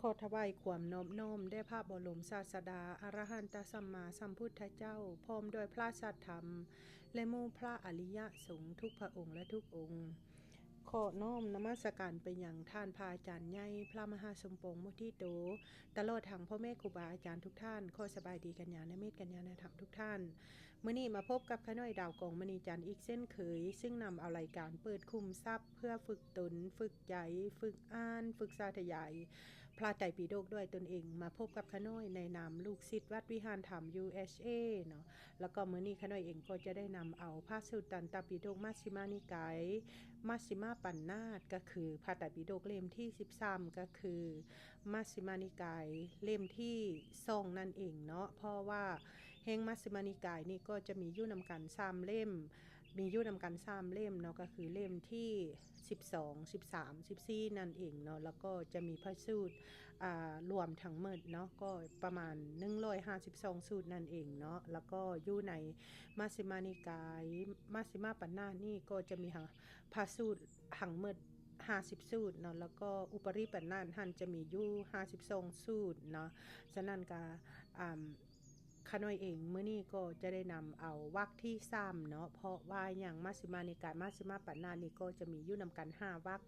ຂໍຖວາຍຄວາມນອບນ້ອມແດ່ພະບໍລົມສາດສະດາ ອະລະຫັນຕະສຳມາສຳພຸດທະເຈົ້າ ພ້ອມດ້ວຍພະສັດທຳ ແລະ ໝູ່ພະອະລິຍະສົງທຸກພະອົງ ແລະ ທຸກອົງ. ຂໍນ້ອມນະມັດສະການໄປຍັງທ່ານພະອາຈານໃຫຍ່ ພະມະຫາສົມປອງ ມຸທິໂຕ, ຕະຫຼອດທັງພໍ່ແມ່ຄູບາອາຈານທຸກທ່ານ. ຂໍສະບາຍດີກັນຍານະມິດ ກັນຍານະທຳທຸກທ່ານ. ມື້ນີ້ມາພົບກັບຂ້ານ້ອຍດາວກອງມະນີຈັນອີກເຊັ່ນເຄີຍ, ຊຶ່ງນຳເອົາລາຍການເປີດຂຸມຊັບເພື່ອຝຶກຕົນ, ຝຶກໃຈ, ຝຶກອ່ານ, ຝຶກສາທະຍາຍພະໄຕປິດົກດ້ວຍຕົນເອງ. ມາພົບກັບຂ້ານ້ອຍໃນນາມລູກສິດວັດວິຫານທຳ ຢູເອສເອ ເນາະ. ແລ້ວກໍມື້ນີ້ຂ້ານ້ອຍເອງກໍຈະໄດ້ນຳເອົາພະສູດຕັນຕະປິດົກ ມັຊຊິມະນິກາຍ ມັຊຊິມະປັນນາດ ກໍຄືພະໄຕປິດົກເຫຼັ້ມທີສິບສາມ ກໍຄືມັຊຊິມະນິກາຍເຫຼັ້ມທີສອງນັ້ນເອງເນາະ. ເພາະວ່າແຫ່ງມັຊຊິມະນິກາຍນີ້ກໍຈະມີຢູ່ນຳກັນສາມເຫຼັ້ມ, ມີຢູ່ນຳກັນສາມເຫຼັ້ມເນາະ, ກໍຄືເຫຼັ້ມທີສິບສອງ ສິບສາມ ສິບສີ່ນັ້ນເອງເນາະ. ແລ້ວກໍຈະມີພະສູດ ອ່າ ລວມທັງໝົດເນາະ ກໍປະມານໜຶ່ງຮ້ອຍຫ້າສິບສອງສູດນັ້ນເອງເນາະ. ແລ້ວກໍຢູ່ໃນມັຊຊິມະນິກາຍ ມັຊຊິມະປັນນາດນີ້ກໍຈະມີຫາ ພະສູດທັງໝົດຫ້າສິບສູດເນາະ, ແລ້ວກໍອຸປະລິປັນນາດຫັ້ນຈະມີຢູ່ຫ້າສິບສອງສູດເນາະ. ສະນັ້ນກະ ອ່າ ຂ້ານ້ອຍເອງມື້ນີ້ກໍຈະໄດ້ນຳເອົາວັກທີສາມເນາະ. ເພາະວ່າຫຍັງ? ມັຊຊິມະນິກາຍ ມັຊຊິມະປັນນາດນີ້ກໍຈະມີຢູ່ນຳກັນຫ້າວັກ,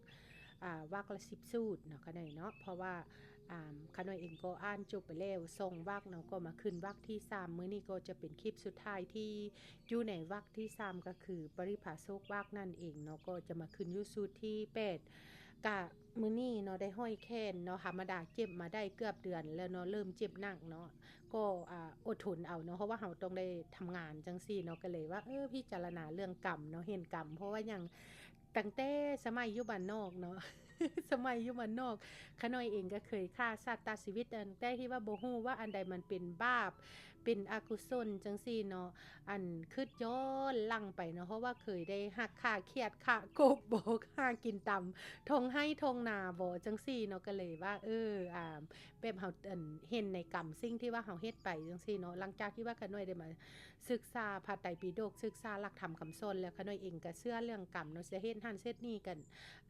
ອ່າ ວັກລະສິບສູດເນາະ ຂ້ານ້ອຍເນາະ. ເພາະວ່າ ອ່າ ຂ້ານ້ອຍເອງກໍອ່ານຈົບໄປແລ້ວສອງວັກເນາະ, ກໍມາຂຶ້ນວັກທີສາມ. ມື້ນີ້ກໍຈະເປັນຄລິບສຸດທ້າຍທີ່ຢູ່ໃນວັກທີສາມ ກໍຄືປະລິພາໂຊກວັກນັ້ນເອງເນາະ, ກໍຈະມາຂຶ້ນຢູ່ສູດທີແປດ. ກະມື້ນີ້ເນາະ ໄດ້ຫ້ອຍແຂນເນາະ, ທຳມະດາເຈັບມາໄດ້ເກືອບເດືອນແລ້ວເນາະ, ເລີ່ມເຈັບໜັກເນາະ, ກໍ ອ່າ ອົດທົນເອົາເນາະ, ເພາະວ່າເຮົາຕ້ອງໄດ້ທຳງານຈັ່ງຊີ້ເນາະ, ກໍເລີຍວ່າ ເອີ ພິຈາລະນາເລື່ອງກຳເນາະ, ເຫັນກຳ. ເພາະວ່າຫຍັງ? ຕັ້ງແຕ່ສະໄໝຢູ່ບ້ານນອກເນາະ, ສະໄໝຢູ່ບ້ານນອກ ຂ້ານ້ອຍເອງກໍເຄີຍຂ້າສັດຕັດຊີວິດ, ຕັ້ງແຕ່ທີ່ວ່າບໍ່ຮູ້ວ່າອັນໃດມັນເປັນບາບ ເປັນອະກຸສົນຈັ່ງຊີ້ເນາະ, ອັນຄິດຍ້ອນຫຼັງໄປເນາະ, ເພາະວ່າເຄີຍໄດ້ຮັກຂ້າຂຽດຂ້າກົບບໍ, ຫາກິນຕາມທົ່ງໄຮ່ທົ່ງນາບໍ ຈັ່ງຊີ້ເນາະ, ກໍເລີຍວ່າ ເອີ ອ່າ ແບບເຮົາ ອັນ ເຫັນໃນກຳສິ່ງທີ່ວ່າເຮົາເຮັດໄປຈັ່ງຊີ້ເນາະ. ຫຼັງຈາກທີ່ວ່າຂ້ານ້ອຍໄດ້ມາ ສຶກສາພະໄຕປິດົກ, ສຶກສາຫຼັກທຳຄຳສອນແລ້ວ, ຂ້ານ້ອຍເອງກໍເຊື່ອເລື່ອງກຳເນາະ, ຈະເຮັດຫັ້ນເຮັດນີ້ກັນ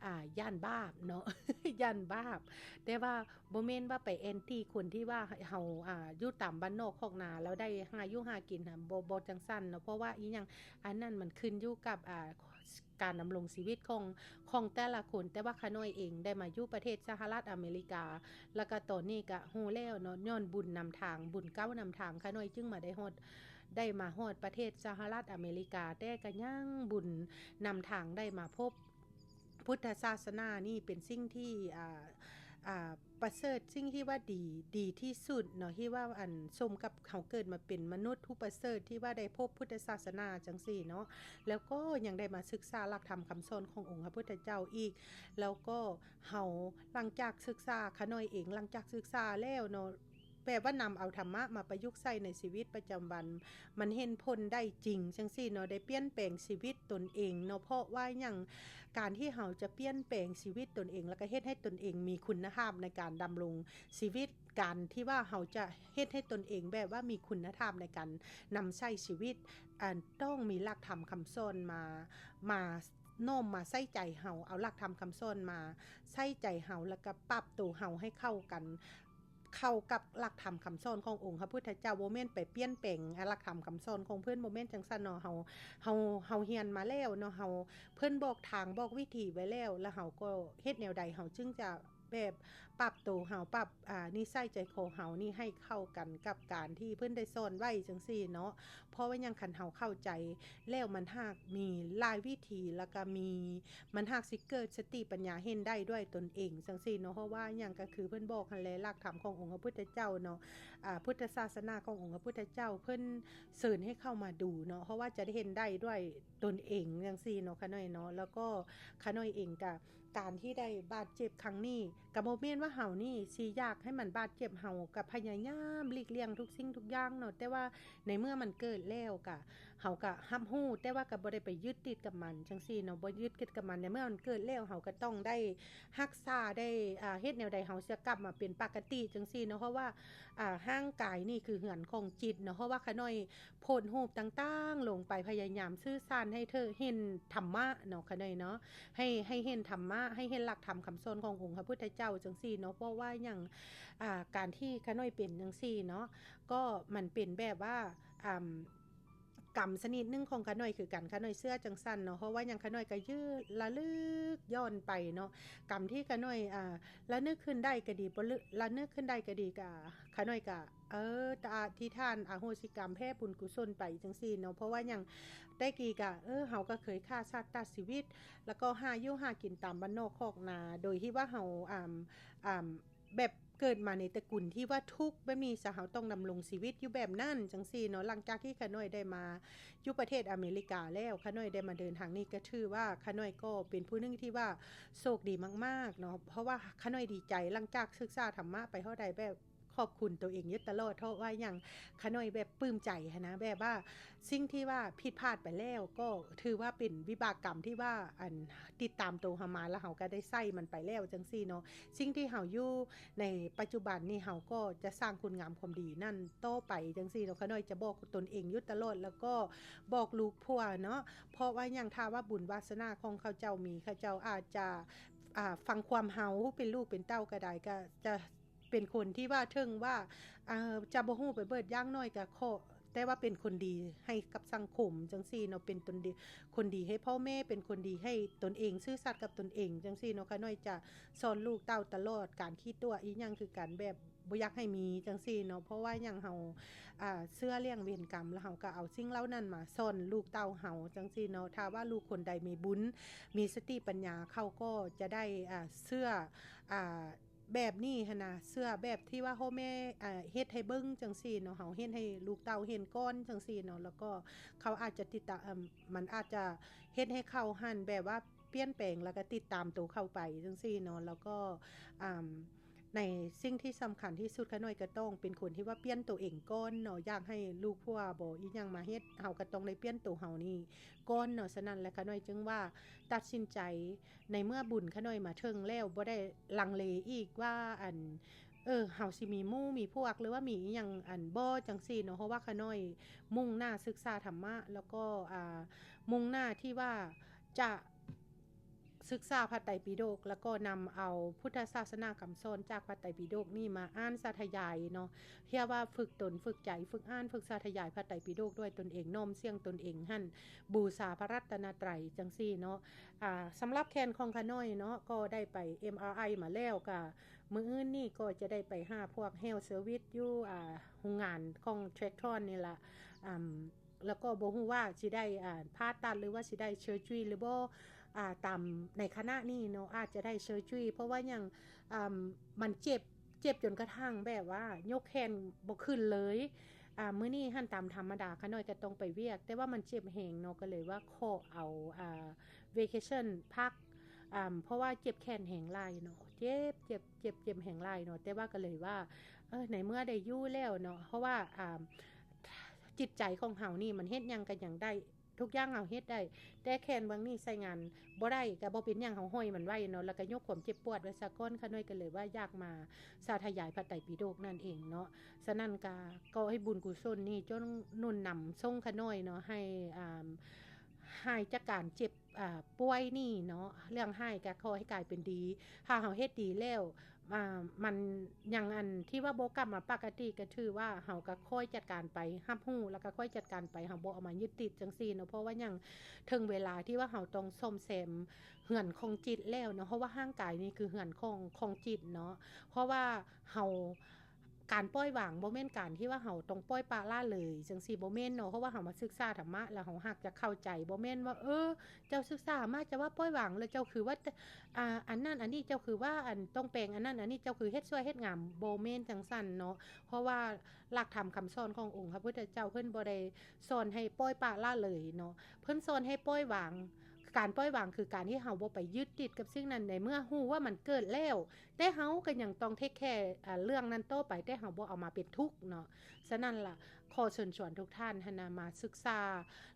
ອ່າ ຢ້ານບາບເນາະ, ຢ້ານບາບ. ແຕ່ວ່າບໍ່ແມ່ນວ່າໄປແອນຕີຄົນທີ່ວ່າເຮົາ ອ່າ ຢູ່ຕາມບ້ານນອກຄອກນາແລ້ວໄດ້ຫາຢູ່ຫາກິນຫັ້ນ, ບໍ່ ບໍ່ຈັ່ງຊັ້ນເນາະ. ເພາະວ່າອີ່ຫຍັງ? ອັນນັ້ນມັນຂຶ້ນຢູ່ກັບ ອ່າ ການດຳລົງຊີວິດຂອງ ຂອງແຕ່ລະຄົນ. ແຕ່ວ່າຂ້ານ້ອຍເອງໄດ້ມາຢູ່ປະເທດສະຫະລັດອາເມລິກາ ແລ້ວກໍຕອນນີ້ກໍຮູ້ແລ້ວເນາະ, ຍ້ອນບຸນນຳທາງ, ບຸນເກົ່ານຳທາງ, ຂ້ານ້ອຍຈຶ່ງມາໄດ້ຮອດ ໄດ້ມາຮອດປະເທດສະຫະລັດອາເມລິກາ, ແຕ່ກໍຍັງບຸນນຳທາງໄດ້ມາພົບພຸດທະສາສະໜານີ້ເປັນສິ່ງທີ່ ອ່າ ອ່າ ປະເສີດ, ສິ່ງທີ່ວ່າດີ ດີທີ່ສຸດເນາະ, ທີ່ວ່າ ອັນ ສົມກັບເຮົາເກີດມາເປັນມະນຸດຜູ້ປະເສີດ ທີ່ວ່າໄດ້ພົບພຸດທະສາສະໜາຈັ່ງຊີ້ເນາະ, ແລ້ວກໍຍັງໄດ້ມາສຶກສາຫຼັກທຳຄຳສອນຂອງອົງພະພຸດທະເຈົ້າອີກ. ແລ້ວກໍເຮົາ ຫຼັງຈາກສຶກສາ, ຂ້ານ້ອຍເອງ ຫຼັງຈາກສຶກສາແລ້ວເນາະ, ແບບວ່ານຳເອົາທຳມະມາປະຍຸກໃຊ້ໃນຊີວິດປະຈຳວັນ, ມັນເຫັນຜົນໄດ້ຈິງຈັ່ງຊີ້ເນາະ, ໄດ້ປ່ຽນແປງຊີວິດຕົນເອງເນາະ. ເພາະວ່າຫຍັງ? ການທີ່ເຮົາຈະປ່ຽນແປງຊີວິດຕົນເອງ ແລ້ວກໍເຮັດໃຫ້ຕົນເອງມີຄຸນນະພາບໃນການດຳລົງຊີວິດ, ການທີ່ວ່າເຮົາຈະເຮັດໃຫ້ຕົນເອງແບບວ່າມີຄຸນນະພາບໃນການນຳໃຊ້ຊີວິດ, ອັນ ຕ້ອງມີຫຼັກທຳຄຳສອນມາ ມາ ນ້ອມມາໃສ່ໃຈເຮົາ, ເອົາຫຼັກທຳຄຳສອນມາໃສ່ໃຈເຮົາ ແລ້ວກໍປັບໂຕເຮົາໃຫ້ເຂົ້າກັນ, ເຂົ້າກັບຫຼັກທຳຄຳສອນຂອງອົງພະພຸດທະເຈົ້າ, ບໍ່ແມ່ນໄປປ່ຽນແປງ ອາ ຫຼັກທຳຄຳສອນຂອງເພິ່ນ, ບໍ່ແມ່ນຈັ່ງຊັ້ນເນາະ. ເຮົາ ເຮົາ ເຮົາຮຽນມາແລ້ວເນາະ, ເຮົາ ເພິ່ນບອກທາງບອກວິທີໄວ້ແລ້ວ, ແລ້ວເຮົາກໍເຮັດແນວໃດ ເຮົາຈຶ່ງຈະ ແບບປັບໂຕເຮົາ, ປັບ ອ່າ ນິໄສໃຈຄໍເຮົານີ້ໃຫ້ເຂົ້າກັນກັບການທີ່ເພິ່ນໄດ້ສອນໄວ້ຈັ່ງຊີ້ເນາະ. ເພາະວ່າຫຍັງ? ຄັນເຮົາເຂົ້າໃຈແລ້ວ ມັນຫາກມີຫຼາຍວິທີ ແລ້ວກໍມີ ມັນຫາກຊິເກີດສະຕິປັນຍາເຫັນໄດ້ດ້ວຍຕົນເອງຈັ່ງຊີ້ເນາະ. ເພາະວ່າຫຍັງ? ກໍຄືເພິ່ນບອກຫັ້ນແຫຼະ, ຫຼັກທຳຂອງອົງພະພຸດທະເຈົ້າເນາະ, ອ່າ ພຸດທະສາສະໜາຂອງອົງພະພຸດທະເຈົ້າ ເພິ່ນເຊີນໃຫ້ເຂົ້າມາດູເນາະ, ເພາະວ່າຈະໄດ້ເຫັນໄດ້ດ້ວຍ ຕົນເອງຈັ່ງຊີ້ເນາະ ຂະນ້ອຍເນາະ. ແລ້ວກໍຂະນ້ອຍເອງກະ ການທີ່ໄດ້ບາດເຈັບຄັ້ງນີ້ ກະບໍ່ແມ່ນວ່າເຮົານີ້ຊິຢາກໃຫ້ມັນບາດເຈັບເຮົາ, ກະພະຍາຍາມຫຼີກລ່ຽງທຸກສິ່ງທຸກຢ່າງເນາະ. ແຕ່ວ່າໃນເມື່ອມັນເກີດແລ້ວ ກະ ເຮົາກໍຮັບຮູ້ ແຕ່ວ່າກໍບໍ່ໄດ້ໄປຍຶດຕິດກັບມັນຈັ່ງຊີ້ເນາະ, ບໍ່ຍຶດຕິດກັບມັນ. ໃນເມື່ອມັນເກີດແລ້ວ ເຮົາກໍຕ້ອງໄດ້ຮັກສາ ໄດ້ ອ່າ ເຮັດແນວໃດເຮົາຈະກັບມາເປັນປົກກະຕິຈັ່ງຊີ້ເນາະ, ເພາະວ່າ ອ່າ ຮ່າງກາຍນີ້ຄືເຮືອນຂອງຈິດເນາະ. ເພາະວ່າຂະນ້ອຍໂພສຮູບຕ່າງໆລົງໄປ ພະຍາຍາມສື່ສານໃຫ້ເທີເຫັນທຳມະເນາະ ຂະນ້ອຍເນາະ, ໃຫ້ ໃຫ້ເຫັນທຳມະ ໃຫ້ເຫັນຫຼັກທຳຄຳສອນຂອງອົງພະພຸດທະເຈົ້າຈັ່ງຊີ້ເນາະ. ເພາະວ່າຫຍັງ ອ່າ ການທີ່ຂະນ້ອຍເປັນຈັ່ງຊີ້ເນາະ ກໍມັນເປັນແບບວ່າ ອ່າ ກຳຊະນິດໜຶ່ງຂອງຂະນ້ອຍຄືກັນ, ຂະນ້ອຍເຊື່ອຈັ່ງຊັ້ນເນາະ. ເພາະວ່າຫຍັງ ຂະນ້ອຍກໍຢືລະລຶກຍ້ອນໄປເນາະ, ກຳທີ່ຂະນ້ອຍ ອ່າ ລະນຶກຂຶ້ນໄດ້ກໍດີ ບໍ່ລະນຶກຂຶ້ນໄດ້ກໍດີ ກໍ ຂະນ້ອຍກໍ ເອີ ອະທິຖານອະໂຫສິກຳ ແຜ່ບຸນກຸສົນໄປຈັ່ງຊີ້ເນາະ. ເພາະວ່າຫຍັງ ແຕ່ກີ້ກໍ ເອີ ເຮົາກໍເຄີຍຂ້າສັດຕັດຊີວິດ ແລ້ວກໍຫາຢູ່ຫາກິນຕາມບ້ານນອກຄອກນາ ໂດຍທີ່ວ່າເຮົາ ອ່າ ອ່າ ແບບເກີດມາໃນຕະກຸນທີ່ວ່າທຸກແບບນີ້ຊະ ເຮົາຕ້ອງດຳລົງຊີວິດຢູ່ແບບນັ້ນຈັ່ງຊີ້ເນາະ. ຫຼັງຈາກທີ່ຂະນ້ອຍໄດ້ມາຢູ່ປະເທດອາເມລິກາແລ້ວ ຂະນ້ອຍໄດ້ມາເດີນທາງນີ້ ກໍຖືວ່າຂະນ້ອຍກໍເປັນຜູ້ໜຶ່ງທີ່ວ່າໂຊກດີມາກໆເນາະ. ເພາະວ່າຂະນ້ອຍດີໃຈ ຫຼັງຈາກສຶກສາທຳມະໄປເທົ່າໃດ ແບບຂອບຄຸນໂຕເອງຢູ່ຕະຫຼອດ ເພາະວ່າຫຍັງ ຂະນ້ອຍແບບປຶ້ມໃຈຫັ້ນນະ ແບບວ່າ ສິ່ງທີ່ວ່າຜິດພາດໄປແລ້ວ ກໍຖືວ່າເປັນວິບາກກຳທີ່ວ່າ ອັນ ຕິດຕາມໂຕເຮົາມາ ແລ້ວເຮົາກໍໄດ້ໃຊ້ມັນໄປແລ້ວຈັ່ງຊີ້ເນາະ. ສິ່ງທີ່ເຮົາຢູ່ໃນປັດຈຸບັນນີ້ ເຮົາກໍຈະສ້າງຄຸນງາມຄວາມດີນັ້ນຕໍ່ໄປຈັ່ງຊີ້ເນາະ. ຂະນ້ອຍຈະບອກຕົນເອງຢູ່ຕະຫຼອດ ແລ້ວກໍບອກລູກຜົວເນາະ, ເພາະວ່າຫຍັງ ຖ້າວ່າບຸນວາສະໜາຂອງເຂົາເຈົ້າມີ ເຂົາເຈົ້າອາດຈະ ອ່າ ຟັງຄວາມເຮົາ ເປັນລູກເປັນເຕົ້າກໍໄດ້ ກໍຈະ ເປັນຄົນທີ່ວ່າເຖິງວ່າ ເອີ ຈະບໍ່ຮູ້ໄປເບີດ ຢ່າງໜ້ອຍກໍຂໍ ແຕ່ວ່າເປັນຄົນດີໃຫ້ກັບສັງຄົມຈັ່ງຊີ້ເນາະ, ເປັນຕົນດີ ຄົນດີໃຫ້ພໍ່ແມ່ ເປັນຄົນດີໃຫ້ຕົນເອງ ຊື່ສັດກັບຕົນເອງຈັ່ງຊີ້ເນາະ. ຂະນ້ອຍຈະສອນລູກເຕົ້າຕະຫຼອດ ການຂີ້ຕົວະອີ່ຫຍັງຄືກັນ ແບບບໍ່ຢາກໃຫ້ມີຈັ່ງຊີ້ເນາະ. ເພາະວ່າຫຍັງ ເຮົາ ອ່າ ເຊື່ອເລື່ອງເວນກຳ ແລ້ວເຮົາກໍເອົາສິ່ງເຫຼົ່ານັ້ນມາສອນລູກເຕົ້າເຮົາຈັ່ງຊີ້ເນາະ. ຖ້າວ່າລູກຄົນໃດມີບຸນ ມີສະຕິປັນຍາ ເຂົາກໍຈະໄດ້ ອ່າ ເຊື່ອ ອ່າ ແບບນີ້ຫັ້ນນະ, ເຊື່ອແບບທີ່ວ່າພໍ່ແມ່ ອ່າ ເຮັດໃຫ້ເບິ່ງຈັ່ງຊີ້ເນາະ, ເຮົາເຮັດໃຫ້ລູກເຕົ້າເຫັນກ່ອນຈັ່ງຊີ້ເນາະ, ແລ້ວກໍເຂົາອາດຈະຕິດຕາມ ເອີ່ມ ມັນອາດຈະເຮັດໃຫ້ເຂົາຫັ້ນແບບວ່າປ່ຽນແປງ ແລ້ວກໍຕິດຕາມໂຕເຂົາໄປຈັ່ງຊີ້ເນາະ. ແລ້ວກໍ ອ່າ ໃນສິ່ງທີ່ສຳຄັນທີ່ສຸດ ຂະນ້ອຍກໍຕ້ອງເປັນຄົນທີ່ວ່າປ່ຽນໂຕເອງກ່ອນເນາະ, ຢາກໃຫ້ລູກຜົວບໍ ອີ່ຫຍັງມາເຮັດ ເຮົາກໍຕ້ອງໄດ້ປ່ຽນໂຕເຮົານີ້ກ່ອນເນາະ. ສະນັ້ນແຫຼະ ຂະນ້ອຍຈຶ່ງວ່າຕັດສິນໃຈ ໃນເມື່ອບຸນຂະນ້ອຍມາເຖິງແລ້ວ ບໍ່ໄດ້ລັງເລອີກວ່າ ອັນ ເອີ ເຮົາຊິມີໝູ່ມີພວກ ຫຼືວ່າມີອີ່ຫຍັງ ອັນ ບໍ່ ຈັ່ງຊີ້ເນາະ, ເພາະວ່າຂະນ້ອຍມຸ່ງໜ້າສຶກສາທຳມະ ແລ້ວກໍ ອ່າ ມຸ່ງໜ້າທີ່ວ່າຈະສຶກສາພະໄຕປິດົກ ແລ້ວກໍນຳເອົາພຸດທະສາສະໜາຄຳສອນຈາກພະໄຕປິດົກນີ້ມາອ່ານສາທະຍາຍເນາະ, ເພື່ອວ່າຝຶກຕົນ ຝຶກໃຈ ຝຶກອ່ານ ຝຶກສາທະຍາຍພະໄຕປິດົກດ້ວຍຕົນເອງ, ນ້ອມສ່ຽງຕົນເອງຫັ້ນ ບູຊາພະລັດຕະນະໄຕ ຈັ່ງຊີ້ເນາະ. ອ່າ ສຳລັບແຂນຂອງຂະນ້ອຍເນາະ ກໍໄດ້ໄປ ເອັມ ອາ ໄອ ມາແລ້ວ, ກະມື້ອື່ນນີ້ກໍຈະໄດ້ໄປຫາພວກ health service ຢູ່ ອ່າ ໂຮງງານຂອງ Tectron ນີ້ລະ, ອ່າ ແລ້ວກໍບໍ່ຮູ້ວ່າຊິໄດ້ ອ່າ ຜ່າຕັດ ຫຼືວ່າຊິໄດ້ surgery ຫຼືບໍ່ ອ່າ ຕາມໃນຂະນະນີ້ເນາະ ອາດຈະໄດ້ surgery ເພາະວ່າຫຍັງ ອ່າ ມັນເຈັບ ເຈັບຈົນກະທັ່ງແບບວ່າຍົກແຂນບໍ່ຂຶ້ນເລີຍ. ອ່າ ມື້ນີ້ຫັ້ນຕາມທຳມະດາຂະນ້ອຍກໍຕ້ອງໄປວຽກ ແຕ່ວ່າມັນເຈັບແຮງເນາະ ກໍເລີຍວ່າຂໍເອົາ ອ່າ vacation ພັກ ອ່າ ເພາະວ່າເຈັບແຂນແຮງຫຼາຍເນາະ, ເຈັບ ເຈັບ ເຈັບ ເຈັບແຮງຫຼາຍເນາະ. ແຕ່ວ່າກໍເລີຍວ່າ ເອີ ໃນເມື່ອໄດ້ຢູ່ແລ້ວເນາະ ເພາະວ່າ ອ່າ ຈິດໃຈຂອງເຮົານີ້ມັນເຮັດຫຍັງກໍຫຍັງໄດ້ ທຸກຢ່າງເຮົາເຮັດໄດ້, ແຕ່ແຂນເບື້ອງນີ້ໃຊ້ງານບໍ່ໄດ້ກໍບໍ່ເປັນຫຍັງ ເຮົາຫ້ອຍມັນໄວ້ເນາະ ແລ້ວກໍຍົກຄວາມເຈັບປວດໄວ້ຊະກ່ອນ. ຂະນ້ອຍກໍເລີຍວ່າຢາກມາສາທະຍາຍພະໄຕປິດົກນັ້ນເອງເນາະ. ສະນັ້ນກໍຂໍໃຫ້ບຸນກຸສົນນີ້ຈົ່ງໜູນນຳສົ່ງຂະນ້ອຍເນາະ ໃຫ້ ອ່າ ຫາຍຈາກການເຈັບ ອ່າ ປ່ວຍນີ້ເນາະ, ເລື່ອງຮ້າຍກໍຂໍໃຫ້ກາຍເປັນດີ. ຖ້າເຮົາເຮັດດີແລ້ວ ອ່າ ມັນຍັງອັນທີ່ວ່າບໍ່ກັບມາປົກກະຕິ ກໍຖືວ່າເຮົາກໍຄ່ອຍຈັດການໄປ, ຮັບຮູ້ແລ້ວກໍຄ່ອຍຈັດການໄປ, ເຮົາບໍ່ເອົາມາຍຶດຕິດຈັ່ງຊີ້ເນາະ. ເພາະວ່າຫຍັງ ເຖິງເວລາທີ່ວ່າເຮົາຕ້ອງສ້ອມແຊມເຮືອນຂອງຈິດແລ້ວເນາະ, ເພາະວ່າຮ່າງກາຍນີ້ຄືເຮືອນຂອງ ຂອງຈິດເນາະ. ເພາະວ່າເຮົາ ການປ່ອຍວາງບໍ່ແມ່ນການທີ່ວ່າເຮົາຕ້ອງປ່ອຍປະລະເລີຍຈັ່ງຊີ້ ບໍ່ແມ່ນເນາະ, ເພາະວ່າເຮົາມາສຶກສາທຳມະ ແລ້ວເຮົາຫາກຈະເຂົ້າໃຈ, ບໍ່ແມ່ນວ່າ ເອີ ເຈົ້າສຶກສາມາ ເຈົ້າວ່າປ່ອຍວາງ ແລ້ວເຈົ້າຄືວ່າ ອ່າ ອັນນັ້ນອັນນີ້ ເຈົ້າຄືວ່າ ອັນ ຕ້ອງແປງອັນນັ້ນອັນນີ້ ເຈົ້າຄືເຮັດຊ່ວຍເຮັດງາມ, ບໍ່ແມ່ນຈັ່ງຊັ້ນເນາະ. ເພາະວ່າຫຼັກທຳຄຳສອນຂອງອົງພະພຸດທະເຈົ້າ ເພິ່ນບໍ່ໄດ້ສອນໃຫ້ປ່ອຍປະລະເລີຍເນາະ, ເພິ່ນສອນໃຫ້ປ່ອຍວາງ. ການປ່ອຍວາງຄືການທີ່ເຮົາບໍ່ໄປຍຶດຕິດກັບສິ່ງນັ້ນ ໃນເມື່ອຮູ້ວ່າມັນເກີດແລ້ວ ແຕ່ເຮົາກໍຍັງຕ້ອງເທກແຄ ອາ ເລື່ອງນັ້ນຕໍ່ໄປ ແຕ່ເຮົາບໍ່ເອົາມາເປັນທຸກເນາະ. ສະນັ້ນລະ ຂໍເຊີນຊວນທຸກທ່ານຫັ້ນນະ ມາສຶກສາ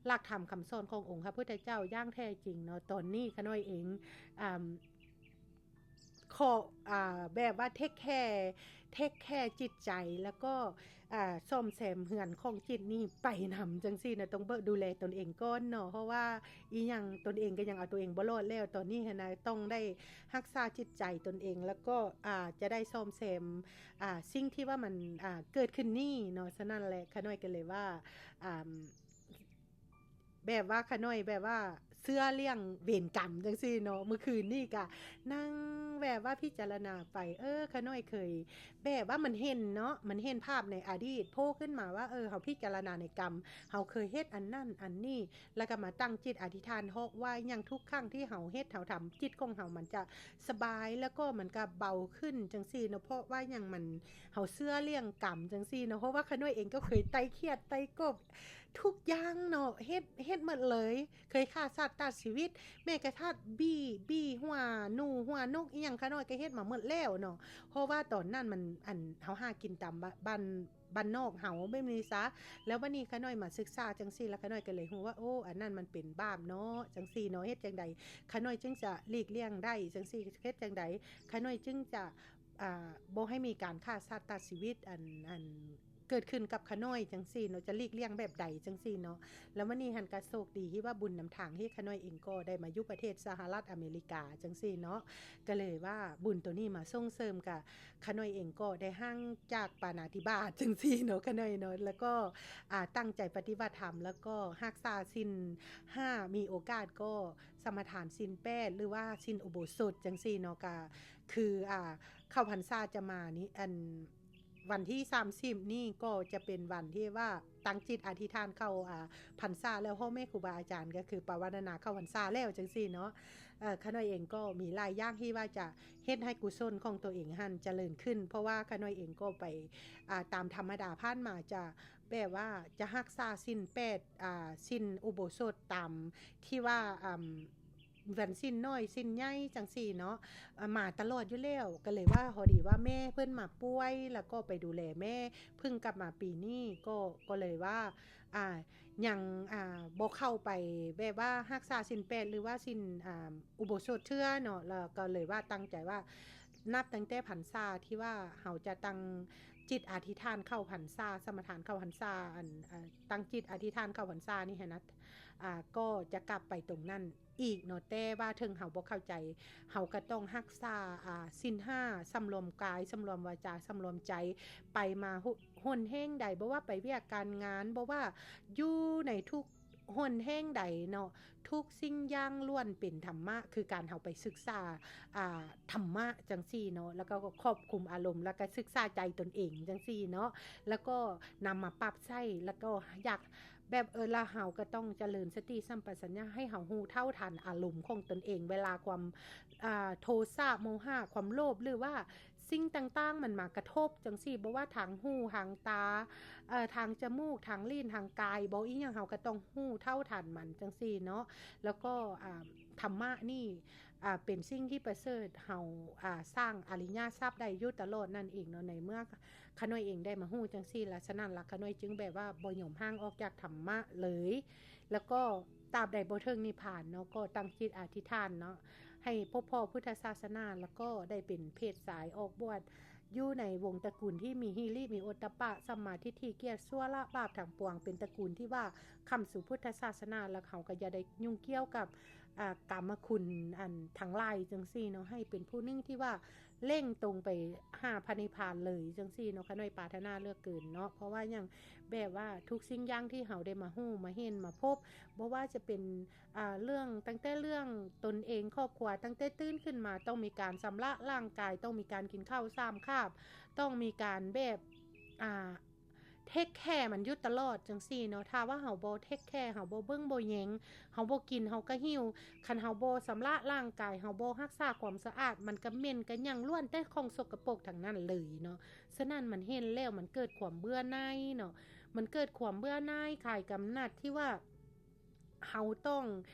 ຫຼັກທຳຄຳສອນຂອງອົງພະພຸດທະເຈົ້າຢ່າງແທ້ຈິງເນາະ. ຕອນນີ້ຂະນ້ອຍເອງ ອາ ຂໍ ອາ ແບບວ່າເທກແຄ ເທກແຄຈິດໃຈ ແລ້ວກໍ ອາ ສ້ອມແຊມເຮືອນຂອງຈິດນີ້ໄປນຳ ຈັ່ງຊີ້ນະ. ຕ້ອງເບິ່ງ ດູແລຕົນເອງກ່ອນເນາະ ເພາະວ່າອີ່ຫຍັງຕົນເອງກໍຍັງເອົາຕົວເອງບໍ່ລອດແລ້ວຕອນນີ້ຫັ້ນນະ. ຕ້ອງໄດ້ຮັກສາຈິດໃຈຕົນເອງ ແລ້ວກໍ ອາ ຈະໄດ້ສ້ອມແຊມ ອາ ສິ່ງທີ່ວ່າມັນ ອາ ເກີດຂຶ້ນນີ້ເນາະ. ສະນັ້ນແຫຼະ ຂະນ້ອຍກໍເລີຍວ່າ ອາ ແບບວ່າຂະນ້ອຍແບບວ່າເຊື່ອເລື່ອງເວນກຳຈັ່ງຊີ້ເນາະ. ມື້ຄືນນີ້ກະນັ່ງແບບວ່າພິຈາລະນາໄປ ເອີ ຂະນ້ອຍເຄີຍ ແບບວ່າມັນເຫັນເນາະ ມັນເຫັນພາບໃນອະດີດໂຜ່ຂຶ້ນມາວ່າ ເອີ ເຮົາພິຈາລະນາໃນກຳ ເຮົາເຄີຍເຮັດອັນນັ້ນອັນນີ້ ແລ້ວກໍມາຕັ້ງຈິດອະທິຖານເນາະ ວ່າຫຍັງທຸກຄັ້ງທີ່ເຮົາເຮັດເຮົາທຳ ຈິດຂອງເຮົາມັນຈະສະບາຍ ແລ້ວກໍມັນກະເບົາຂຶ້ນຈັ່ງຊີ້ເນາະ. ເພາະວ່າຫຍັງມັນ ເຮົາເຊື່ອເລື່ອງກຳຈັ່ງຊີ້ເນາະ. ເພາະວ່າຂະນ້ອຍເອງກໍເຄີຍໄຕ່ຂຽດໄຕ່ກົບ ທຸກຢ່າງເນາະ ເຮັດ ເຮັດໝົດເລີຍ. ເຄີຍຂ້າສັດຕັດຊີວິດ ແມ້ກະທັ່ງບີ ບີຫົວໜູ ຫົວນົກ ອີ່ຫຍັງ ຂະນ້ອຍກໍເຮັດມາໝົດແລ້ວເນາະ. ເພາະວ່າຕອນນັ້ນມັນ ອັນ ເຮົາຫາກິນຕາມບ້ານ ບ້ານ ບ້ານນອກເຮົາແບບນີ້ຊະ. ແລ້ວບັດນີ້ຂະນ້ອຍມາສຶກສາຈັ່ງຊີ້ ແລ້ວຂະນ້ອຍກໍເລີຍຮູ້ວ່າ ໂອ້ ອັນນັ້ນມັນເປັນບາບເນາະ ຈັ່ງຊີ້ເນາະ. ເຮັດຈັ່ງໃດຂະນ້ອຍຈຶ່ງຈະຫຼີກລ່ຽງໄດ້ ຈັ່ງຊີ້ ເຮັດຈັ່ງໃດຂະນ້ອຍຈຶ່ງຈະ ອ່າ ບໍ່ໃຫ້ມີການຂ້າສັດຕັດຊີວິດ ອັນ ອັນ ເກີດຂຶ້ນກັບຂະນ້ອຍຈັ່ງຊີ້ເນາະ ຈະຫຼີກລ່ຽງແບບໃດຈັ່ງຊີ້ເນາະ. ແລ້ວມື້ນີ້ຫັ້ນກະໂຊກດີທີ່ວ່າບຸນນຳທາງ ທີ່ຂະນ້ອຍເອງກໍໄດ້ມາຢູ່ປະເທດສະຫະລັດອາເມລິກາຈັ່ງຊີ້ເນາະ ກະເລີຍວ່າບຸນໂຕນີ້ມາສົ່ງເສີມ ກະຂະນ້ອຍເອງກໍໄດ້ຫ່າງຈາກປານາທິບາດຈັ່ງຊີ້ເນາະ ຂະນ້ອຍເນາະ. ແລ້ວກໍ ອ່າ ຕັ້ງໃຈປະຕິບັດທຳ ແລ້ວກໍຮັກສາສິນຫ້າ ມີໂອກາດກໍສະມາທານສິນແປດ ຫຼືວ່າສິນອຸໂບສົດຈັ່ງຊີ້ເນາະ. ກະຄື ອ່າ ເຂົ້າພັນສາຈະມານີ້ ອັນ ວັນທີສາມສິບນີ້ກໍຈະເປັນວັນທີ່ວ່າຕັ້ງຈິດອະທິຖານເຂົ້າ ອ່າ ພັນສາແລ້ວ ພໍ່ແມ່ຄູບາອາຈານກໍຄືປະວາລະນາເຂົ້າພັນສາແລ້ວຈັ່ງຊີ້ເນາະ. ເອີ ຂະນ້ອຍເອງກໍມີຫຼາຍຢ່າງທີ່ວ່າຈະເຮັດໃຫ້ກຸສົນຂອງຕົວເອງຫັ້ນຈະເລີນຂຶ້ນ ເພາະວ່າຂະນ້ອຍເອງກໍໄປ ອ່າ ຕາມທຳມະດາຜ່ານມາຈະແບບວ່າຈະຮັກສາສິນແປດ ອ່າ ສິນອຸໂບສົດຕາມທີ່ວ່າ ອາ ວັນສິນນ້ອຍສິນໃຫຍ່ຈັ່ງຊີ້ເນາະ ມາຕະຫຼອດຢູ່ແລ້ວ. ກໍເລີຍວ່າພໍດີວ່າແມ່ເພິ່ນມາປ່ວຍ ແລ້ວກໍໄປດູແລແມ່ ເພິ່ງກັບມາປີນີ້ ກໍ ກໍເລີຍວ່າ ອ່າ ຍັງ ອ່າ ບໍ່ເຂົ້າໄປແບບວ່າຮັກສາສິນແປດ ຫຼືວ່າສິນ ອ່າ ອຸໂບສົດເທື່ອເນາະ. ແລ້ວກໍເລີຍວ່າຕັ້ງໃຈວ່າ ນັບຕັ້ງແຕ່ພັນສາທີ່ວ່າເຮົາຈະຕັ້ງຈິດອະທິຖານເຂົ້າພັນສາ ສະມາທານເຂົ້າພັນສາ ອັນ ອ່າ ຕັ້ງຈິດອະທິຖານເຂົ້າພັນສານີ້ຫັ້ນນະ ອ່າ ກໍຈະກັບໄປຕົງນັ້ນ ອີກເນາະ. ແຕ່ວ່າເຖິງເຮົາບໍ່ເຂົ້າໃຈ ເຮົາກໍຕ້ອງຮັກສາ ອ່າ ສິນຫ້າ ສຳລວມກາຍ ສຳລວມວາຈາ ສຳລວມໃຈ ໄປມາຫົນແຫ່ງໃດ ບໍ່ວ່າໄປວຽກການງານ ບໍ່ວ່າຢູ່ໃນທຸກຫົນແຫ່ງໃດເນາະ ທຸກສິ່ງຢ່າງລ້ວນເປັນທຳມະ ຄືການເຮົາໄປສຶກສາ ອ່າ ທຳມະຈັ່ງຊີ້ເນາະ ແລ້ວກໍຄອບຄຸມອາລົມ ແລ້ວກໍສຶກສາໃຈຕົນເອງຈັ່ງຊີ້ເນາະ ແລ້ວກໍນຳມາປັບໃຊ້ ແລ້ວກໍຢາກ ແບບ ເອີ ລະເຮົາກໍຕ້ອງຈະເລີນສະຕິສຳປະຊັນຍະ ໃຫ້ເຮົາຮູ້ເທົ່າທັນອາລົມຂອງຕົນເອງ ເວລາຄວາມ ອ່າ ໂທສະ ໂມຫະ ຄວາມໂລບ ຫຼືວ່າສິ່ງຕ່າງໆມັນມາກະທົບຈັ່ງຊີ້ ບໍ່ວ່າທາງຫູ ທາງຕາ ເອີ ທາງຈະມູກ ທາງລີ້ນ ທາງກາຍບໍ ອີ່ຫຍັງ ເຮົາກໍຕ້ອງຮູ້ເທົ່າທັນມັນຈັ່ງຊີ້ເນາະ. ແລ້ວກໍ ອ່າ ທຳມະນີ້ ອ່າ ເປັນສິ່ງທີ່ປະເສີດ ເຮົາ ອ່າ ສ້າງອະລິຍະຊັບໄດ້ຢູ່ຕະຫຼອດນັ້ນເອງເນາະ ໃນເມື່ອ ຂະນ້ອຍເອງໄດ້ມາຮູ້ຈັ່ງຊີ້ລະ ສະນັ້ນລະ ຂະນ້ອຍຈຶ່ງແບບວ່າບໍ່ຍອມຫ່າງອອກຈາກທຳມະເລີຍ ແລ້ວກໍຕາບໃດບໍ່ເຖິງນິບພານເນາະ ກໍຕັ້ງຈິດອະທິຖານເນາະ ໃຫ້ພົບພໍ້ພຸດທະສາສະໜາ ແລ້ວກໍໄດ້ເປັນເພດຊາຍອອກບວດ ຢູ່ໃນວົງຕະກູນທີ່ມີຫິລິ ມີໂອດຕະປະ ສຳມາທິດຖິ ກຽດຊົ່ວ ລະບາບທັງປວງ ເປັນຕະກູນທີ່ວ່າຄ້ຳຊູພຸດທະສາສະໜາ ແລ້ວເຮົາກໍຢ່າໄດ້ຫຍຸ້ງກ່ຽວກັບ ອ່າ ກາມະຄຸນ ອັນ ທັງຫຼາຍຈັ່ງຊີ້ເນາະ ໃຫ້ເປັນຜູ້ໜຶ່ງທີ່ວ່າ ເລັ່ງຕົງໄປຫາພະນິບພານເລີຍຈັ່ງຊີ້ເນາະ ຂະນ້ອຍປາດຖະໜາເຫຼືອເກີນເນາະ. ເພາະວ່າຫຍັງ ແບບວ່າທຸກສິ່ງຢ່າງທີ່ເຮົາໄດ້ມາຮູ້ມາເຫັນມາພົບ ບໍ່ວ່າຈະເປັນ ອ່າ ເລື່ອງ ຕັ້ງແຕ່ເລື່ອງຕົນເອງຄອບຄົວ ຕັ້ງແຕ່ຕື່ນຂຶ້ນມາຕ້ອງມີການຊຳລະຮ່າງກາຍ ຕ້ອງມີການກິນເຂົ້າສາມຄາບ ຕ້ອງມີການແບບ ອ່າ ເທກແຄມັນຢູ່ຕະຫຼອດຈັ່ງຊີ້ເນາະ. ຖ້າວ່າເຮົາບໍ່ເທກແຄ ເຮົາບໍ່ເບິ່ງບໍ່ແຍງ ເຮົາບໍ່ກິນເຮົາກໍຫິວ ຄັນເຮົາບໍ່ຊຳລະຮ່າງກາຍ ເຮົາບໍ່ຮັກສາຄວາມສະອາດ ມັນກໍເໝັນກໍຫຍັງ ລ້ວນແຕ່ຂອງສົກກະປົກທັງນັ້ນເລີຍເນາະ. ສະນັ້ນມັນເຫັນແລ້ວມັນເກີດຄວາມເບື່ອໜ່າຍເນາະ ມັນເກີດຄວາມເບື່ອໜ່າຍ ຄາຍກຳໜັດທີ່ວ່າ ເຮົາຕ້ອງ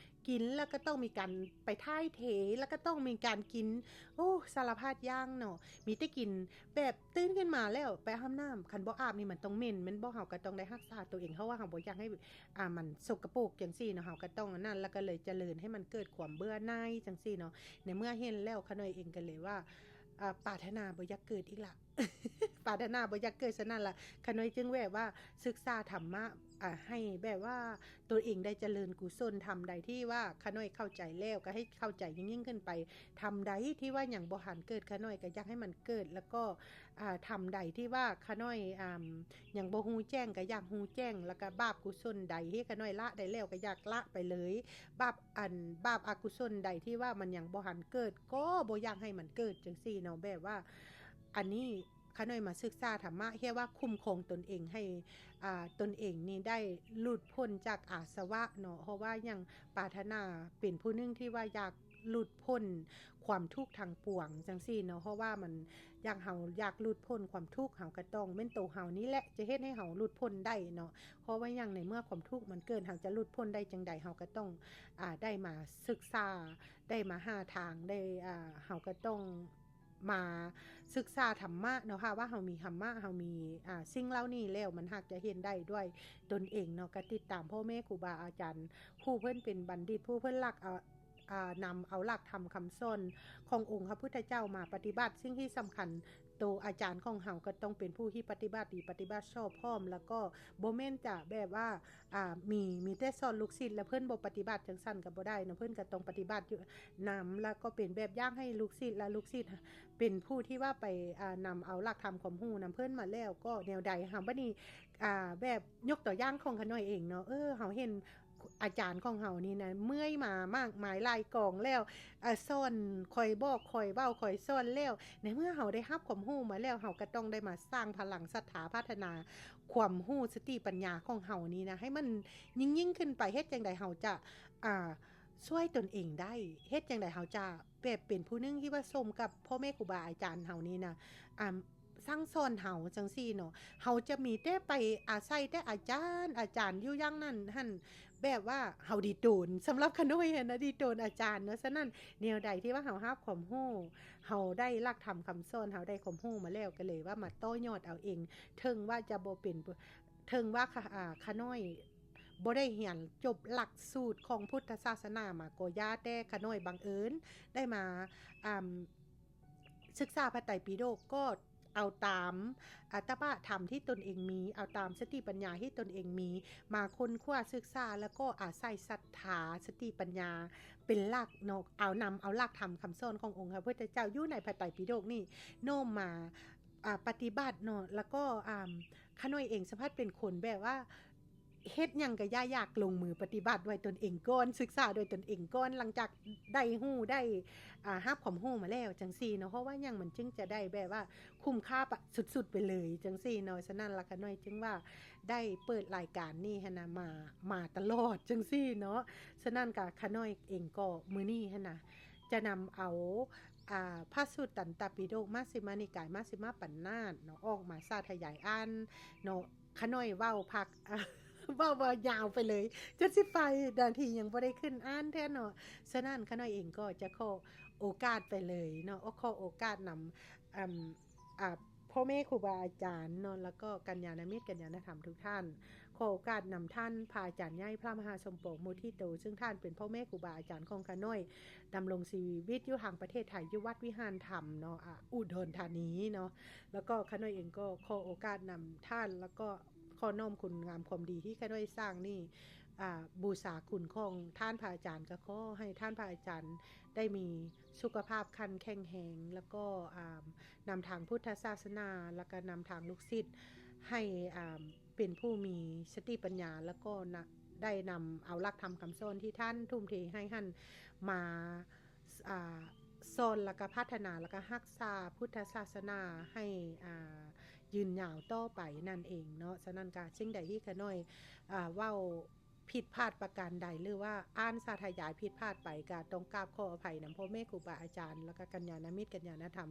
ກິນ ແລ້ວກໍຕ້ອງມີການໄປຖ່າຍເທ ແລ້ວກໍຕ້ອງມີການກິນ ໂອ້ ສາລະພັດຢ່າງເນາະ. ມີແຕ່ກິນແບບຕື່ນຂຶ້ນມາແລ້ວໄປອາບນ້ຳ ຄັນບໍ່ອາບນີ້ມັນຕ້ອງເໝັນແມ່ນບໍ່? ເຮົາກໍຕ້ອງໄດ້ຮັກສາຕົວເອງ ເພາະວ່າເຮົາບໍ່ຢາກໃຫ້ ອ່າ ມັນສົກກະປົກຈັ່ງຊີ້ເນາະ ເຮົາກໍຕ້ອງອັນນັ້ນ ແລ້ວກໍເລີຍຈະເລີນໃຫ້ມັນເກີດຄວາມເບື່ອໜ່າຍຈັ່ງຊີ້ເນາະ. ໃນເມື່ອເຫັນແລ້ວ ຂະນ້ອຍເອງກໍເລີຍວ່າ ອ່າ ປາດຖະໜາບໍ່ຢາກເກີດອີກລະ ປາດຖະໜາບໍ່ຢາກເກີດ. ສະນັ້ນລະ ຂະນ້ອຍຈຶ່ງແບບວ່າສຶກສາທຳມະ ອ່າ ໃຫ້ແບບວ່າຕົວເອງໄດ້ຈະເລີນກຸສົນ ທຳໃດທີ່ວ່າຂະນ້ອຍເຂົ້າໃຈແລ້ວ ກໍໃຫ້ເຂົ້າໃຈຍິ່ງໆຂຶ້ນໄປ, ທຳໃດທີ່ວ່າຍັງບໍ່ທັນເກີດ ຂະນ້ອຍກໍຢາກໃຫ້ມັນເກີດ ແລ້ວກໍ ອ່າ ທຳໃດທີ່ວ່າຂະນ້ອຍ ອ່າ ຍັງບໍ່ຮູ້ແຈ້ງກໍຢາກຮູ້ແຈ້ງ, ແລ້ວກໍບາບກຸສົນໃດທີ່ຂະນ້ອຍລະໄດ້ແລ້ວກໍຢາກລະໄປເລີຍ, ບາບ ອັນ ບາບອະກຸສົນໃດທີ່ວ່າມັນຍັງບໍ່ທັນເກີດ ກໍບໍ່ຢາກໃຫ້ມັນເກີດ ຈັ່ງຊີ້ເນາະ. ແບບວ່າ ອັນນີ້ຂະນ້ອຍມາສຶກສາທຳມະ ເພື່ອວ່າຄຸ້ມຄອງຕົນເອງໃຫ້ ອ່າ ຕົນເອງນີ້ໄດ້ຫຼຸດພົ້ນຈາກອາສະວະເນາະ. ເພາະວ່າຫຍັງ ປາດຖະໜາເປັນຜູ້ໜຶ່ງທີ່ວ່າຢາກຫຼຸດພົ້ນຄວາມທຸກທັງປວງ ຈັ່ງຊີ້ເນາະ. ເພາະວ່າມັນ ຢາກ ເຮົາຢາກຫຼຸດພົ້ນຄວາມທຸກ ເຮົາກໍຕ້ອງ ແມ່ນໂຕເຮົານີ້ແຫຼະຈະເຮັດໃຫ້ເຮົາຫຼຸດພົ້ນໄດ້ເນາະ. ເພາະວ່າຫຍັງ ໃນເມື່ອຄວາມທຸກມັນເກີດ ເຮົາຈະຫຼຸດພົ້ນໄດ້ຈັ່ງໃດ? ເຮົາກໍຕ້ອງ ອ່າ ໄດ້ມາສຶກສາ ໄດ້ມາຫາທາງ ໄດ້ ອ່າ ເຮົາກໍຕ້ອງມາສຶກສາທຳມະເນາະ. ຖ້າວ່າເຮົາມີທຳມະ ເຮົາມີ ອ່າ ສິ່ງເຫຼົ່ານີ້ແລ້ວ ມັນຫາກຈະເຫັນໄດ້ດ້ວຍຕົນເອງເນາະ. ກໍຕິດຕາມພໍ່ແມ່ຄູບາອາຈານ ຜູ້ເພິ່ນເປັນບັນດິດ ຜູ້ເພິ່ນຫຼັກ ເອົາ ອ່າ ນຳເອົາຫຼັກທຳຄຳສອນຂອງອົງພະພຸດທະເຈົ້າມາປະຕິບັດ. ສິ່ງທີ່ສຳຄັນ ໂຕອາຈານຂອງເຮົາກໍຕ້ອງເປັນຜູ້ທີ່ປະຕິບັດດີ ປະຕິບັດຊອບພ້ອມ ແລ້ວກໍບໍ່ແມ່ນຈະແບບວ່າ ອ່າ ມີ ມີແຕ່ສອນລູກສິດ ແລ້ວເພິ່ນບໍ່ປະຕິບັດ ຈັ່ງຊັ້ນກໍບໍ່ໄດ້ເນາະ. ເພິ່ນກໍຕ້ອງປະຕິບັດຢູ່ນຳ ແລ້ວກໍເປັນແບບຢ່າງໃຫ້ລູກສິດ ແລະ ລູກສິດເປັນຜູ້ທີ່ວ່າໄປ ອ່າ ນຳເອົາຫຼັກທຳຄວາມຮູ້ນຳເພິ່ນມາແລ້ວກໍແນວໃດ. ຫາ ບັດນີ້ ອ່າ ແບບຍົກຕົວຢ່າງຂອງຂະນ້ອຍເອງເນາະ ເອີ ເຮົາເຫັນ ອາຈານຂອງເຮົານີ້ນະ ເມື່ອຍມາມາກມາຍຫຼາຍກອງແລ້ວ ເອີ ສອນ ຄອຍບອກ ຄອຍເວົ້າ ຄອຍສອນແລ້ວ. ໃນເມື່ອເຮົາໄດ້ຮັບຄວາມຮູ້ມາແລ້ວ ເຮົາກໍຕ້ອງໄດ້ມາສ້າງພະລັງສັດທາ ພັດທະນາຄວາມຮູ້ສະຕິປັນຍາຂອງເຮົານີ້ນະ ໃຫ້ມັນຍິ່ງໆຂຶ້ນໄປ. ເຮັດຈັ່ງໃດເຮົາຈະ ອ່າ ຊ່ວຍຕົນເອງໄດ້? ເຮັດຈັ່ງໃດເຮົາຈະແບບເປັນຜູ້ໜຶ່ງທີ່ວ່າສົມກັບພໍ່ແມ່ຄູບາອາຈານເຮົານີ້ນະ ອ່າ ສັ່ງສອນເຮົາຈັ່ງຊີ້ເນາະ. ເຮົາຈະມີແຕ່ໄປອາໄສແຕ່ອາຈານ ອາຈານຢູ່ຢ່າງນັ້ນຫັ້ນ ແບບວ່າເຮົາດີໂຕນ ສຳລັບຂະນ້ອຍຫັ້ນນະ ດີໂຕນອາຈານເນາະ. ສະນັ້ນ ແນວໃດທີ່ວ່າເຮົາຮັບຄວາມຮູ້ ເຮົາໄດ້ຫຼັກທຳຄຳສອນ ເຮົາໄດ້ຄວາມຮູ້ມາແລ້ວ ກໍເລີຍວ່າມາຕໍ່ຍອດເອົາເອງ. ເຖິງວ່າຈະບໍ່ເປັນ ເຖິງວ່າຂະ ອາ ຂະນ້ອຍບໍ່ໄດ້ຮຽນຈົບຫຼັກສູດຂອງພຸດທະສາສະໜາມາກໍຢ່າ, ແຕ່ຂະນ້ອຍບັງເອີນໄດ້ມາ ອ່າ ສຶກສາພະໄຕປິດົກ ກໍເອົາຕາມ ອາ ຕະບະທຳທີ່ຕົນເອງມີ, ເອົາຕາມສະຕິປັນຍາທີ່ຕົນເອງມີ ມາຄົ້ນຄວ້າສຶກສາ ແລ້ວກໍອາໄສສັດທາ ສະຕິປັນຍາເປັນຫຼັກເນາະ, ເອົາ ນຳເອົາຫຼັກທຳຄຳສອນຂອງອົງພະພຸດທະເຈົ້າຢູ່ໃນພະໄຕປິດົກນີ້ ນ້ອມມາ ອາ ປະຕິບັດເນາະ. ແລ້ວກໍ ອາ ຂະນ້ອຍເອງສະພັດເປັນຄົນແບບວ່າ ເຮັດຫຍັງກໍຢ່າ ຢາກລົງມືປະຕິບັດດ້ວຍຕົນເອງກ່ອນ, ສຶກສາດ້ວຍຕົນເອງກ່ອນ, ຫຼັງຈາກໄດ້ຮູ້ ໄດ້ ອາ ຮັບຄວາມຮູ້ມາແລ້ວຈັ່ງຊີ້ເນາະ. ເພາະວ່າຫຍັງ ມັນຈຶ່ງຈະໄດ້ແບບວ່າຄຸ້ມຄ່າປະ ສຸດໆໄປເລີຍຈັ່ງຊີ້ເນາະ. ສະນັ້ນລະ ຂະນ້ອຍຈຶ່ງວ່າໄດ້ເປີດລາຍການນີ້ຫັ້ນນະ ມາ ມາຕະຫຼອດຈັ່ງຊີ້ເນາະ. ສະນັ້ນກະ ຂະນ້ອຍເອງກໍມື້ນີ້ຫັ້ນນະ ຈະນຳເອົາ ອາ ພະສຸດຕັນຕະປິດົກ ມັຊຊິມະນິກາຍ ມັຊຊິມະປັນນາດເນາະ ອອກມາສາທະຍາຍອ່ານເນາະ. ຂະນ້ອຍເວົ້າພັກ ເວົ້າ ເວົ້າຍາວໄປເລີຍ ຈົນຊິໄປນາທີຍັງບໍ່ໄດ້ຂຶ້ນອ່ານແທ້ເນາະ. ສະນັ້ນຂະນ້ອຍເອງກໍຈະຂໍໂອກາດໄປເລີຍເນາະ, ຂໍໂອກາດນຳ ອາ ອາ ພໍ່ແມ່ຄູບາອາຈານເນາະ ແລ້ວກໍກັນຍານະມິດ ກັນຍານະທຳທຸກທ່ານ. ຂໍໂອກາດນຳທ່ານພະອາຈານໃຫຍ່ ພະມະຫາສົມປອງ ມຸທິໂຕ ຊຶ່ງທ່ານເປັນພໍ່ແມ່ຄູບາອາຈານຂອງຂະນ້ອຍ ດຳລົງຊີວິດຢູ່ທາງປະເທດໄທ ຢູ່ວັດວິຫານທຳເນາະ ອາ ອຸດອນທານີເນາະ. ແລ້ວກໍຂະນ້ອຍເອງກໍຂໍໂອກາດນຳທ່ານ ແລ້ວກໍຂໍນ້ອມຄຸນງາມຄວາມດີທີ່ຂະນ້ອຍສ້າງນີ້ ອາ ບູຊາຄຸນຂອງທ່ານພະອາຈານ, ກໍຂໍໃຫ້ທ່ານພະອາຈານໄດ້ມີສຸຂະພາບຂັ້ນແຂງແຮງ ແລ້ວກໍ ອາ ນຳທາງພຸດທະສາສະໜາ ແລ້ວກໍນຳທາງລູກສິດໃຫ້ ອາ ເປັນຜູ້ມີສະຕິປັນຍາ ແລ້ວກໍນະ ໄດ້ນຳເອົາຫຼັກທຳຄຳສອນທີ່ທ່ານທຸ່ມເທໃຫ້ຫັ້ນມາ ອາ ສອນ ແລ້ວກໍພັດທະນາ ແລ້ວກໍຮັກສາພຸດທະສາສະໜາໃຫ້ ອາ ຍືນຍາວຕໍ່ໄປນັ້ນເອງເນາະ. ສະນັ້ນກະ ສິ່ງໃດທີ່ຂະນ້ອຍ ອາ ເວົ້າຜິດພາດປະການໃດ ຫຼືວ່າອ່ານສາທະຍາຍຜິດພາດໄປ ກະຕ້ອງກາບຂໍອະໄພນຳພໍ່ແມ່ຄູບາອາຈານ ແລ້ວກະກັນຍານະມິດ ກັນຍານະທຳ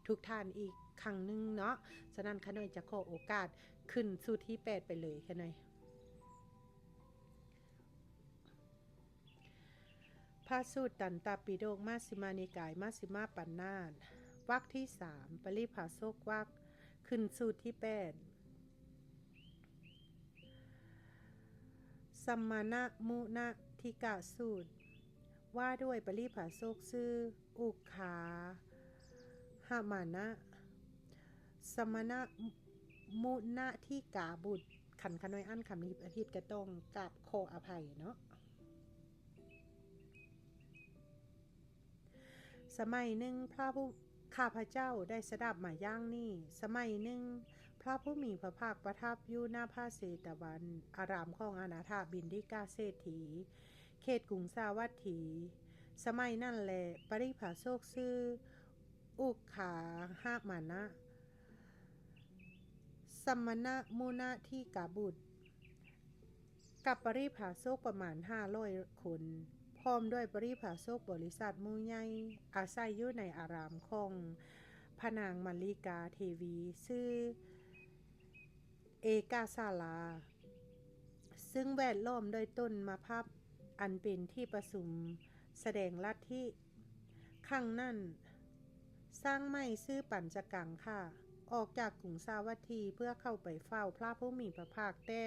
ທຸກທ່ານອີກຄັ້ງໜຶ່ງເນາະ. ສະນັ້ນຂະນ້ອຍຈະຂໍໂອກາດ ຂຶ້ນຊຸດທີແປດໄປເລີຍຂະນ້ອຍ. ພະສູດຕັນຕະປິດົກ ມັຊຊິມະນິກາຍ ມັຊຊິມະປັນນາດ ວັກທີສາມ ປະລິພາຊົກວັກ ຂຶ້ນສູດທີແປດ ສະມະນະມຸນະທິກະສູດ ວ່າດ້ວຍປະລິພາຊົກຊື່ ອຸກຂາຫະມານະ ສະມະນະມຸນະທິກາບຸດ. ຄັນຂ້ານ້ອຍອ່ານຄຳນີ້ຜິດກໍຕ້ອງກາບຂໍອະໄພເນາະ. ສະໄໝໜຶ່ງ ພະຜູ້ ຂ້າພະເຈົ້າໄດ້ສະດັບມາຢ່າງນີ້, ສະໄໝໜຶ່ງ ພະຜູ້ມີພະພາກປະທັບຢູ່ນະພະເຊຕະວັນ ອາຣາມຂອງອະນາຖະບິນດິກາເສດຖີ ເຂດກຸງສາວັດຖີ. ສະໄໝນັ້ນແລ ປະລິພາຊົກຊື່ ອຸກຂາຫະມານະ ສະມະນະມຸນະທິກາບຸດ ກັບປະລິພາຊົກປະມານຫ້າຮ້ອຍຄົນ ພ້ອມດ້ວຍປະລິພາຊົກບໍລິສັດໝູ່ໃຫຍ່ ອາໄສຢູ່ໃນອາຣາມຂອງພະນາງມະລິກາເທວີ ຊື່ເອກາສາລາ ຊຶ່ງແວດລ້ອມດ້ວຍຕົ້ນມະພັບ ອັນເປັນທີ່ປະຊຸມສະແດງລັດທິ. ຄັ້ງນັ້ນ ຊ່າງໄໝຊື່ປັນຈະກັງຄະ ອອກຈາກກຸງສາວັດຖີ ເພື່ອເຂົ້າໄປເຝົ້າພະຜູ້ມີພະພາກ ແຕ່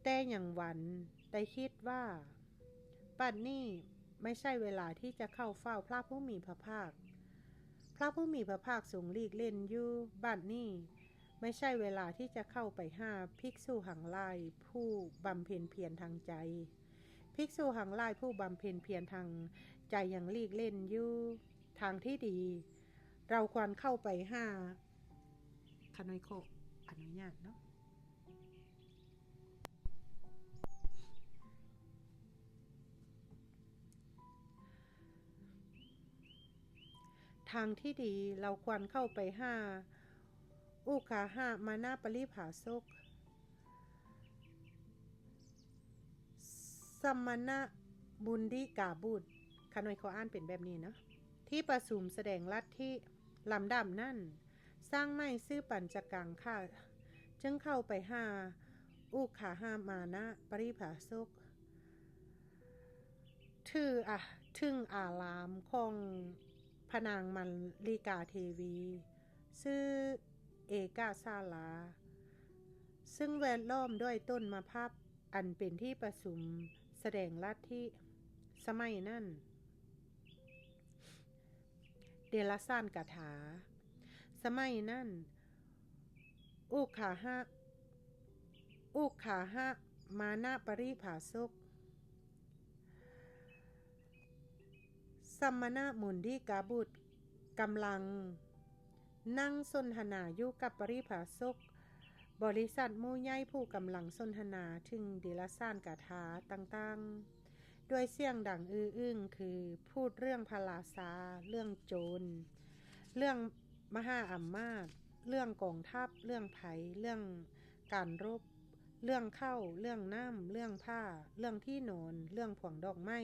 ແຕ່ຍັງວັນໄດ້ຄິດວ່າ ບັດນີ້ໄມ່ໃຊ່ເວລາທີ່ຈະເຂົ້າເຝົ້າພະຜູ້ມີພະພາກ. ພະຜູ້ມີພະພາກຊົງຫຼີກເວັ້ນຢູ່. ບັດນີ້ໄມ່ໃຊ່ເວລາທີ່ຈະເຂົ້າໄປຫາພິກສຸທັງຫຼາຍຜູ້ບຳເພັນພຽນທາງໃຈ. ພິກສຸທັງຫຼາຍຜູ້ບຳເພັນພຽນທາງໃຈຍັງຫຼີກເວັ້ນຢູ່. ທາງທີ່ດີ ເຮົາຄວນເຂົ້າໄປຫາ ຂ້ານ້ອຍຂໍອະນຸຍາດເນາະ. ທາງທີ່ດີ ເຮົາຄວນເຂົ້າໄປຫາ ອຸກຂາຫະມານະປະລິພາຊົກ ສະມະນະມຸນດິກາບຸດ, ຂ້ານ້ອຍຂໍອ່ານເປັນແບບນີ້ເນາະ, ທີ່ປະຊຸມສະແດງລັດທິ. ລຳດັບນັ້ນ ຊ່າງໄໝຊື່ປັນຈະກັງຄະ ຈຶ່ງເຂົ້າໄປຫາອຸກຂາຫະມານະປະລິພາຊົກ ຖືອາ ເຖິງອາຣາມຂອງພະນາງມະລິກາເທວີ ຊື່ເອກາສາລາ ຊຶ່ງແວດລ້ອມດ້ວຍຕົ້ນມະພັບ ອັນເປັນທີ່ປະຊຸມສະແດງລັດທິ. ສະໄໝນັ້ນ ເດລະສານກາຖາ. ສະໄໝນັ້ນ ອຸກຂາຫະ ອຸກຂາຫະມານະປະລິພາຊົກ ສະມະນະມຸນດິກາບຸດ ກຳລັງນັ່ງສົນທະນາຢູ່ກັບປະລິພາຊົກບໍລິສັດໝູ່ໃຫຍ່ ຜູ້ກຳລັງສົນທະນາເຖິງເດລະສານກາຖາຕ່າງໆ ດ້ວຍສຽງດັງອື້ອອຶ້ງ ຄື ພູດເລື່ອງພະລາຊາ, ເລື່ອງໂຈນ, ເລື່ອງມະຫາອຳມາດ, ເລື່ອງກອງທັບ, ເລື່ອງໄພ, ເລື່ອງການລົບ, ເລື່ອງເຂົ້າ, ເລື່ອງນ້ຳ, ເລື່ອງຜ້າ, ເລື່ອງທີ່ນອນ, ເລື່ອງພວງດອກໄມ້,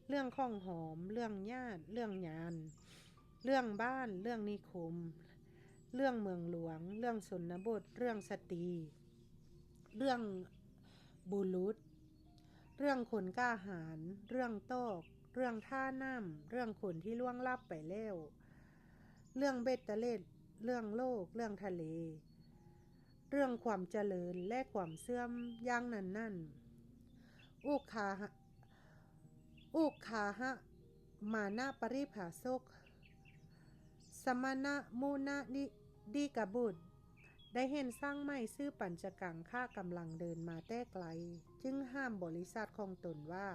ເລື່ອງຂອງຫອມ, ເລື່ອງຍາດ, ເລື່ອງຍານ, ເລື່ອງບ້ານ, ເລື່ອງນິຄົມ, ເລື່ອງເມືອງຫຼວງ, ເລື່ອງຊົນນະບົດ, ເລື່ອງສະຕີ, ເລື່ອງບຸລຸດ, ເລື່ອງຄົນກ້າຫານ, ເລື່ອງຕອກ, ເລື່ອງທ່ານ້ຳ, ເລື່ອງຄົນທີ່ລ່ວງລັບໄປແລ້ວ, ເລື່ອງເບັດຕະເລັດ, ເລື່ອງໂລກ, ເລື່ອງທະເລ, ເລື່ອງຄວາມຈະເລີນ ແລະ ຄວາມເສື່ອມຢ່າງນັ້ນໆ. ອຸກຂາຫະ ອຸກຂາຫະມານະປະລິພາຊົກ ສະມະນະມຸນະດິ ດິກະບຸດ ໄດ້ເຫັນຊ່າງໄໝຊື່ປັນຈະກັງຄະກຳລັງເດີນມາແຕ່ໄກ ຈຶ່ງຫ້າມບໍລິສັດຂອງຕົນວ່າ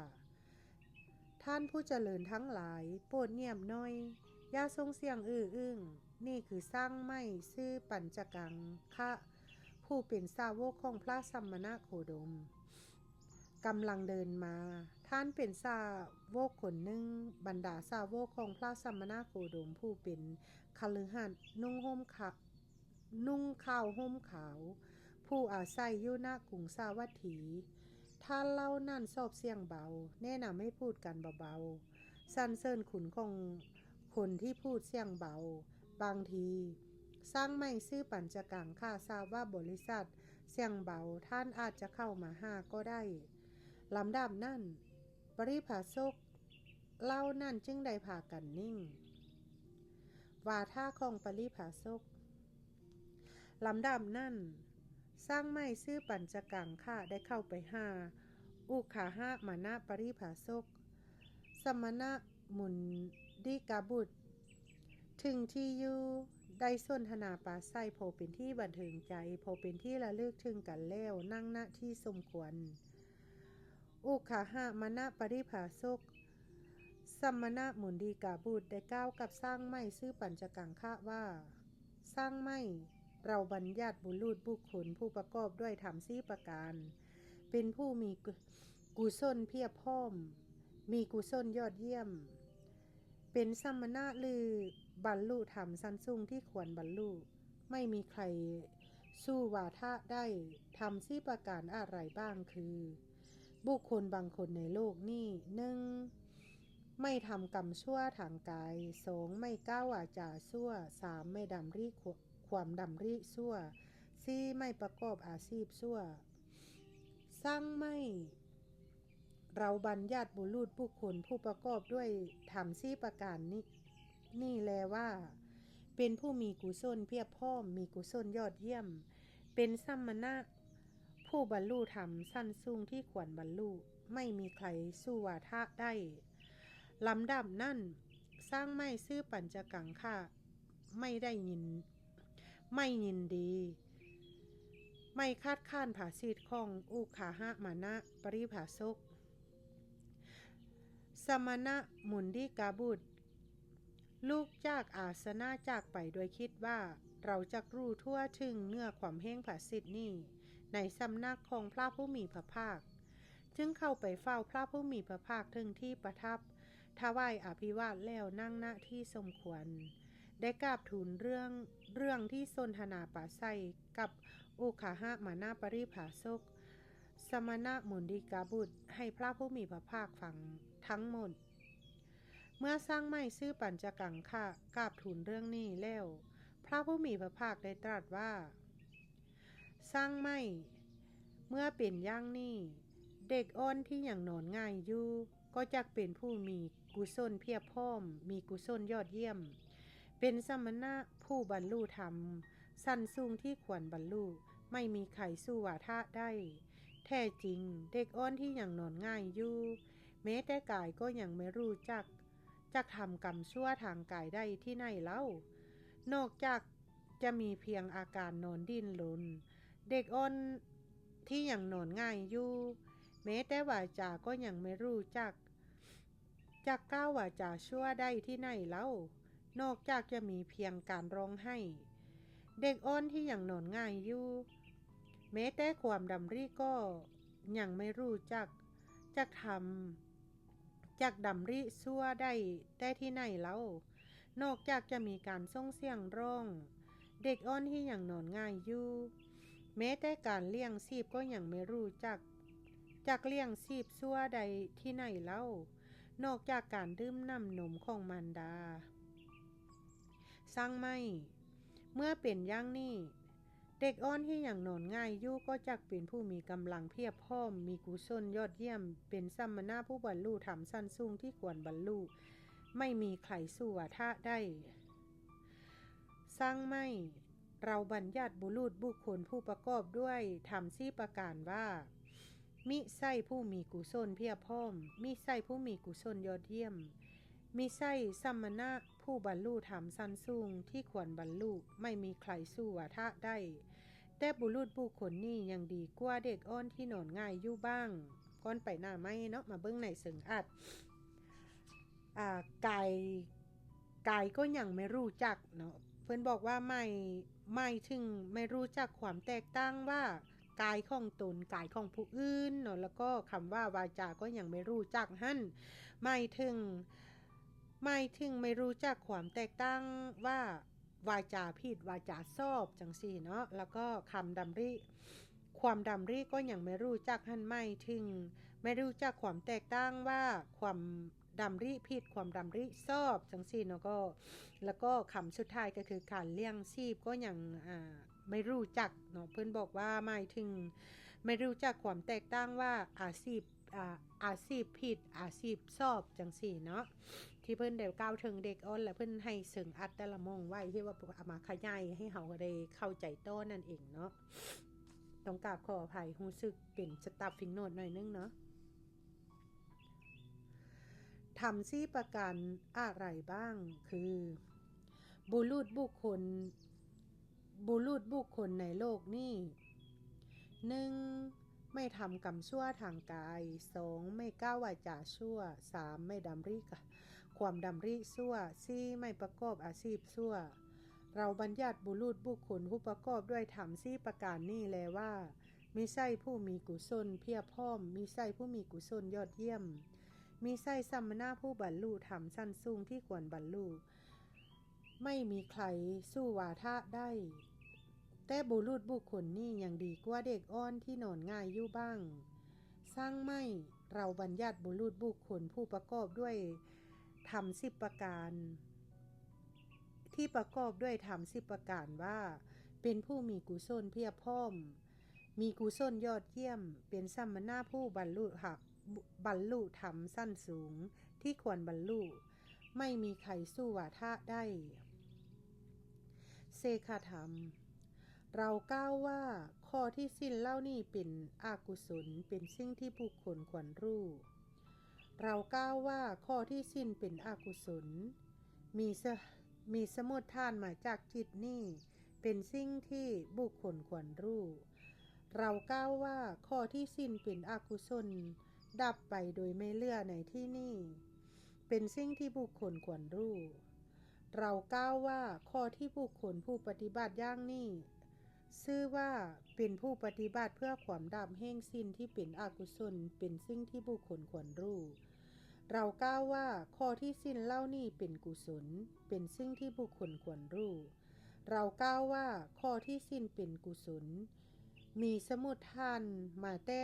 ທ່ານຜູ້ຈະເລີນທັງຫຼາຍ, ໂປດງຽບໜ້ອຍ, ຢ່າສົ່ງສຽງອື້ອອຶ້ງ. ນີ້ຄືຊ່າງໄໝຊື່ປັນຈະກັງຄະ ຜູ້ເປັນສາວົກຂອງພະສະມະນະໂຄດົມ ກຳລັງເດີນມາ. ທ່ານເປັນສາວົກຄົນໜຶ່ງ, ບັນດາສາວົກຂອງພະສະມະນະໂຄດົມ ຜູ້ເປັນຄະລືຫັດນຸ່ງຫົ່ມຂາ ນຸ່ງຂາວຫົ່ມຂາວ ຜູ້ອາໄສຢູ່ນະກຸງສາວັດຖີ. ທ່ານເຫຼົ່ານັ້ນຊອບສຽງເບົາ, ແນະນຳໃຫ້ພູດກັນເບົາໆ, ສັນເສີນຄຸນຂອງຄົນທີ່ພູດສຽງເບົາ. ບາງທີ ຊ່າງໄໝຊື່ປັນຈະກັງຄະຊາບວ່າບໍລິສັດສຽງເບົາ ທ່ານອາດຈະເຂົ້າມາຫາກໍໄດ້. ລຳດັບນັ້ນ ປະລິພາຊົກ ເຫຼົ່ານັ້ນຈຶ່ງໄດ້ພາກັນນິ່ງ. ວາທະຂອງປະລິພາຊົກ. ລຳດັບນັ້ນ, ຊ້າງໄມ້ຊື່ປັນຈະກັງຄະໄດ້ເຂົ້າໄປຫາອຸຄາຫະມະນະປະລິພາຊົກ, ສະມະນະມຸນດິກາບຸດ, ເຖິງທີ່ຢູ່, ໄດ້ສົນທະນາປາໄສພໍເປັນທີ່ບັນເທີງໃຈ, ພໍເປັນທີ່ລະລຶກເຖິງກັນແລ້ວ, ນັ່ງ ນະ ທີ່ສົມຄວນ. ອຸຄາຫະມະນະປະລິພາຊົກ, ສະມະນະມຸນດີກາບຸດ ໄດ້ກ່າວກັບຊ້າງໄມ້ຊື່ປັນຈະກັງຄະວ່າ, ຊ້າງໄມ້, ເຮົາບັນຍັດບຸລຸດບຸກຄົນຜູ້ປະກອບດ້ວຍທຳສີ່ປະການ, ເປັນຜູ້ມີກຸ ກຸສົນພຽບພ້ອມ, ມີກຸສົນຍອດຢ້ຽມ, ເປັນສະມະນະ ຫຼື ບັນລຸທຳຊັ້ນສູງທີ່ຄວນບັນລຸ, ໄມ່ມີໃຄສູ້ວາທະໄດ້. ທຳສີ່ປະການອະໄລບ້າງຄື, ບຸກຄົນບາງຄົນໃນໂລກນີ້, ໜຶ່ງ ໄມ່ທຳກຳຊົ່ວທາງກາຍ, ສອງ ໄມ່ກ່າວວາຈາຊົ່ວ, ສາມ ໄມ່ດຳລິຄວາມດຳລິຊົ່ວ, ສີ່ ໄມ່ປະກອບອາຊີບຊົ່ວ. ຊ້າງໄມ້, ເຮົາບັນຍັດບຸລຸດບຸກຄົນຜູ້ປະກອບດ້ວຍທຳສີ່ປະການນີ້ ນີ້ແລວ່າ, ເປັນຜູ້ມີກຸສົນພຽບພ້ອມ, ມີກຸສົນຍອດຢ້ຽມ, ເປັນສະມະນະ ຜູ້ບັນລຸທຳຊັ້ນສູງທີ່ຄວນບັນລຸ, ໄມ່ມີໃຄສູ້ວາທະໄດ້. ລຳດັບນັ້ນ, ຊ້າງໄມ້ຊື່ປັນຈະກັງຄະ ໄມ່ໄດ້ຍິນ, ໄມ່ຍິນດີ, ໄມ່ຄັດຄ້ານພາສິດຂອງອຸຄາຫະມະນະປະລິພາຊົກ. ສະມະນະມຸນດິກາບຸດ ລຸກຈາກອາສະນະຈາກໄປດ້ວຍຄິດວ່າ, ເຮົາຈັກຮູ້ທົ່ວເຖິງເນື້ອຄວາມແຫ່ງພາສິດນີ້ໃນສຳນັກຂອງພະຜູ້ມີພະພາກ, ຈຶ່ງເຂົ້າໄປເຝົ້າພະຜູ້ມີພະພາກເຖິງທີ່ປະທັບ, ຖວາຍອະພິວາດແລ້ວນັ່ງ ນະ ທີ່ສົມຄວນ, ໄດ້ກາບທູນເລື່ອງ, ເລື່ອງທີ່ສົນທະນາປາໄສກັບອຸຄາຫະມະນະປະລິພາຊົກ, ສະມະນະມຸນດິກາບຸດ ໃຫ້ພະຜູ້ມີພະພາກຟັງທັງໝົດ. ເມື່ອຊ້າງໄມ້ຊື່ປັນຈະກັງຄະກາບທູນເລື່ອງນີ້ແລ້ວ, ພະຜູ້ມີພະພາກໄດ້ຕລັດວ່າ, ຊ້າງໄມ້, ເມື່ອເປັນຢ່າງນີ້, ເດັກອ່ອນທີ່ຍັງນອນຫງາຍຢູ່ ກໍຈັກເປັນຜູ້ມີກຸສົນພຽບພ້ອມ, ມີກຸສົນຍອດຢ້ຽມ, ເປັນສະມະນະຜູ້ບັນລຸທຳຊັ້ນສູງທີ່ຄວນບັນລຸ, ໄມ່ມີໃຄສູ້ວາທະໄດ້. ແທ້ຈິງ, ເດັກອ່ອນທີ່ຍັງນອນຫງາຍຢູ່, ແມ້ແຕ່ກາຍກໍຍັງໄມ່ຮູ້ຈັກ, ຈັກທຳກຳຊົ່ວທາງກາຍໄດ້ທີ່ໄຫນເລົ່າ? ນອກຈາກຈະມີພຽງອາການນອນດີ້ນລົນ, ເດັກອ່ອນທີ່ຍັງນອນຫງາຍຢູ່, ແມ້ແຕ່ວາຈາກໍຍັງໄມ່ຮູ້ຈັກ, ຈັກກ່າວວາຈາຊົ່ວໄດ້ທີ່ໄຫນເລົ່າ? ນອກຈາກຈະມີພຽງການຮ້ອງໄຫ້. ເດັກອ່ອນທີ່ຍັງນອນຫງາຍຢູ່, ແມ້ແຕ່ຄວາມດຳລິກໍຍັງໄມ່ຮູ້ຈັກ, ຈັກທຳ, ຈັກດຳລິຊົ່ວໄດ້ແຕ່ທີ່ໄຫນເລົ່າ? ນອກຈາກຈະມີການສົ່ງສຽງຮ້ອງ, ເດັກອ່ອນທີ່ຍັງນອນຫງາຍຢູ່, ແມ້ແຕ່ການລ້ຽງຊີບກໍຍັງໄມ່ຮູ້ຈັກ, ຈັກລ້ຽງຊີບຊົ່ວໄດ້ທີ່ໄຫນເລົ່າ? ນອກຈາກການດື່ມນ້ຳນົມຂອງມານດາ. ຊ້າງໄມ້, ເມື່ອເປັນຢ່າງນີ້, ເດັກອ່ອນທີ່ຍັງນອນຫງາຍຢູ່ກໍຈັກເປັນຜູ້ມີກຳລັງພຽບພ້ອມ, ມີກຸສົນຍອດຢ້ຽມ, ເປັນສະມະນະຜູ້ບັນລຸທຳຊັ້ນສູງທີ່ຄວນບັນລຸ, ໄມ່ມີໃຄສູ້ວາທະໄດ້. ຊ້າງໄມ້, ເຮົາບັນຍັດບຸລຸດບຸກຄົນຜູ້ປະກອບດ້ວຍທຳສີ່ປະການວ່າ, ມິໃຊ່ຜູ້ມີກຸສົນພຽບພ້ອມ, ມິໃຊ່ຜູ້ມີກຸສົນຍອດຢ້ຽມ, ມິໃຊ່ສະມະນະຜູ້ບັນລຸທຳຊັ້ນສູງທີ່ຄວນບັນລຸ, ໄມ່ມີໃຄສູ້ວາທະໄດ້. ແຕ່ບຸລຸດບຸກຄົນນີ້ຍັງດີກວ່າເດັກອ່ອນທີ່ນອນຫງາຍຢູ່ບ້າງ. ກ່ອນໄປໜ້າໃໝ່ເນາະ, ມາເບິ່ງໃນເຊິ່ງອັດ. ອາ, ກາຍ, ກາຍກໍຍັງໄມ່ຮູ້ຈັກເນາະ. ເພິ່ນບອກວ່າໝາຍ, ໝາຍເຖິງໄມ່ຮູ້ຈັກຄວາມແຕກຕ່າງວ່າ ກາຍຂອງຕົນ, ກາຍຂອງຜູ້ອື່ນເນາະ, ແລ້ວກໍຄຳວ່າວາຈາກໍຍັງໄມ່ຮູ້ຈັກຫັ້ນ ໝາຍເຖິງ, ໝາຍເຖິງໄມ່ຮູ້ຈັກຄວາມແຕກຕ່າງວ່າວາຈາຜິດ, ວາຈາຊອບ ຈັ່ງຊີ້ເນາະ, ແລ້ວກໍຄຳດຳລິ, ຄວາມດຳລິກໍຍັງໄມ່ຮູ້ຈັກຫັ້ນ ໝາຍເຖິງໄມ່ຮູ້ຈັກຄວາມແຕກຕ່າງວ່າຄວາມ ດຳລິຜິດ, ຄວາມດຳລິຊອບ ຈັ່ງຊີ້ເນາະ. ກໍ ແລ້ວກໍຄຳສຸດທ້າຍກໍຄື ການລ້ຽງຊີບກໍຍັງ, ອາ, ໄມ່ຮູ້ຈັກເນາະ. ເພິ່ນບອກວ່າໝາຍເຖິງໄມ່ຮູ້ຈັກຄວາມແຕກຕ່າງວ່າອາຊີບ, ອາ ອາຊີບຜິດ ອາຊີບຊອບ ຈັ່ງຊີ້ເນາະ ທີ່ເພິ່ນໄດ້ກ່າວເຖິງເດັກອ່ອນ ແລະ ເພິ່ນໃຫ້ເຊິ່ງອັດແຕ່ລະໝ່ອງໄວ້ ທີ່ວ່າເອົາມາຂະຫຍາຍໃຫ້ເຮົາໄດ້ເຂົ້າໃຈຕໍ່ນັ້ນເອງເນາະ. ຕ້ອງກາບຂໍອະໄພ ຮູ້ສຶກເປັນສະຕັບຟິງໂນດໜ້ອຍໜຶ່ງເນາະ. ທຳສີ່ປະການອະໄລບ້າງ? ຄື ບຸລຸດບຸກຄົນ ບຸລຸດບຸກຄົນໃນໂລກນີ້ ໜຶ່ງ ໄມ່ທຳກຳຊົ່ວທາງກາຍ, ສອງ ໄມ່ກ່າວວາຈາຊົ່ວ, ສາມ ໄມ່ດຳລິ ຄວາມດຳລິຊົ່ວ, ສີ່ ໄມ່ປະກອບອາຊີບຊົ່ວ. ເຮົາບັນຍັດບຸລຸດບຸກຄົນຜູ້ປະກອບດ້ວຍທຳສີ່ປະການນີ້ແລວ່າ ມິໃຊ້ຜູ້ມີກຸສົນພຽບພ້ອມ, ມິໃຊ້ຜູ້ມີກຸສົນຍອດຢ້ຽມ, ມິໃຊ້ສຳມະນະຜູ້ບັນລຸທຳຊັ້ນສູງທີ່ຄວນບັນລຸ, ໄມ່ມີໃຄສູ້ວາທະໄດ້. ແຕ່ບຸລຸດບຸກຄົນນີ້ຍັງດີກວ່າເດັກອ່ອນທີ່ນອນຫງາຍຢູ່ບັ້ງ. ຊ່າງໄມ້, ເຮົາບັນຍັດບຸລຸດບຸກຄົນຜູ້ປະກອບດ້ວຍທຳສິບປະການ ທີ່ປະກອບດ້ວຍທຳສິບປະການວ່າ ເປັນຜູ້ມີກຸສົນພຽບພ້ອມ, ມີກຸສົນຍອດຢ້ຽມ, ເປັນສຳມະນະຜູ້ບັນລຸ ບັນລຸທຳຊັ້ນສູງທີ່ຄວນບັນລຸ, ໄມ່ມີໃຄສູ້ວາທະໄດ້. ເສກຂາທຳ. ເຮົາກ່າວວ່າຂໍ້ທີ່ສິ້ນເຫຼົ່ານີ້ເປັນອະກຸສົນ, ເປັນສິ່ງທີ່ບຸກຄົນຄວນຮູ້. ເຮົາກ່າວວ່າຂໍ້ທີ່ສິ້ນເປັນອະກຸສົນ, ມີສະ ມີສະມຸດຖານມາຈາກຈິດນີ້, ເປັນສິ່ງທີ່ບຸກຄົນຄວນຮູ້. ເຮົາກ່າວວ່າຂໍ້ທີ່ສິ້ນເປັນອະກຸສົນ ດັບໄປໂດຍໄມ່ເຫຼືອໃນທີ່ນີ້, ເປັນສິ່ງທີ່ບຸກຄົນຄວນຮູ້. ເຮົາກ່າວວ່າຂໍ້ທີ່ບຸກຄົນຜູ້ປະຕິບັດຢ່າງນີ້ ຊື່ວ່າເປັນຜູ້ປະຕິບັດເພື່ອຄວາມດັບແຫ່ງສິ່ງທີ່ເປັນອະກຸສົນ ເປັນສິ່ງທີ່ບຸກຄົນຄວນຮູ້. ເຮົາກ່າວວ່າຂໍ້ທີ່ສິ້ນເຫຼົ່ານີ້ເປັນກຸສົນ ເປັນສິ່ງທີ່ບຸກຄົນຄວນຮູ້. ເຮົາກ່າວວ່າຂໍ້ທີ່ສິ້ນເປັນກຸສົນ ມີສະມຸດຖານມາແຕ່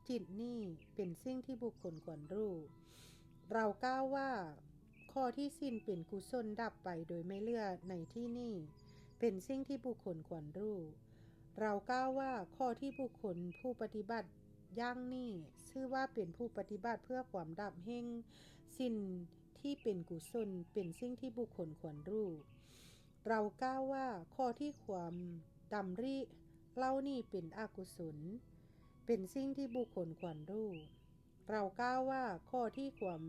ຈິດນີ້ ເປັນສິ່ງທີ່ບຸກຄົນຄວນຮູ້. ເຮົາກ່າວວ່າ ຂໍ້ທີ່ສິ້ນເປັນກຸສົນດັບໄປໂດຍໄມ່ເຫຼືອໃນທີ່ນີ້ ເປັນສິ່ງທີ່ບຸກຄົນຄວນຮູ້. ເຮົາກ່າວວ່າຂໍ້ທີ່ບຸກຄົນຜູ້ປະຕິບັດຢ່າງນີ້ ຊື່ວ່າເປັນຜູ້ປະຕິບັດເພື່ອຄວາມດັບແຫ່ງສິ່ງທີ່ເປັນກຸສົນ ເປັນສິ່ງທີ່ບຸກຄົນຄວນຮູ້. ເຮົາກ່າວວ່າຂໍ້ທີ່ຄວາມດຳລິເຫຼົ່ານີ້ເປັນອະກຸສົນ ເປັນສິ່ງທີ່ບຸກຄົນຄວນຮູ້. ເຮົາກ່າວວ່າຂໍ້ທີ່ຄວາມ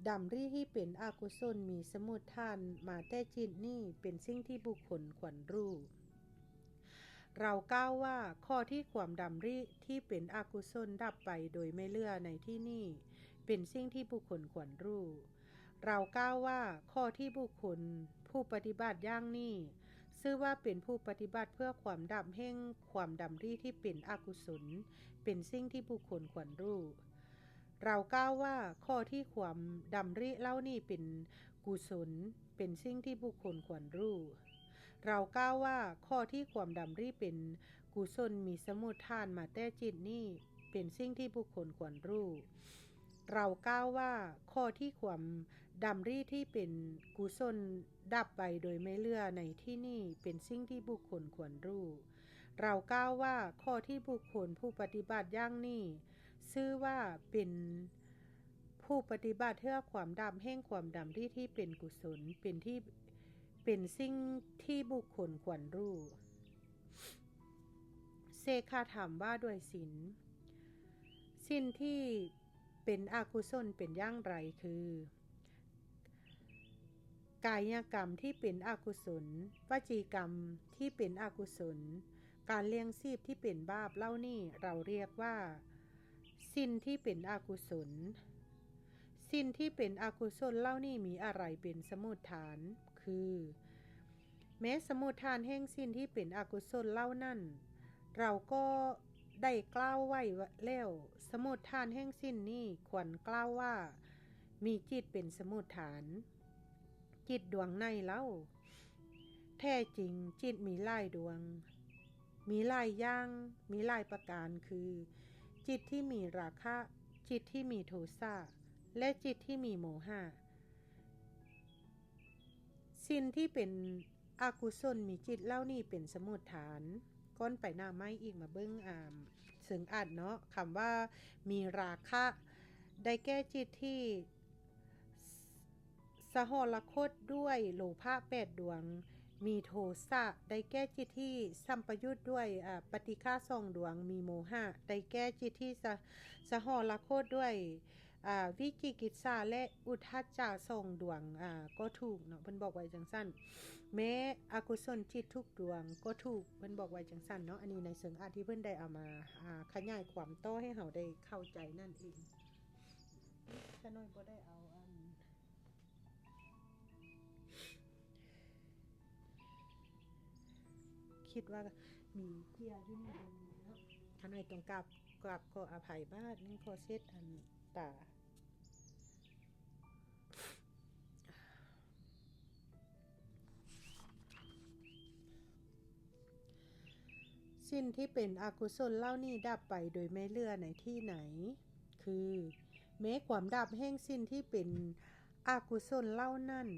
ດຳລິທີ່ເປັນອະກຸສົນມີສະມຸດຖານມາແຕ່ຈິດນີ້ ເປັນສິ່ງທີ່ບຸກຄົນຄວນຮູ້. ເຮົາກ່າວວ່າຂໍ້ທີ່ຄວາມດຳລິທີ່ເປັນອະກຸສົນດັບໄປໂດຍໄມ່ເຫຼືອໃນທີ່ນີ້ ເປັນສິ່ງທີ່ບຸກຄົນຄວນຮູ້. ເຮົາກ່າວວ່າຂໍ້ທີ່ບຸກຄົນຜູ້ປະຕິບັດຢ່າງນີ້ ຊື່ວ່າເປັນຜູ້ປະຕິບັດເພື່ອຄວາມດັບແຫ່ງຄວາມດຳລິທີ່ເປັນອະກຸສົນ ເປັນສິ່ງທີ່ບຸກຄົນຄວນຮູ້. ເຮົາກ່າວວ່າຂໍ້ທີ່ຄວາມດຳລິເຫຼົ່ານີ້ເປັນກຸສົນ ເປັນສິ່ງທີ່ບຸກຄົນຄວນຮູ້. ເຮົາກ່າວວ່າຂໍ້ທີ່ຄວາມດຳລິເປັນກຸສົນມີສະມຸດຖານມາແຕ່ຈິດນີ້ ເປັນສິ່ງທີ່ບຸກຄົນຄວນຮູ້. ເຮົາກ່າວວ່າຂໍ້ທີ່ຄວາມດຳລິທີ່ເປັນກຸສົນດັບໄປໂດຍໄມ່ເຫຼືອໃນທີ່ນີ້ ເປັນສິ່ງທີ່ບຸກຄົນຄວນຮູ້. ເຮົາກ່າວວ່າຂໍ້ທີ່ບຸກຄົນຜູ້ປະຕິບັດຢ່າງນີ້ ຊື່ວ່າເປັນຜູ້ປະຕິບັດເພື່ອຄວາມດັບແຫ່ງຄວາມດຳລິທີ່ເປັນກຸສົນ ເປັນທີ່ ເປັນສິ່ງທີ່ບຸກຄົນຄວນຮູ້. ເສກຂາທຳວ່າດ້ວຍສິນ. ສິ່ງທີ່ເປັນອະກຸສົນເປັນຢ່າງໃດ? ຄື ກາຍະກຳທີ່ເປັນອະກຸສົນ, ວະຈີກຳທີ່ເປັນອະກຸສົນ, ການລ້ຽງຊີບທີ່ເປັນບາບເຫຼົ່ານີ້ ເຮົາຮຽກວ່າ ສິນທີ່ເປັນອະກຸສົນ. ສິນທີ່ເປັນອະກຸສົນເຫຼົ່ານີ້ມີອະໄລເປັນສະໝຸດຖານ? ຄື ແມ້ສະໝຸດຖານແຫ່ງສິ່ງທີ່ເປັນອະກຸສົນເຫຼົ່ານັ້ນ ເຮົາກໍໄດ້ກ່າວໄວ້ແລ້ວ, ສະໝຸດຖານແຫ່ງສິ່ງນີ້ຄວນກ່າວວ່າ ມີຈິດເປັນສະໝຸດຖານ. ຈິດດວງໃດເລົ່າ? ແທ້ຈິງຈິດມີຫຼາຍດວງ, ມີຫຼາຍຢ່າງ, ມີຫຼາຍປະການ, ຄື ຈິດທີ່ມີລາຄະ, ຈິດທີ່ມີໂທສະ ແລະ ຈິດທີ່ມີໂມຫະ. ສິ່ງທີ່ເປັນອະກຸສົນມີຈິດເຫຼົ່ານີ້ເປັນສະໝຸດຖານ. ກ່ອນໄປໜ້າໄມ້ອີກມາເບິ່ງ ອາ ເ ເຊິ່ງອາດເນາະ, ຄຳວ່າມີລາຄະ ໄດ້ແກ່ຈິດທີ່ສະຫອລະຄົດດ້ວຍໂລພະແປດດວງ, ມີໂທສະ ໄດ້ແກ່ຈິດທີ່ສຳປະຍຸດດ້ວຍ ອາ ປະຕິຄະສອງດວງ, ມີໂມຫະ ໄດ້ແກ່ຈິດທີ່ສະ ສະຫອລະຄົດດ້ວຍ ອາ ວິຈິກິດສາ ແລະ ອຸດທັດຈະສອງດວງ ອາ ກໍຖືກເນາະ, ເພິ່ນບອກໄວ້ຈັ່ງຊັ້ນ. ແມ້ອະກຸສົນຈິດທຸກດວງກໍຖືກ, ເພິ່ນບອກໄວ້ຈັ່ງຊັ້ນເນາະ. ອັນນີ້ໃນເຊີງອາດທີ່ເພິ່ນໄດ້ເອົາມາ ອາ ຂະຫຍາຍຄວາມຕໍ່ໃຫ້ເຮົາໄດ້ເຂົ້າໃຈນັ້ນເອງ. ຂະນ້ອຍບໍ່ໄດ້ເອົາອັນ ຄິດວ່າມີເກຍຢູ່ນີ້ເນາະ. ຂະນ້ອຍຕ້ອງກາບ ກາບຂໍອະໄພບາດໜຶ່ງ ຂໍເຊັດອັນຕາ. ສິ່ງທີ່ເປັນອະກຸສົນເຫຼົ່ານີ້ດັບໄປໂດຍໄມ່ເຫຼືອໃນທີ່ໃນ ຄື ແມ້ຄວາມດັບແຫ່ງສິ່ງທີ່ເປັນອະກຸສົນເຫຼົ່ານັ້ນ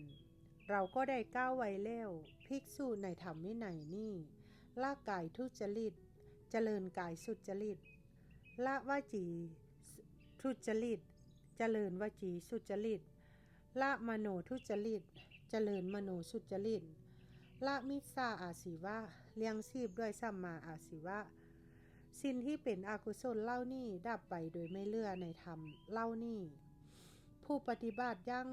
ເຮົາກໍໄດ້ກ່າວໄວ້ແລ້ວ. ພິກສຸໃນທຳວິໄນນີ້ ລະກາຍທຸຈະລິດ ຈະເລີນກາຍສຸດຈະລິດ, ລະວະຈີທຸຈະລິດ ຈະເລີນວະຈີສຸດຈະລິດ, ລະມະໂນທຸຈະລິດ ຈະເລີນມະໂນສຸດຈະລິດ, ລະມິດສາອາຊີວະ ລ້ຽງຊີບດ້ວຍສຳມາອາຊີວະ. ສິ່ງທີ່ເປັນອະກຸສົນເຫຼົ່ານີ້ດັບໄປໂດຍໄມ່ເຫຼືອໃນທຳເຫຼົ່ານີ້. ຜູ້ປະຕິບັດຢ່າງ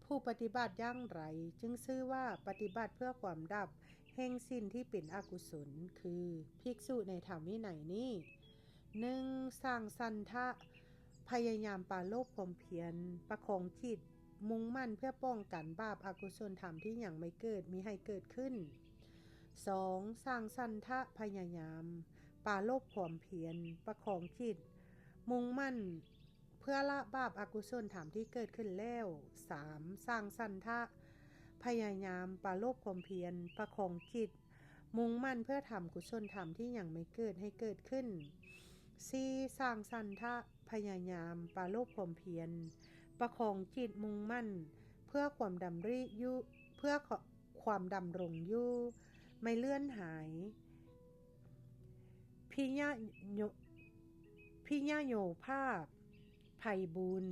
ຜູ້ປະຕິບັດຢ່າງໃດຈຶ່ງຊື່ວ່າປະຕິບັດເພື່ອຄວາມດັບແຫ່ງສິ່ງທີ່ເປັນອະກຸສົນ ຄື ພິກສຸໃນທຳວິໄນນີ້. ໜຶ່ງ ສ້າງສັນທະ ພະຍາຍາມປາລົບຄວາມພຽນ ປະຄອງຈິດ ມຸ່ງໝັ້ນເພື່ອປ້ອງກັນບາບອະກຸສົນທຳທີ່ຍັງໄມ່ເກີດ ມີໃຫ້ເກີດຂຶ້ນ. ສອງ ສ້າງສັນທະ ພະຍາຍາມປາລົບຄວາມພຽນ ປະຄອງຈິດ ມຸ່ງໝັ້ນ ເພື່ອລະບາບອະກຸສົນທຳທີ່ເກີດຂຶ້ນແລ້ວ. ສາມ ສ້າງສັນທະ ພະຍາຍາມປາລົບຄວາມພຽນ ປະຄອງຈິດ ມຸ່ງໝັ້ນເພື່ອທຳກຸສົນທຳທີ່ຍັງໄມ່ເກີດໃຫ້ເກີດຂຶ້ນ. ສີ່ ສ້າງສັນທະ ພະຍາຍາມປາລົບຄວາມພຽນ ປະຄອງຈິດ ມຸ່ງໝັ້ນເພື່ອຄວາມດຳລິຢູ່ ເພື່ອຄວາມດຳລົງຢູ່ ໄມ່ເລື່ອນຫາຍ. ພິຍະໂຍ ພິຍະໂຍພາບ ໄພບູນ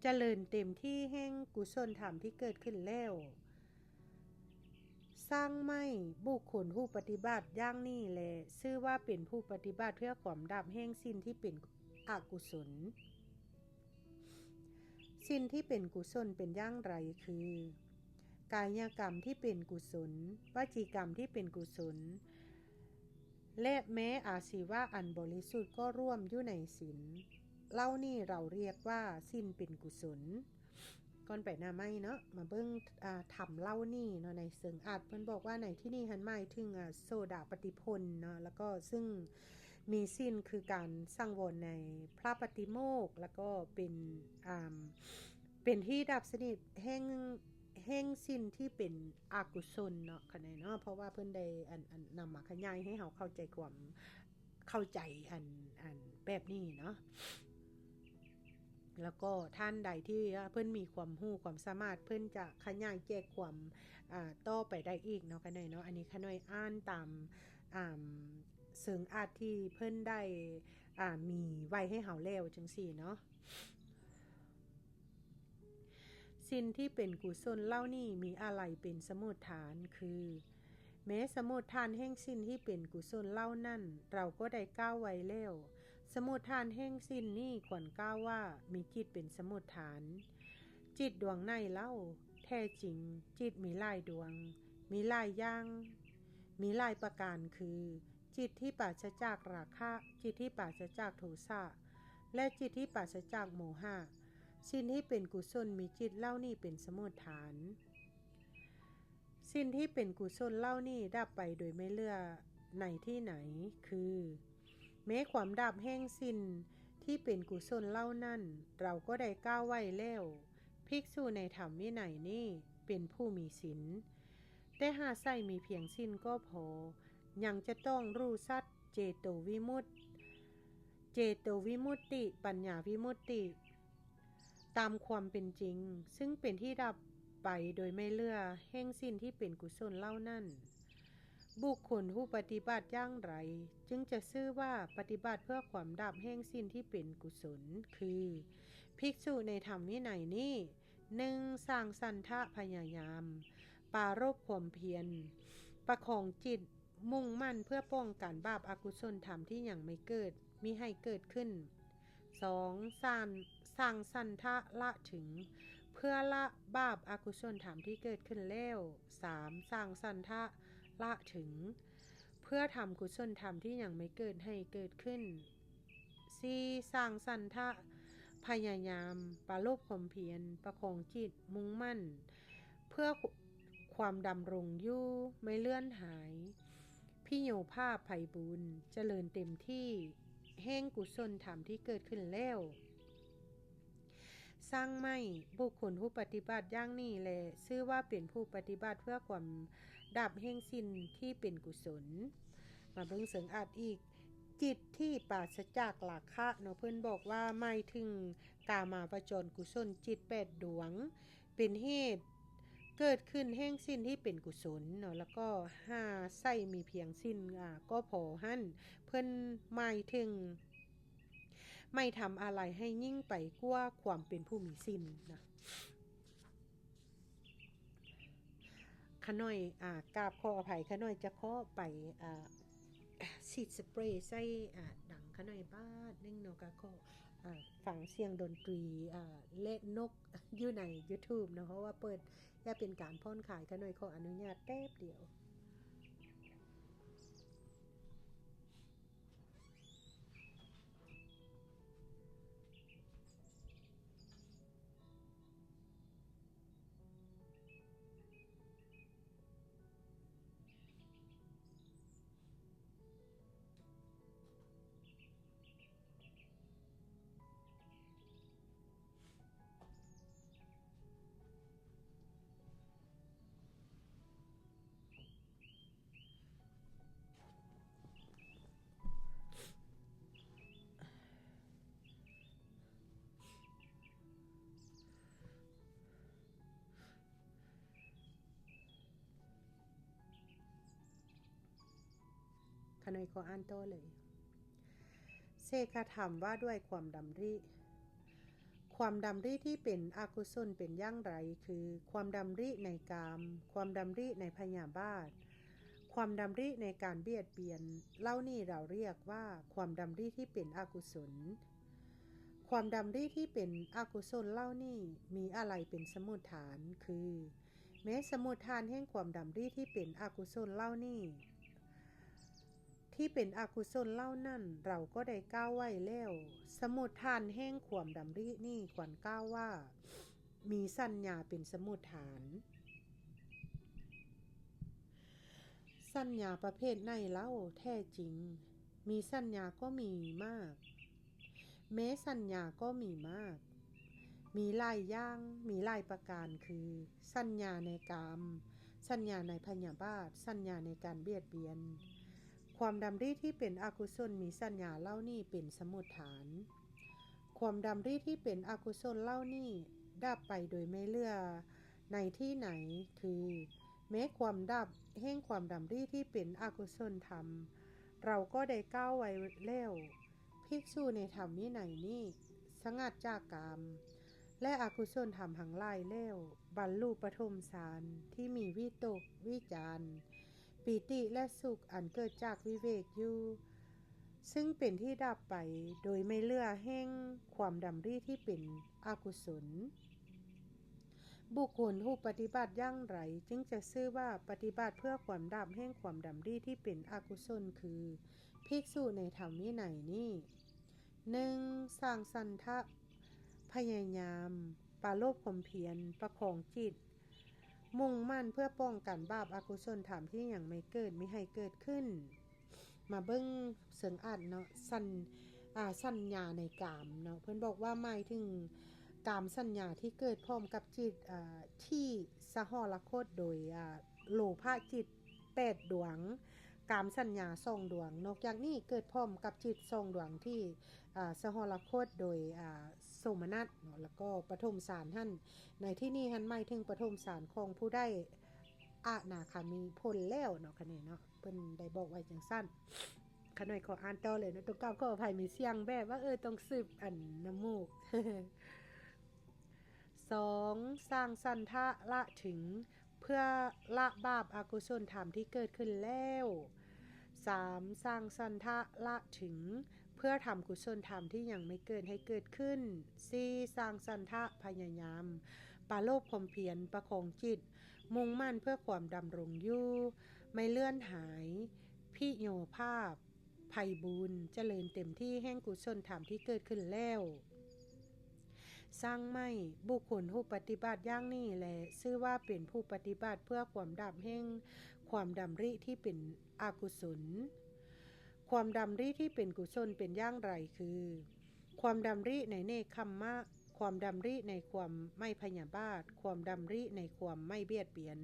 ຈະເລີນເຕັມທີ່ແຫ່ງກຸສົນທຳທີ່ເກີດຂຶ້ນແລ້ວ. ສ້າງໃໝ່ ບຸກຄົນຜູ້ປະຕິບັດຢ່າງນີ້ແລ ຊື່ວ່າເປັນຜູ້ປະຕິບັດເພື່ອຄວາມດັບແຫ່ງສິ່ງທີ່ເປັນອະກຸສົນ. ສິ່ງທີ່ເປັນກຸສົນເປັນຢ່າງໃດ ຄື ກາຍະກຳທີ່ເປັນກຸສົນ, ວະຈີກຳທີ່ເປັນກຸສົນ ແລະ ແມ້ອາຊີວະອັນບໍລິສຸດກໍລວມຢູ່ໃນສິນ. ເຫຼົ່ານີ້ເຮົາຮຽກວ່າສິນເປັນກຸສົນ. ກ່ອນໄປໜ້າໃໝ່ເນາະ ມາເບິ່ງ ອາ ທຳເຫຼົ່ານີ້ເນາະ ໃນເຊີງອາດ ເພິ່ນບອກວ່າໃນທີ່ນີ້ຫັ້ນໝາຍເຖິງ ອາ ໂສດາປະຕິຜົນເນາະ ແລ້ວກໍເຊິ່ງມີສິນຄືການສັງວອນໃນພະປະຕິໂມກ ແລ້ວກໍເປັນ ອາ ເປັນທີ່ດັບສະໜິດແຫ່ງ ແຫ່ງສິ່ງທີ່ເປັນອະກຸສົນເນາະ ຂະແນນເນາະ ເພາະວ່າເພິ່ນໄດ້ ອັນ ອັນ ນຳມາຂະຫຍາຍໃຫ້ເຮົາເຂົ້າໃຈຄວາມ ເຂົ້າໃຈ ອັນ ອັນ ແບບນີ້ເນາະ. ແລ້ວກໍທ່ານໃດທີ່ວ່າເພິ່ນມີຄວາມຮູ້ຄວາມສາມາດ ເພິ່ນຈະຂະຫຍາຍແຈກຄວາມ ອາ ຕໍ່ໄປໄດ້ອີກເນາະ ຂະແນນເນາະ. ອັນນີ້ຂະນ້ອຍອ່ານຕາມ ອາ ເຊີງອາດທີ່ເພິ່ນໄດ້ ອາ ມີໄວ້ໃຫ້ເຮົາແລ້ວຈັ່ງຊີ້ເນາະ. ສິ່ງທີ່ເປັນກຸສົນເຫຼົ່ານີ້ມີອາໄລເປັນສະໝຸດຖານ ຄື ແມ້ສະໝຸດຖານແຫ່ງສິ່ງທີ່ເປັນກຸສົນເຫຼົ່ານັ້ນ ເຮົາກໍໄດ້ກ່າວໄວ້ແລ້ວ. ສະໝຸດຖານແຫ່ງສິ່ງນີ້ຄວນກ່າວວ່າມີຈິດເປັນສະໝຸດຖານ. ຈິດດວງໃດເລົ່າ? ແທ້ຈິງ ຈິດມີຫຼາຍດວງ, ມີຫຼາຍຢ່າງ, ມີຫຼາຍປະການ ຄື ຈິດທີ່ປາສະຈາກລາຄະ, ຈິດທີ່ປາສະຈາກໂທສະ ແລະ ຈິດທີ່ປາສະຈາກໂມຫະ. ສິ່ງທີ່ເປັນກຸສົນມີຈິດເຫຼົ່ານີ້ເປັນສະໝຸດຖານ. ສິ່ງທີ່ເປັນກຸສົນເຫຼົ່ານີ້ດັບໄປໂດຍໄມ່ເຫຼືອໃນທີ່ໃນ ຄື ແມ້ຄວາມດັບແຫ່ງສິ່ງທີ່ເປັນກຸສົນເຫຼົ່ານັ້ນ ເຮົາກໍໄດ້ກ່າວໄວ້ແລ້ວ. ພິກສຸໃນທຳວິໄນນີ້ເປັນຜູ້ມີສິນ, ແຕ່ຫາໃຊ້ມີພຽງສິນກໍພໍ, ຍັງຈະຕ້ອງຮູ້ສັດເຈໂຕວິມຸດ, ເຈໂຕວິມຸດຕິ, ປັນຍາວິມຸດຕິ ຕາມຄວາມເປັນຈິງ, ຊຶ່ງເປັນທີ່ດັບໄປໂດຍໄມ່ເຫຼືອແຫ່ງສິ່ງທີ່ເປັນກຸສົນເຫຼົ່ານັ້ນ. ບຸກຄົນຜູ້ປະຕິບັດຢ່າງໃດ ຈຶ່ງຈະຊື່ວ່າປະຕິບັດເພື່ອຄວາມດັບແຫ່ງສິນທີ່ເປັນກຸສົນ? ຄື ພິກສຸໃນທຳວິໄນນີ້ ໜຶ່ງ ສ້າງສັນທະພະຍາຍາມ ປາລົບຄວາມພຽນ ປະຄອງຈິດ ມຸ່ງໝັ້ນເພື່ອປ້ອງກັນບາບອະກຸສົນທຳທີ່ຍັງໄມ່ເກີດ ມິໃຫ້ເກີດຂຶ້ນ. ສອງ ສ້າງ ສ້າງສັນທະລະເຖິງ ເພື່ອລະບາບອະກຸສົນທຳທີ່ເກີດຂຶ້ນແລ້ວ. ສາມ ສ້າງສັນທະລະເຖິງ ເພື່ອທຳກຸສົນທຳທີ່ຍັງໄມ່ເກີດໃຫ້ເກີດຂຶ້ນ. ສີ່ ສ້າງສັນທະພະຍາຍາມ ປາລົບຄວາມພຽນ ປະຄອງຈິດ ມຸ່ງໝັ້ນ ເພື່ອຄວາມດຳລົງຢູ່ ໄມ່ເລື່ອນຫາຍ ພິໂຍພາບໄພບູນ ຈະເລີນເຕັມທີ່ ແຫ່ງກຸສົນທຳທີ່ເກີດຂຶ້ນແລ້ວ. ສ້າງໃໝ່ ບຸກຄົນຜູ້ປະຕິບັດຢ່າງນີ້ແລ ຊື່ວ່າເປັນຜູ້ປະຕິບັດເພື່ອຄວາມດັບແຫ່ງສິນທີ່ເປັນກຸສົນ. ມາເບິ່ງເສີງອາດອີກ ຈິດທີ່ປາສະຈາກລາຄະເນາະ ເພິ່ນບອກວ່າໝາຍເຖິງກາມາວະຈອນກຸສົນຈິດແປດດວງ ເປັນເຫດເກີດຂຶ້ນແຫ່ງສິນທີ່ເປັນກຸສົນເນາະ ແລ້ວກໍຫາໃຊ້ມີພຽງສິນ ອາ ກໍພໍຫັ້ນ ເພິ່ນໝາຍເຖິງ ໄມ່ທຳອະໄລໃຫ້ຍິ່ງໄປກວ່າຄວາມເປັນຜູ້ມີສິນນະ. ຂະນ້ອຍ ອາ ກາບຂໍອະໄພ ຂະນ້ອຍຈະຂໍໄປ ອາ ສີດສະເປຣໃສ່ ອາ ດັງຂະນ້ອຍບາດໜຶ່ງເນາະ ກະຂໍ ອາ ຟັງສຽງດົນຕີ ອາ ແລະ ນົກຢູ່ໃນ YouTube ເນາະ ເພາະວ່າເປີດ ຢ່າເປັນການຜ່ອນຄາຍ ຂະນ້ອຍຂໍອະນຸຍາດແປັບດຽວ. ຂະນ້ອຍຂໍອ່ານຕໍ່ເລີຍ. ເສກຂະທຳວ່າດ້ວຍຄວາມດຳລິ. ຄວາມດຳລິທີ່ເປັນອະກຸສົນເປັນຢ່າງໃດ? ຄື ຄວາມດຳລິໃນກາມ, ຄວາມດຳລິໃນພະຍາບາດ, ຄວາມດຳລິໃນການບຽດບຽນ, ເຫຼົ່ານີ້ເຮົາຮຽກວ່າຄວາມດຳລິທີ່ເປັນອະກຸສົນ. ຄວາມດຳລິທີ່ເປັນອະກຸສົນເຫຼົ່ານີ້ມີອະໄລເປັນສະມຸດຖານ? ຄື ແມ້ສະມຸດຖານແຫ່ງຄວາມດຳລິທີ່ເປັນອະກຸສົນເຫຼົ່ານີ້ ທີ່ເປັນອະກຸສົນເຫຼົ່ານັ້ນ ເຮົາກໍໄດ້ກ່າວໄວ້ແລ້ວ. ສະມຸດຖານແຫ່ງຄວາມດຳລິນີ້ຄວນກ່າວວ່າ ມີສັນຍາເປັນສະມຸດຖານ. ສັນຍາປະເພດໃດເລົ່າແທ້ຈິງ? ມີສັນຍາກໍມີມາກ. ແມ້ສັນຍາກໍມີມາກ, ມີຫຼາຍຢ່າງ, ມີຫຼາຍປະການ ຄື ສັນຍາໃນກາມ, ສັນຍາໃນພະຍາບາດ, ສັນຍາໃນການບຽດບຽນ. ຄວາມດຳລິທີ່ເປັນອະກຸສົນມີສັນຍາເຫຼົ່ານີ້ເປັນສະມຸດຖານ. ຄວາມດຳລິທີ່ເປັນອະກຸສົນເຫຼົ່ານີ້ດັບໄປໂດຍໄມ່ເຫຼືອໃນທີ່ໃນ? ຄື ແມ້ຄວາມດັບແຫ່ງຄວາມດຳລິທີ່ເປັນອະກຸສົນທຳ ເຮົາກໍໄດ້ກ່າວໄວ້ແລ້ວ. ພິກສຸໃນທຳວິໄນນີ້ສະຫງັດຈາກກາມ ແລະ ອະກຸສົນທຳທັງຫຼາຍແລ້ວ, ບັນລຸປະຖົມສານທີ່ມີວິຕົກ, ວິຈານ, ປີຕິ ແລະ ສຸກອັນເກີດຈາກວິເວກຢູ່, ຊຶ່ງເປັນທີ່ດັບໄປໂດຍໄມ່ເຫຼືອແຫ່ງຄວາມດຳລິທີ່ເປັນອະກຸສົນ. ບຸກຄົນຜູ້ປະຕິບັດຢ່າງໃດຈຶ່ງຈະຊື່ວ່າປະຕິບັດເພື່ອຄວາມດັບແຫ່ງຄວາມດຳລິທີ່ເປັນອະກຸສົນ? ຄື ພິກສຸໃນທຳວິໄນນີ້ ໜຶ່ງ ສ້າງສັນທະພະຍາຍາມ, ປາລົບຄວາມພຽນ, ປະຄອງຈິດ, ມຸ່ງໝັ້ນເພື່ອປ້ອງກັນບາບອະກຸສົນທຳທີ່ຍັງໄມ່ເກີດ ມິໃຫ້ເກີດຂຶ້ນ. ມາເບິ່ງເຊິ່ງອາດເນາະ ສັນ ອາ ສັນຍາໃນກາມເນາະ ເພິ່ນບອກວ່າໝາຍເຖິງກາມສັນຍາທີ່ເກີດພ້ອມກັບຈິດ ອາ ທີ່ສະຫໍລະຄົດໂດຍ ອາ ໂລພະຈິດແປດດວງ, ກາມສັນຍາສອງດວງ. ນອກຈາກນີ້ເກີດພ້ອມກັບຈິດສອງດວງທີ່ ອາ ສະຫໍລະຄົດໂດຍ ອາ ໂສມະນັດເນາະ ແລ້ວກໍປະຖົມສານຫັ້ນ ໃນທີ່ນີ້ຫັ້ນໝາຍເຖິງປະຖົມສານຂອງຜູ້ໃດ ອະນາຄາມີພົ້ນແລ້ວເນາະ ຂະແໜງເນາະ ເພິ່ນໄດ້ບອກໄວ້ຈັ່ງຊັ້ນ. ຂະນ້ອຍຂໍອ່ານຕໍ່ເລີຍເນາະ ຕ້ອງກາບຂໍອະໄພ ມີສຽງແບບວ່າ ເອີ ຕ້ອງສືບອັນນ້ຳມູກ. ສອງ ສ້າງສັນທະລະເຖິງ ເພື່ອລະບາບອະກຸສົນທຳທີ່ເກີດຂຶ້ນແລ້ວ. ສາມ ສ້າງສັນທະລະເຖິງ ເພື່ອທຳກຸສົນທຳທີ່ຍັງໄມ່ເກີດໃຫ້ເກີດຂຶ້ນ. ສີ່ ສ້າງສັນທະພະຍາຍາມ ປະໂລບຄວາມພຽນ ປະຄອງຈິດ ມຸ່ງໝັ້ນເພື່ອຄວາມດຳລົງຢູ່ ໄມ່ເລື່ອນຫາຍ ພິໂຍພາບ ໄພບູນ ຈະເລີນເຕັມທີ່ແຫ່ງກຸສົນທຳທີ່ເກີດຂຶ້ນແລ້ວ. ສ້າງໃໝ່ ບຸກຄົນຜູ້ປະຕິບັດຢ່າງນີ້ແລ ຊື່ວ່າເປັນຜູ້ປະຕິບັດເພື່ອຄວາມດັບແຫ່ງຄວາມດຳລິທີ່ເປັນອະກຸສົນ. ຄວາມດຳລິທີ່ເປັນກຸສົນເປັນຢ່າງໃດ? ຄື ຄວາມດຳລິໃນເນກຂຳມະ, ຄວາມດຳລິໃນຄວາມໄມ່ພະຍາບາດ, ຄວາມດຳລິໃນຄວາມໄມ່ບຽດບຽນ.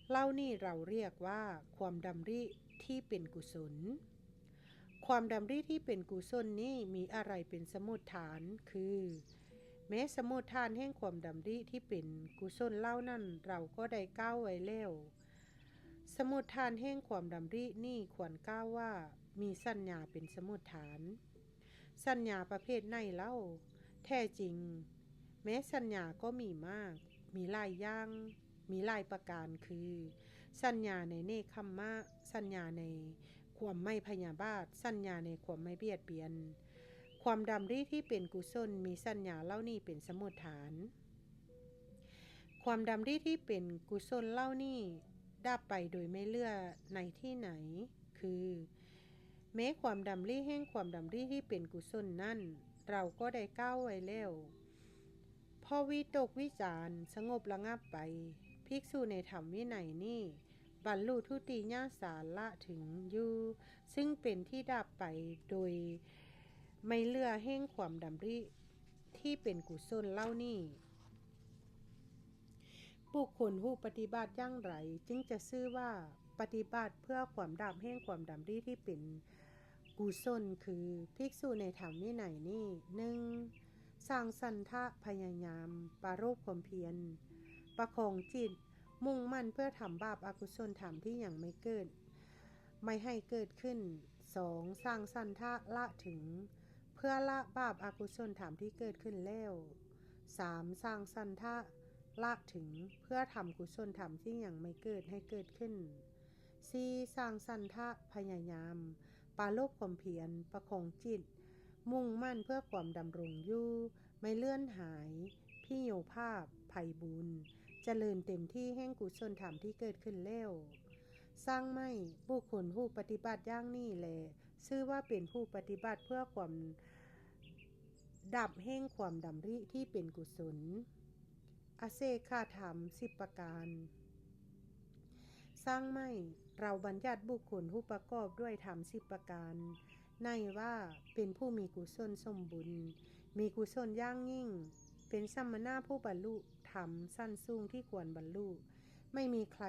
ເຫຼົ່ານີ້ເຮົາຮຽກວ່າຄວາມດຳລິທີ່ເປັນກຸສົນ. ຄວາມດຳລິທີ່ເປັນກຸສົນນີ້ມີອະໄລເປັນສະໝຸດຖານ? ຄື ແມ້ສະໝຸດຖານແຫ່ງຄວາມດຳລິທີ່ເປັນກຸສົນເຫຼົ່ານັ້ນເຮົາກໍໄດ້ກ່າວໄວ້ແລ້ວ. ສະໝຸດຖານແຫ່ງຄວາມດຳລິນີ້ຄວນກ່າວວ່າມີສັນຍາເປັນສະໝຸດຖານ. ສັນຍາປະເພດໃດເລົ່າ? ແທ້ຈິງ ແມ້ສັນຍາກໍມີມາກ, ມີຫຼາຍຢ່າງ, ມີຫຼາຍປະການ ຄື ສັນຍາໃນເນກຂຳມະ, ສັນຍາໃນຄວາມໄມ່ພະຍາບາດ, ສັນຍາໃນຄວາມໄມ່ບຽດບຽນ. ຄວາມດຳລິທີ່ເປັນກຸສົນມີສັນຍາເຫຼົ່ານີ້ເປັນສະໝຸດຖານ. ຄວາມດຳລິທີ່ເປັນກຸສົນເຫຼົ່ານີ້ດັບໄປໂດຍໄມ່ເຫຼືອໃນທີ່ໃດ? ຄື ແມ້ຄວາມດຳລິແຫ່ງຄວາມດຳລິທີ່ເປັນກຸສົນນັ້ນ ເຮົາກໍໄດ້ກ່າວໄວ້ແລ້ວ. ເພາະວິຕົກວິຈານສະຫງົບລະງັບໄປ, ພິກສຸໃນທຳວິໄນນີ້ບັນລຸທຸຕິຍະສາລະເຖິງຢູ່, ຊຶ່ງເປັນທີ່ດັບໄປໂດຍໄມ່ເຫຼືອແຫ່ງຄວາມດຳລິທີ່ເປັນກຸສົນເຫຼົ່ານີ້. ບຸກຄົນຜູ້ປະຕິບັດຢ່າງໃດຈຶ່ງຈະຊື່ວ່າປະຕິບັດເພື່ອຄວາມດັບແຫ່ງຄວາມດຳລິທີ່ເປັນກຸສົນ? ຄື ພິກສຸໃນທຳວິໄນນີ້ ໜຶ່ງ ສ້າງສັນທະພະຍາຍາມ, ປາລົບຄວາມພຽນ, ປະຄອງຈິດ, ມຸ່ງໝັ້ນເພື່ອທຳບາບອະກຸສົນທຳທີ່ຍັງໄມ່ເກີດ ໄມ່ໃຫ້ເກີດຂຶ້ນ. ສອງ ສ້າງສັນທະລະເຖິງ ເພື່ອລະບາບອະກຸສົນທຳທີ່ເກີດຂຶ້ນແລ້ວ. ສາມ ສ້າງສັນທະລະເຖິງ ເພື່ອທຳກຸສົນທຳທີ່ຍັງໄມ່ເກີດໃຫ້ເກີດຂຶ້ນ. ສີ່ ສ້າງສັນທະພະຍາຍາມ, ປາລົບຄວາມພຽນ, ປະຄອງຈິດ, ມຸ່ງໝັ້ນເພື່ອຄວາມດຳລົງຢູ່, ໄມ່ເລື່ອນຫາຍ, ພິໂຍພາບ, ໄພບູນ, ຈະເລີນເຕັມທີ່ແຫ່ງກຸສົນທຳທີ່ເກີດຂຶ້ນແລ້ວ. ສ້າງໃໝ່ ບຸກຄົນຜູ້ປະຕິບັດຢ່າງນີ້ແລ ຊື່ວ່າເປັນຜູ້ປະຕິບັດເພື່ອຄວາມດັບແຫ່ງຄວາມດຳລິທີ່ເປັນກຸສົນ. ອາເສຂະທຳສິບປະການ. ສ້າງໃໝ່ ເຮົາບັນຍັດບຸກຄົນຜູ້ປະກອບດ້ວຍທຳສິບປະການໃນວ່າ ເປັນຜູ້ມີກຸສົນສົມບູນ, ມີກຸສົນຢ່າງຍິ່ງ, ເປັນສະມະນະຜູ້ບັນລຸທຳຊັ້ນສູງທີ່ຄວນບັນລຸ, ໄມ່ມີໃຄ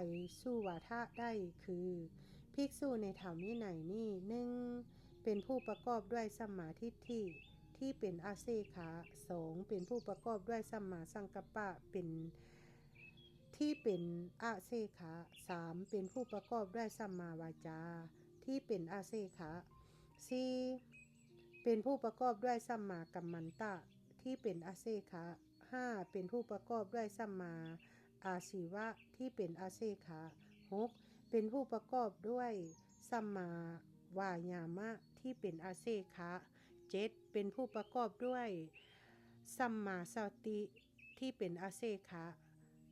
ສູ້ວາທະໄດ້ ຄື ພິກສຸໃນທຳວິໄນນີ້ ໜຶ່ງ ເປັນຜູ້ປະກອບດ້ວຍສຳມາທິດຖິທີ່ເປັນອາເສຂະ, ສອງ ເປັນຜູ້ປະກອບດ້ວຍສຳມາສັງກັບປະເປັນ ທີ່ເປັນອາເສຂະ, ສາມ ເປັນຜູ້ປະກອບດ້ວຍສຳມາວາຈາທີ່ເປັນອາເສຂະ, ສີ່ ເປັນຜູ້ປະກອບດ້ວຍສຳມາກັມມັນຕະທີ່ເປັນອາເສຂະ, ຫ້າ ເປັນຜູ້ປະກອບດ້ວຍສຳມາອາຊີວະທີ່ເປັນອາເສຂະ, ຫົກ ເປັນຜູ້ປະກອບດ້ວຍສຳມາວາຍາມະທີ່ເປັນອາເສຂະ, ເຈັດ ເປັນຜູ້ປະກອບດ້ວຍສຳມາສະຕິທີ່ເປັນອາເສຂະ,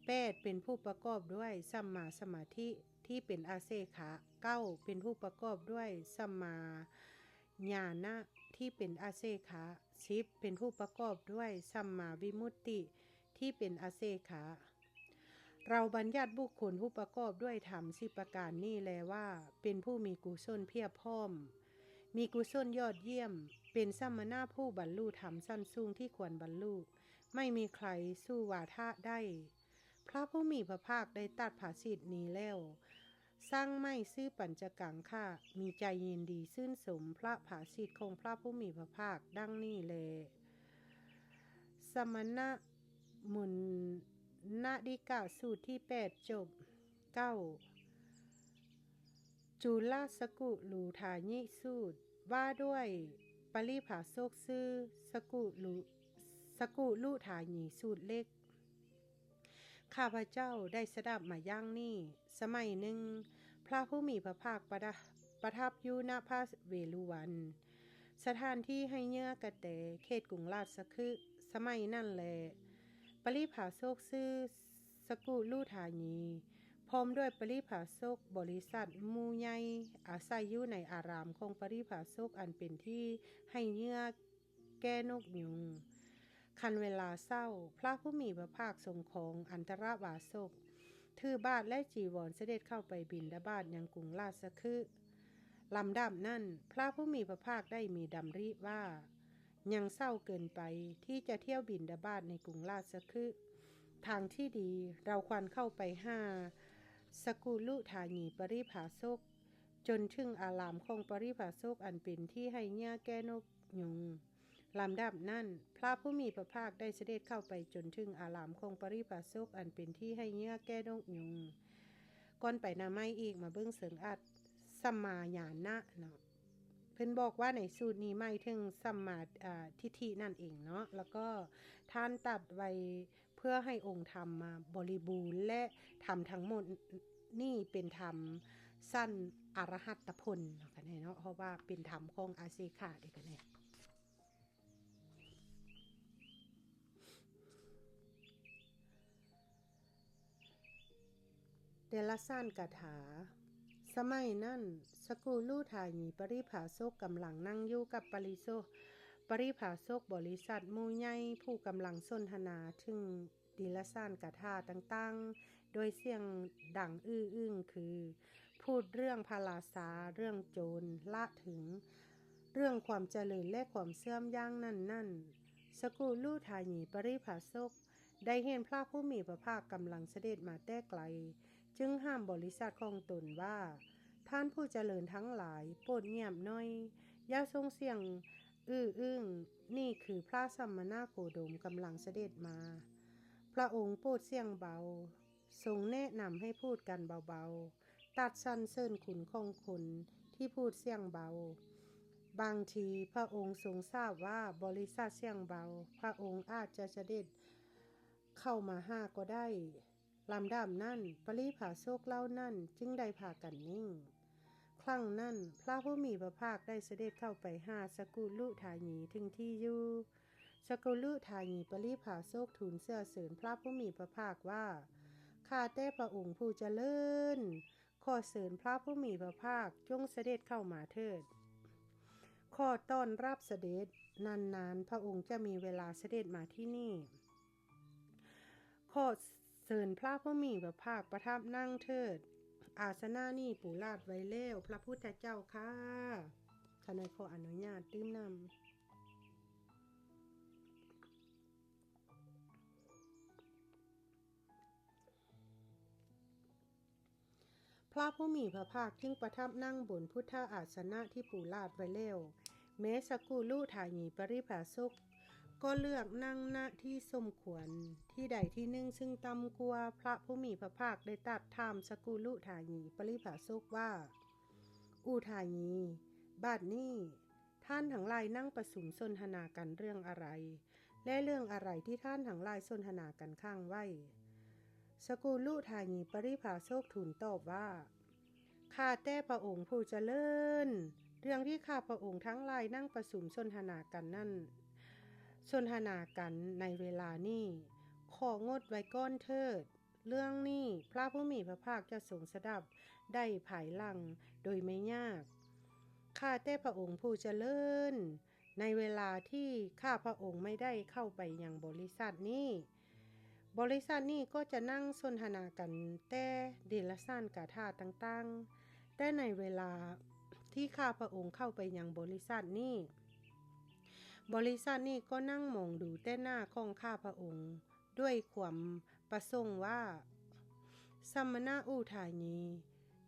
ແປດ ເປັນຜູ້ປະກອບດ້ວຍສຳມາສະມາທິທີ່ເປັນອາເສຂະ, ເກົ້າ ເປັນຜູ້ປະກອບດ້ວຍສຳມາຍານະທີ່ເປັນອາເສຂະ, ສິບ ເປັນຜູ້ປະກອບດ້ວຍສຳມາວິມຸດຕິທີ່ເປັນອາເສຂະ. ເຮົາບັນຍັດບຸກຄົນຜູ້ປະກອບດ້ວຍທຳສິບປະການນີ້ແລວ່າ ເປັນຜູ້ມີກຸສົນພຽບພ້ອມ, ມີກຸສົນຍອດຢ້ຽມ, ເປັນສະມະນະຜູ້ບັນລຸທຳຊັ້ນສູງທີ່ຄວນບັນລຸ, ໄມ່ມີໃຄສູ້ວາທະໄດ້. ພະຜູ້ມີພະພາກໄດ້ຕັດພາສິດນີ້ແລ້ວ, ຊ່າງໄໝ່ຊື່ປັນຈະກັງຄະ ມີໃຈຍິນດີຊື່ນຊົມພະພາສິດຂອງພະຜູ້ມີພະພາກດັ່ງນີ້ແລ. ສະມະນະມຸນນະດິກະສູດທີແປດຈົບ. ເກົ້າ ຈຸລະສະກຸລຸທານິສູດ ວ່າດ້ວຍປະລິພາຊົກຊື່ສະກຸລຸ ສະກຸລຸທານີສູດເລັກ. ຂ້າພະເຈົ້າໄດ້ສະດັບມາຢ່າງນີ້, ສະໄໝໜຶ່ງ ພະຜູ້ມີພະພາກປະດະ ປະທັບຢູ່ນະພະເວລຸວັນ, ສະຖານທີ່ໃຫ້ເຫຍື່ອກະແຕ ເຂດກຸງລາຊະຄຶ. ສະໄໝນັ້ນແລ ປະລິພາຊົກຊື່ສະກຸລຸທານີ ພ້ອມດ້ວຍປະລິພາຊົກບໍລິສັດໝູ່ໃຫຍ່ ອາໄສຢູ່ໃນອາລາມຂອງປະລິພາຊົກ ອັນເປັນທີ່ໃຫ້ເຫຍື່ອແກ່ນົກຍຸງ. ຄັນເວລາເຊົ້າ, ພະຜູ້ມີພະພາກຊົງຄອງອັນຕະລະວາສົກ, ຖືບາດ ແລະ ຈີວອນ ສະເດັດເຂົ້າໄປບິນທະບາດຍັງກຸງລາຊະຄຶ. ລຳດັບນັ້ນ, ພະຜູ້ມີພະພາກໄດ້ມີດຳລິວ່າ ຍັງເຊົ້າເກີນໄປທີ່ຈະທ່ຽວບິນທະບາດໃນກຸງລາຊະຄຶ. ທາງທີ່ດີ, ເຮົາຄວນເຂົ້າໄປຫາສະກຸລຸທານີປະລິພາຊົກ ຈົນເຖິງອາລາມຂອງປະລິພາຊົກ ອັນເປັນທີ່ໃຫ້ເຫຍື່ອແກ່ນົກຍຸງ. ລຳດັບນັ້ນ, ພະຜູ້ມີພະພາກໄດ້ສະເດັດເຂົ້າໄປຈົນເຖິງອາລາມຂອງປະລິພາຊົກ ອັນເປັນທີ່ໃຫ້ເຫຍື່ອແກ່ນົກຍຸງ. ກ່ອນໄປໜ້າໃໝ່ອີກ, ມາເບິ່ງເຊິ່ງອັດສຳມາຍານະເນາະ. ເພິ່ນບອກວ່າໃນສູດນີ້ໝາຍເຖິງສຳມາ ອາ ທິດຖິນັ້ນເອງເນາະ. ແລ້ວກໍທ່ານຕັດໄວ້ເພື່ອໃຫ້ອົງທຳມາບໍລິບູນ ແລະ ທຳທັງໝົດນີ້ເປັນທຳຊັ້ນອະລະຫັດຕະຜົນເນາະ ກະແນ່ເນາະ, ເພາະວ່າເປັນທຳຂອງອາເສຂະເດ້ ກະແນ່. ເດລະສານກະຖາ. ສະໄໝນັ້ນ, ສະກຸລຸທານີປະລິພາຊົກກຳລັງນັ່ງຢູ່ກັບປະລິໂຊ ປະລິພາຊົກບໍລິສັດໝູ່ໃຫຍ່ ຜູ້ກຳລັງສົນທະນາເຖິງເດລະສານກະຖາຕ່າງໆ ດ້ວຍສຽງດັງອື້ອອຶ້ງ ຄື ພູດເລື່ອງພະລາຊາ, ເລື່ອງໂຈນລະເຖິງ, ເລື່ອງຄວາມຈະເລີນ ແລະ ຄວາມເສື່ອມຢ່າງນັ້ນໆ. ສະກຸລຸທານີປະລິພາຊົກ ໄດ້ເຫັນພະຜູ້ມີພະພາກກຳລັງສະເດັດມາແຕ່ໄກ, ຈຶ່ງຫ້າມບໍລິສັດຂອງຕົນວ່າ, ທ່ານຜູ້ຈະເລີນທັງຫຼາຍ, ໂປດງຽບໜ້ອຍ, ຢ່າສົ່ງສຽງອື້ອອຶ້ງ, ນີ້ຄືພະສະມະນະໂຄດົມກຳລັງສະເດັດມາ. ພະອົງໂປດສຽງເບົາ, ຊົງແນະນຳໃຫ້ພູດກັນເບົາໆ, ຕັດສັນເສີນຄຸນຂອງຄົນທີ່ພູດສຽງເບົາ. ບາງທີພະອົງຊົງຊາບວ່າບໍລິສັດສຽງເບົາ, ພະອົງອາດຈະສະເດັດເຂົ້າມາຫາກໍໄດ້. ລຳດັບນັ້ນ, ປະລິພາຊົກເຫຼົ່ານັ້ນຈຶ່ງໄດ້ພາກັນນິ່ງ. ຄັ້ງນັ້ນ, ພະຜູ້ມີພະພາກໄດ້ສະເດັດເຂົ້າໄປຫາສະກຸລຸທານີເຖິງທີ່ຢູ່. ສະກຸລຸທານີປະລິພາຊົກທູນເຊື້ອເຊີນພະຜູ້ມີພະພາກວ່າ, ຂ້າແຕ່ພະອົງຜູ້ຈະເລີນ, ຂໍເຊີນພະຜູ້ມີພະພາກຈົ່ງສະເດັດເຂົ້າມາເຖີດ. ຂໍຕ້ອນຮັບສະເດັດ, ນານໆພະອົງຈະມີເວລາສະເດັດມາທີ່ນີ້. ຂໍເຊີນພະຜູ້ມີພະພາກປະທັບນັ່ງເຖີດ. ອາສະນະນີ້ປູລາດໄວ້ແລ້ວ, ພະພຸດທະເຈົ້າຂ້າ. ຂ້ານ້ອຍຂໍອະນຸຍາດດື່ມນ້ຳ. ພະຜູ້ມີພະພາກຈຶ່ງປະທັບນັ່ງບົນພຸດທະອາສະນະທີ່ປູລາດໄວ້ແລ້ວ. ແມ້ສະກຸລຸທານີປະລິພາຊົກກໍເລືອກນັ່ງນະທີ່ສົມຄວນທີ່ໃດທີ່ໜຶ່ງ ຊຶ່ງຕ່ຳກວ່າ, ພະຜູ້ມີພະພາກໄດ້ຕັດຖາມສະກຸລຸທານີປະລິພາຊົກວ່າ, ອຸທານີ, ບາດນີ້ ທ່ານທັງຫຼາຍນັ່ງປະຊຸມສົນທະນາກັນເລື່ອງອະໄລ ແລະ ເລື່ອງອະໄລທີ່ທ່ານທັງຫຼາຍສົນທະນາກັນຄ້າງໄວ້? ສະກຸລຸທານີປະລິພາຊົກທູນຕອບວ່າ, ຂ້າແຕ່ພະອົງຜູ້ຈະເລີນ, ເລື່ອງທີ່ຂ້າພະອົງທັງຫຼາຍນັ່ງປະຊຸມສົນທະນາກັນນັ້ນ, ສົນທະນາກັນໃນເວລານີ້, ຂໍງົດໄວ້ກ່ອນເຖີດ. ເລື່ອງນີ້ພະຜູ້ມີພະພາກຈະຊົງສະດັບໄດ້ພາຍຫຼັງໂດຍໄມ່ຍາກ. ຂ້າແຕ່ພະອົງຜູ້ຈະເລີນ, ໃນເວລາທີ່ຂ້າພະອົງໄມ່ໄດ້ເຂົ້າໄປຍັງບໍລິສັດນີ້, ບໍລິສັດນີ້ກໍຈະນັ່ງສົນທະນາກັນແຕ່ເດລະສານກາຖາຕ່າງໆ, ແຕ່ໃນເວລາທີ່ຂ້າພະອົງເຂົ້າໄປຍັງບໍລິສັດນີ້, ບໍລິສັດນີ້ກໍນັ່ງມອງດູແຕ່ໜ້າຂອງຂ້າພະອົງ ດ້ວຍຄວາມປະສົງວ່າ ສະມະນະອຸທານີ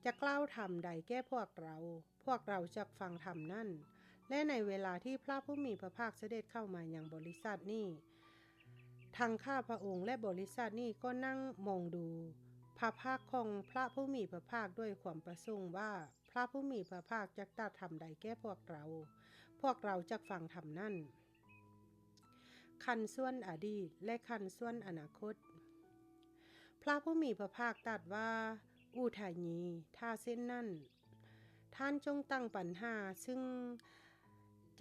ຈະກ່າວທຳໃດແກ່ພວກເຮົາ, ພວກເຮົາຈັກຟັງທຳນັ້ນ. ແລະ ໃນເວລາທີ່ພະຜູ້ມີພະພາກສະເດັດເຂົ້າມາຍັງບໍລິສັດນີ້, ທັງຂ້າພະອົງ ແລະ ບໍລິສັດນີ້ກໍນັ່ງມອງດູພ ພະພັກຂອງພະຜູ້ມີພະພາກດ້ວຍຄວາມປະສົງວ່າ ພະຜູ້ມີພະພາກຈະຕັດທຳໃດແກ່ພວກເຮົາ, ພວກເຮົາຈະຟັງທຳນັ້ນ. ຂັ້ນສ່ວນອະດີດ ແລະ ຂັ້ນສ່ວນອະນາຄົດ. ພະຜູ້ມີພະພາກຕັດວ່າ, ອຸທາຢີ, ຖ້າເຊັ່ນນັ້ນ, ທ່ານຈົ່ງຕັ້ງບັນຫາຊຶ່ງ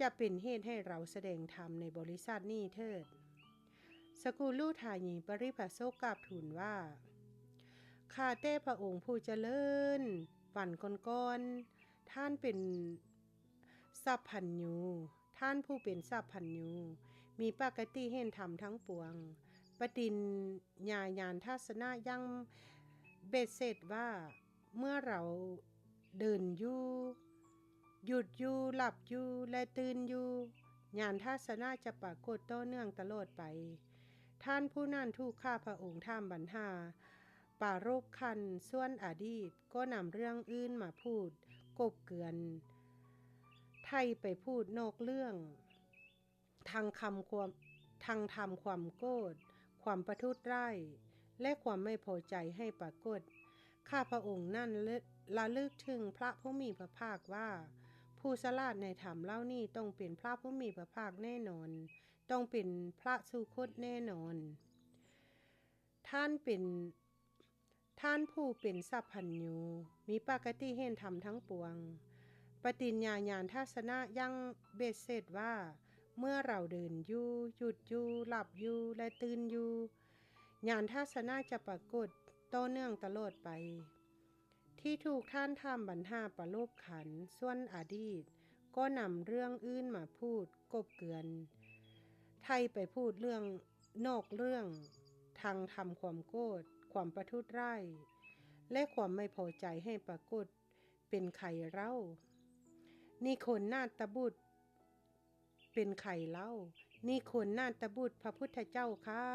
ຈະເປັນເຫດໃຫ້ເຮົາສະແດງທຳໃນບໍລິສັດນີ້ເຖີດ. ສະກຸລຸທາຢີປະລິພາໂຊກກາບທູນວ່າ, ຂ້າແຕ່ພະອົງຜູ້ຈະເລີນ, ວັນກ່ອນໆ ທ່ານເປັນສັບພັນຍູ, ທ່ານຜູ້ເປັນສັບພັນຍູ ມີປະກະຕິເຫັນທຳທັງປວງ, ປະຕິນຍາຍານທັດສະນະຢ່າງເບັດເສັດວ່າ ເມື່ອເຮົາເດີນຢູ່, ຢຸດຢູ່, ຫຼັບຢູ່ ແລະ ຕື່ນຢູ່, ຍານທັດສະນະຈະປາກົດຕໍ່ເນື່ອງຕະຫຼອດໄປ. ທ່ານຜູ້ນັ້ນຖືກຂ້າພະອົງຖາມບັນຫາປາລົບຂັ້ນສ່ວນອະດີດ, ກໍນຳເລື່ອງອື່ນມາພູດ, ກົບເກືອນ, ໄຖໄປພູດນອກເລື່ອງ. ທັງຄຳຄວາມ, ທັງທຳຄວາມໂກດ, ຄວາມປະທຸດຮ້າຍ ແລະ ຄວາມໄມ່ພໍໃຈໃຫ້ປາກົດ. ຂ້າພະອົງນັ້ນລະ, ລະລຶກເຖິງພະຜູ້ມີພະພາກວ່າ, ຜູ້ສະຫຼາດໃນທຳເຫຼົ່ານີ້ຕ້ອງເປັນພະຜູ້ມີພະພາກແນ່ນອນ, ຕ້ອງເປັນພະສຸຄົດແນ່ນອນ. ທ່ານເປັນ, ທ່ານຜູ້ເປັນສັບພັນຍູ ມີປະກະຕິເຫັນທຳທັງປວງ, ປະຕິນຍາຍານທັດສະນະຢ່າງເບັດເສັດວ່າ ເມື່ອເຮົາເດີນຢູ່, ຢຸດຢູ່, ຫຼັບຢູ່ ແລະ ຕື່ນຢູ່, ຍານທັດສະນະຈະປາກົດຕໍ່ເນື່ອງຕະຫຼອດໄປ. ທີ່ຖືກທ່ານຖາມບັນຫາປາລົບຂັ້ນສ່ວນອະດີດ, ກໍນຳເລື່ອງອື່ນມາພູດ, ກົບເກືອນ, ໄຖໄປພູດເລື່ອງ ນອກເລື່ອງ, ທັງທຳຄວາມໂກດ, ຄວາມປະທຸດຮ້າຍ ແລະ ຄວາມໄມ່ພໍໃຈໃຫ້ປາກົດ. ເປັນໃຜເລົ່າ? ນີ້ຄົນນາດຕະບຸດ. ເປັນໃຜເລົ່າ? ນີ້ຄົນນາດຕະບຸດພະພຸດທະເຈົ້າຄ່າ.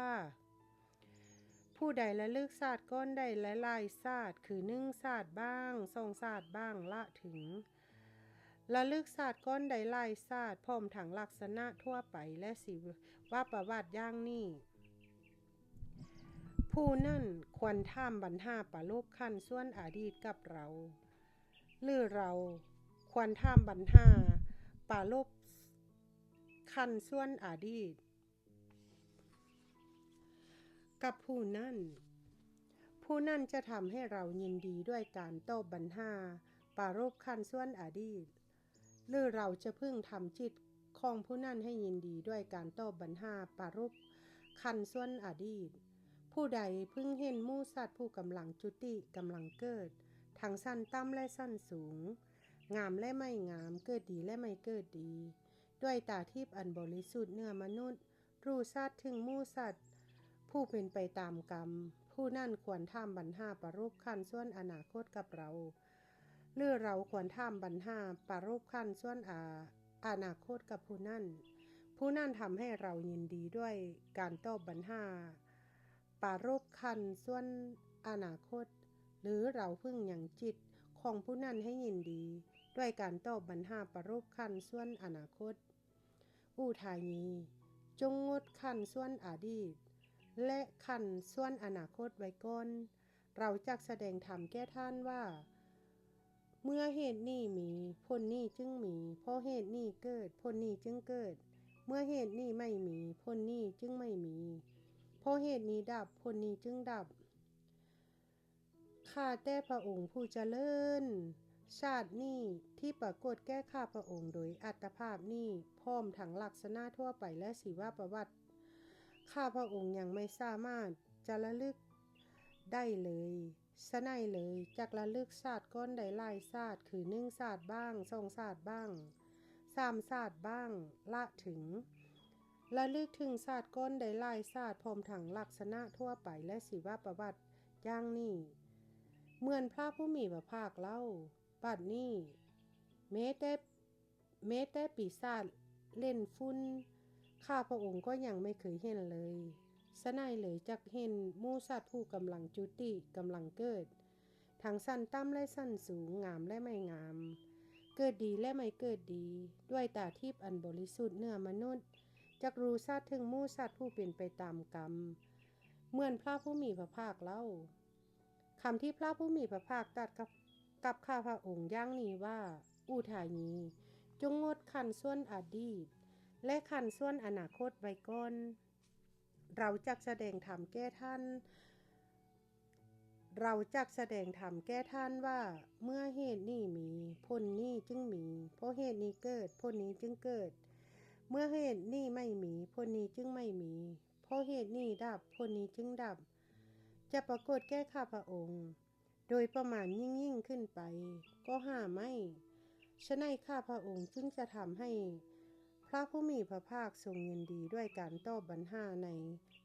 ຜູ້ໃດລະລຶກຊາດກ່ອນໄດ້ຫຼາຍໆຊາດ, ຄືໜຶ່ງຊາດບ້າງ, ສອງຊາດບ້າງ, ລະເຖິງ ລະລຶກຊາດກ່ອນໄດ້ຫຼາຍຊາດ, ພ້ອມທັງລັກສະນະທົ່ວໄປ ແລະ ຊີວະປະຫວັດຢ່າງນີ້, ຜູ້ນັ້ນຄວນຖາມບັນຫາປາລົບຂັ້ນສ່ວນອະດີດກັບເຮົາ, ຫຼື ເຮົາຄວນຖາມບັນຫາປາລົບຂັ້ນສ່ວນອະດີດ ກັບຜູ້ນັ້ນ, ຜູ້ນັ້ນຈະທຳໃຫ້ເຮົາຍິນດີດ້ວຍການຕອບບັນຫາປາລົບຂັ້ນສ່ວນອະດີດ, ຫຼື ເຮົາຈະເພິ່ງທຳຈິດຂອງຜູ້ນັ້ນໃຫ້ຍິນດີດ້ວຍການຕອບບັນຫາປາລົບຂັ້ນສ່ວນອະດີດ. ຜູ້ໃດເພິ່ງເຫັນໝູ່ສັດຜູ້ກຳລັງຈຸຕິ, ກຳລັງເກີດ, ທັງຊັ້ນຕ່ຳ ແລະ ຊັ້ນສູງ, ງາມ ແລະ ໄມ່ງາມ, ເກີດດີ ແລະ ໄມ່ເກີດດີ, ດ້ວຍຕາທິບອັນບໍລິສຸດເໜືອມະນຸດ, ຮູ້ຊັດເຖິງໝູ່ສັດຜູ້ເປັນໄປຕາມກຳ, ຜູ້ນັ້ນຄວນຖາມບັນຫາປາລົບຂັ້ນສ່ວນອະນາຄົດກັບເຮົາ, ຫຼື ເຮົາຄວນຖາມບັນຫາປາລົບຂັ້ນສ່ວນອາ, ອະນາຄົດກັບຜູ້ນັ້ນ. ຜູ້ນັ້ນທຳໃຫ້ເຮົາຍິນດີດ້ວຍການຕອບບັນຫາປາລົບຂັ້ນສ່ວນອະນາຄົດ, ຫຼື ເຮົາເພິ່ງຍັງຈິດຂອງຜູ້ນັ້ນໃຫ້ຍິນດີດ້ວຍການຕອບບັນຫາປາລົບຂັ້ນສ່ວນອະນາຄົດ. ອຸທາຢີ, ຈົ່ງງົດຂັ້ນສ່ວນອະດີດ ແລະ ຂັ້ນສ່ວນອະນາຄົດໄວ້ກ່ອນ. ເຮົາຈັກສະແດງທຳແກ່ທ່ານວ່າ, ເມື່ອເຫດນີ້ມີ, ຜົນນີ້ຈຶ່ງມີ, ເພາະເຫດນີ້ເກີດ, ຜົນນີ້ຈຶ່ງເກີດ, ເມື່ອເຫດນີ້ໄມ່ມີ, ຜົນນີ້ຈຶ່ງໄມ່ມີ, ເພາະເຫດນີ້ດັບ, ຜົນນີ້ຈຶ່ງດັບ. ຂ້າແຕ່ພະອົງຜູ້ຈະເລີນ, ຊາດນີ້ທີ່ປາກົດແກ່ຂ້າພະອົງໂດຍອັດຕະພາບນີ້, ພ້ອມທັງລັກສະນະທົ່ວໄປ ແລະ ຊີວະປະຫວັດ, ຂ້າພະອົງຍັງໄມ່ສາມາດຈະລະລຶກໄດ້ເລີຍ. ສະໄນເລີຍຈັກລະລຶກຊາດກ່ອນໄດ້ຫຼາຍຊາດ, ຄືໜຶ່ງຊາດບ້າງ, ສອງຊາດບ້າງ, ສາມຊາດບ້າງ, ລະເຖິງ ລະລຶກເຖິງຊາດກ່ອນໄດ້ຫຼາຍຊາດ, ພ້ອມທັງລັກສະນະທົ່ວໄປ ແລະ ຊີວະປະຫວັດຢ່າງນີ້, ເໝືອນພະຜູ້ມີພະພາກເລົ່າ. ບັດນີ້, ແມ້ແຕ່, ແມ້ແຕ່ປີສາດເຫຼັ້ນຝຸ່ນ, ຂ້າພະອົງກໍຍັງໄມ່ເຄີຍເຫັນເລີຍ. ສະໄນເລີຍຈັກເຫັນໝູ່ສັດຜູ້ກຳລັງຈຸຕິ, ກຳລັງເກີດ, ທັງຊັ້ນຕ່ຳ ແລະ ຊັ້ນສູງ, ງາມ ແລະ ໄມ່ງາມ, ເກີດດີ ແລະ ໄມ່ເກີດດີ, ດ້ວຍຕາທິບອັນບໍລິສຸດເໜືອມະນຸດ, ຈັກຮູ້ຊັດເຖິງໝູ່ສັດຜູ້ເປັນໄປຕາມກຳ, ເໝືອນພະຜູ້ມີພະພາກເລົ່າ. ຄຳທີ່ພະຜູ້ມີພະພາກຕັດກັບ ກັບຂ້າພະອົງຢ່າງນີ້ວ່າ, ອຸທາຢີ, ຈົ່ງງົດຂັນສ່ວນອະດີດ ແລະ ຂັນສ່ວນອະນາຄົດໄວ້ກ່ອນ. ເຮົາຈັກສະແດງທຳແກ່ທ່ານ, ເຮົາຈັກສະແດງທຳແກ່ທ່ານວ່າ, ເມື່ອເຫດນີ້ມີ, ຜົນນີ້ຈຶ່ງມີ, ເພາະເຫດນີ້ເກີດ, ຜົນນີ້ຈຶ່ງເກີດ, ເມື່ອເຫດນີ້ໄມ່ມີ, ຜົນນີ້ຈຶ່ງໄມ່ມີ, ເພາະເຫດນີ້ດັບ, ຜົນນີ້ຈຶ່ງດັບ. ຈະປາກົດແກ່ຂ້າພະອົງ ໂດຍປະມານຍິ່ງໆຂຶ້ນໄປ, ກໍຫາໄມ້. ສະນັ້ນ ຂ້າພະອົງຈຶ່ງຈະທຳໃຫ້ພະຜູ້ມີພະພາກຊົງຍິນດີດ້ວຍການຕອບບັນຫາໃນ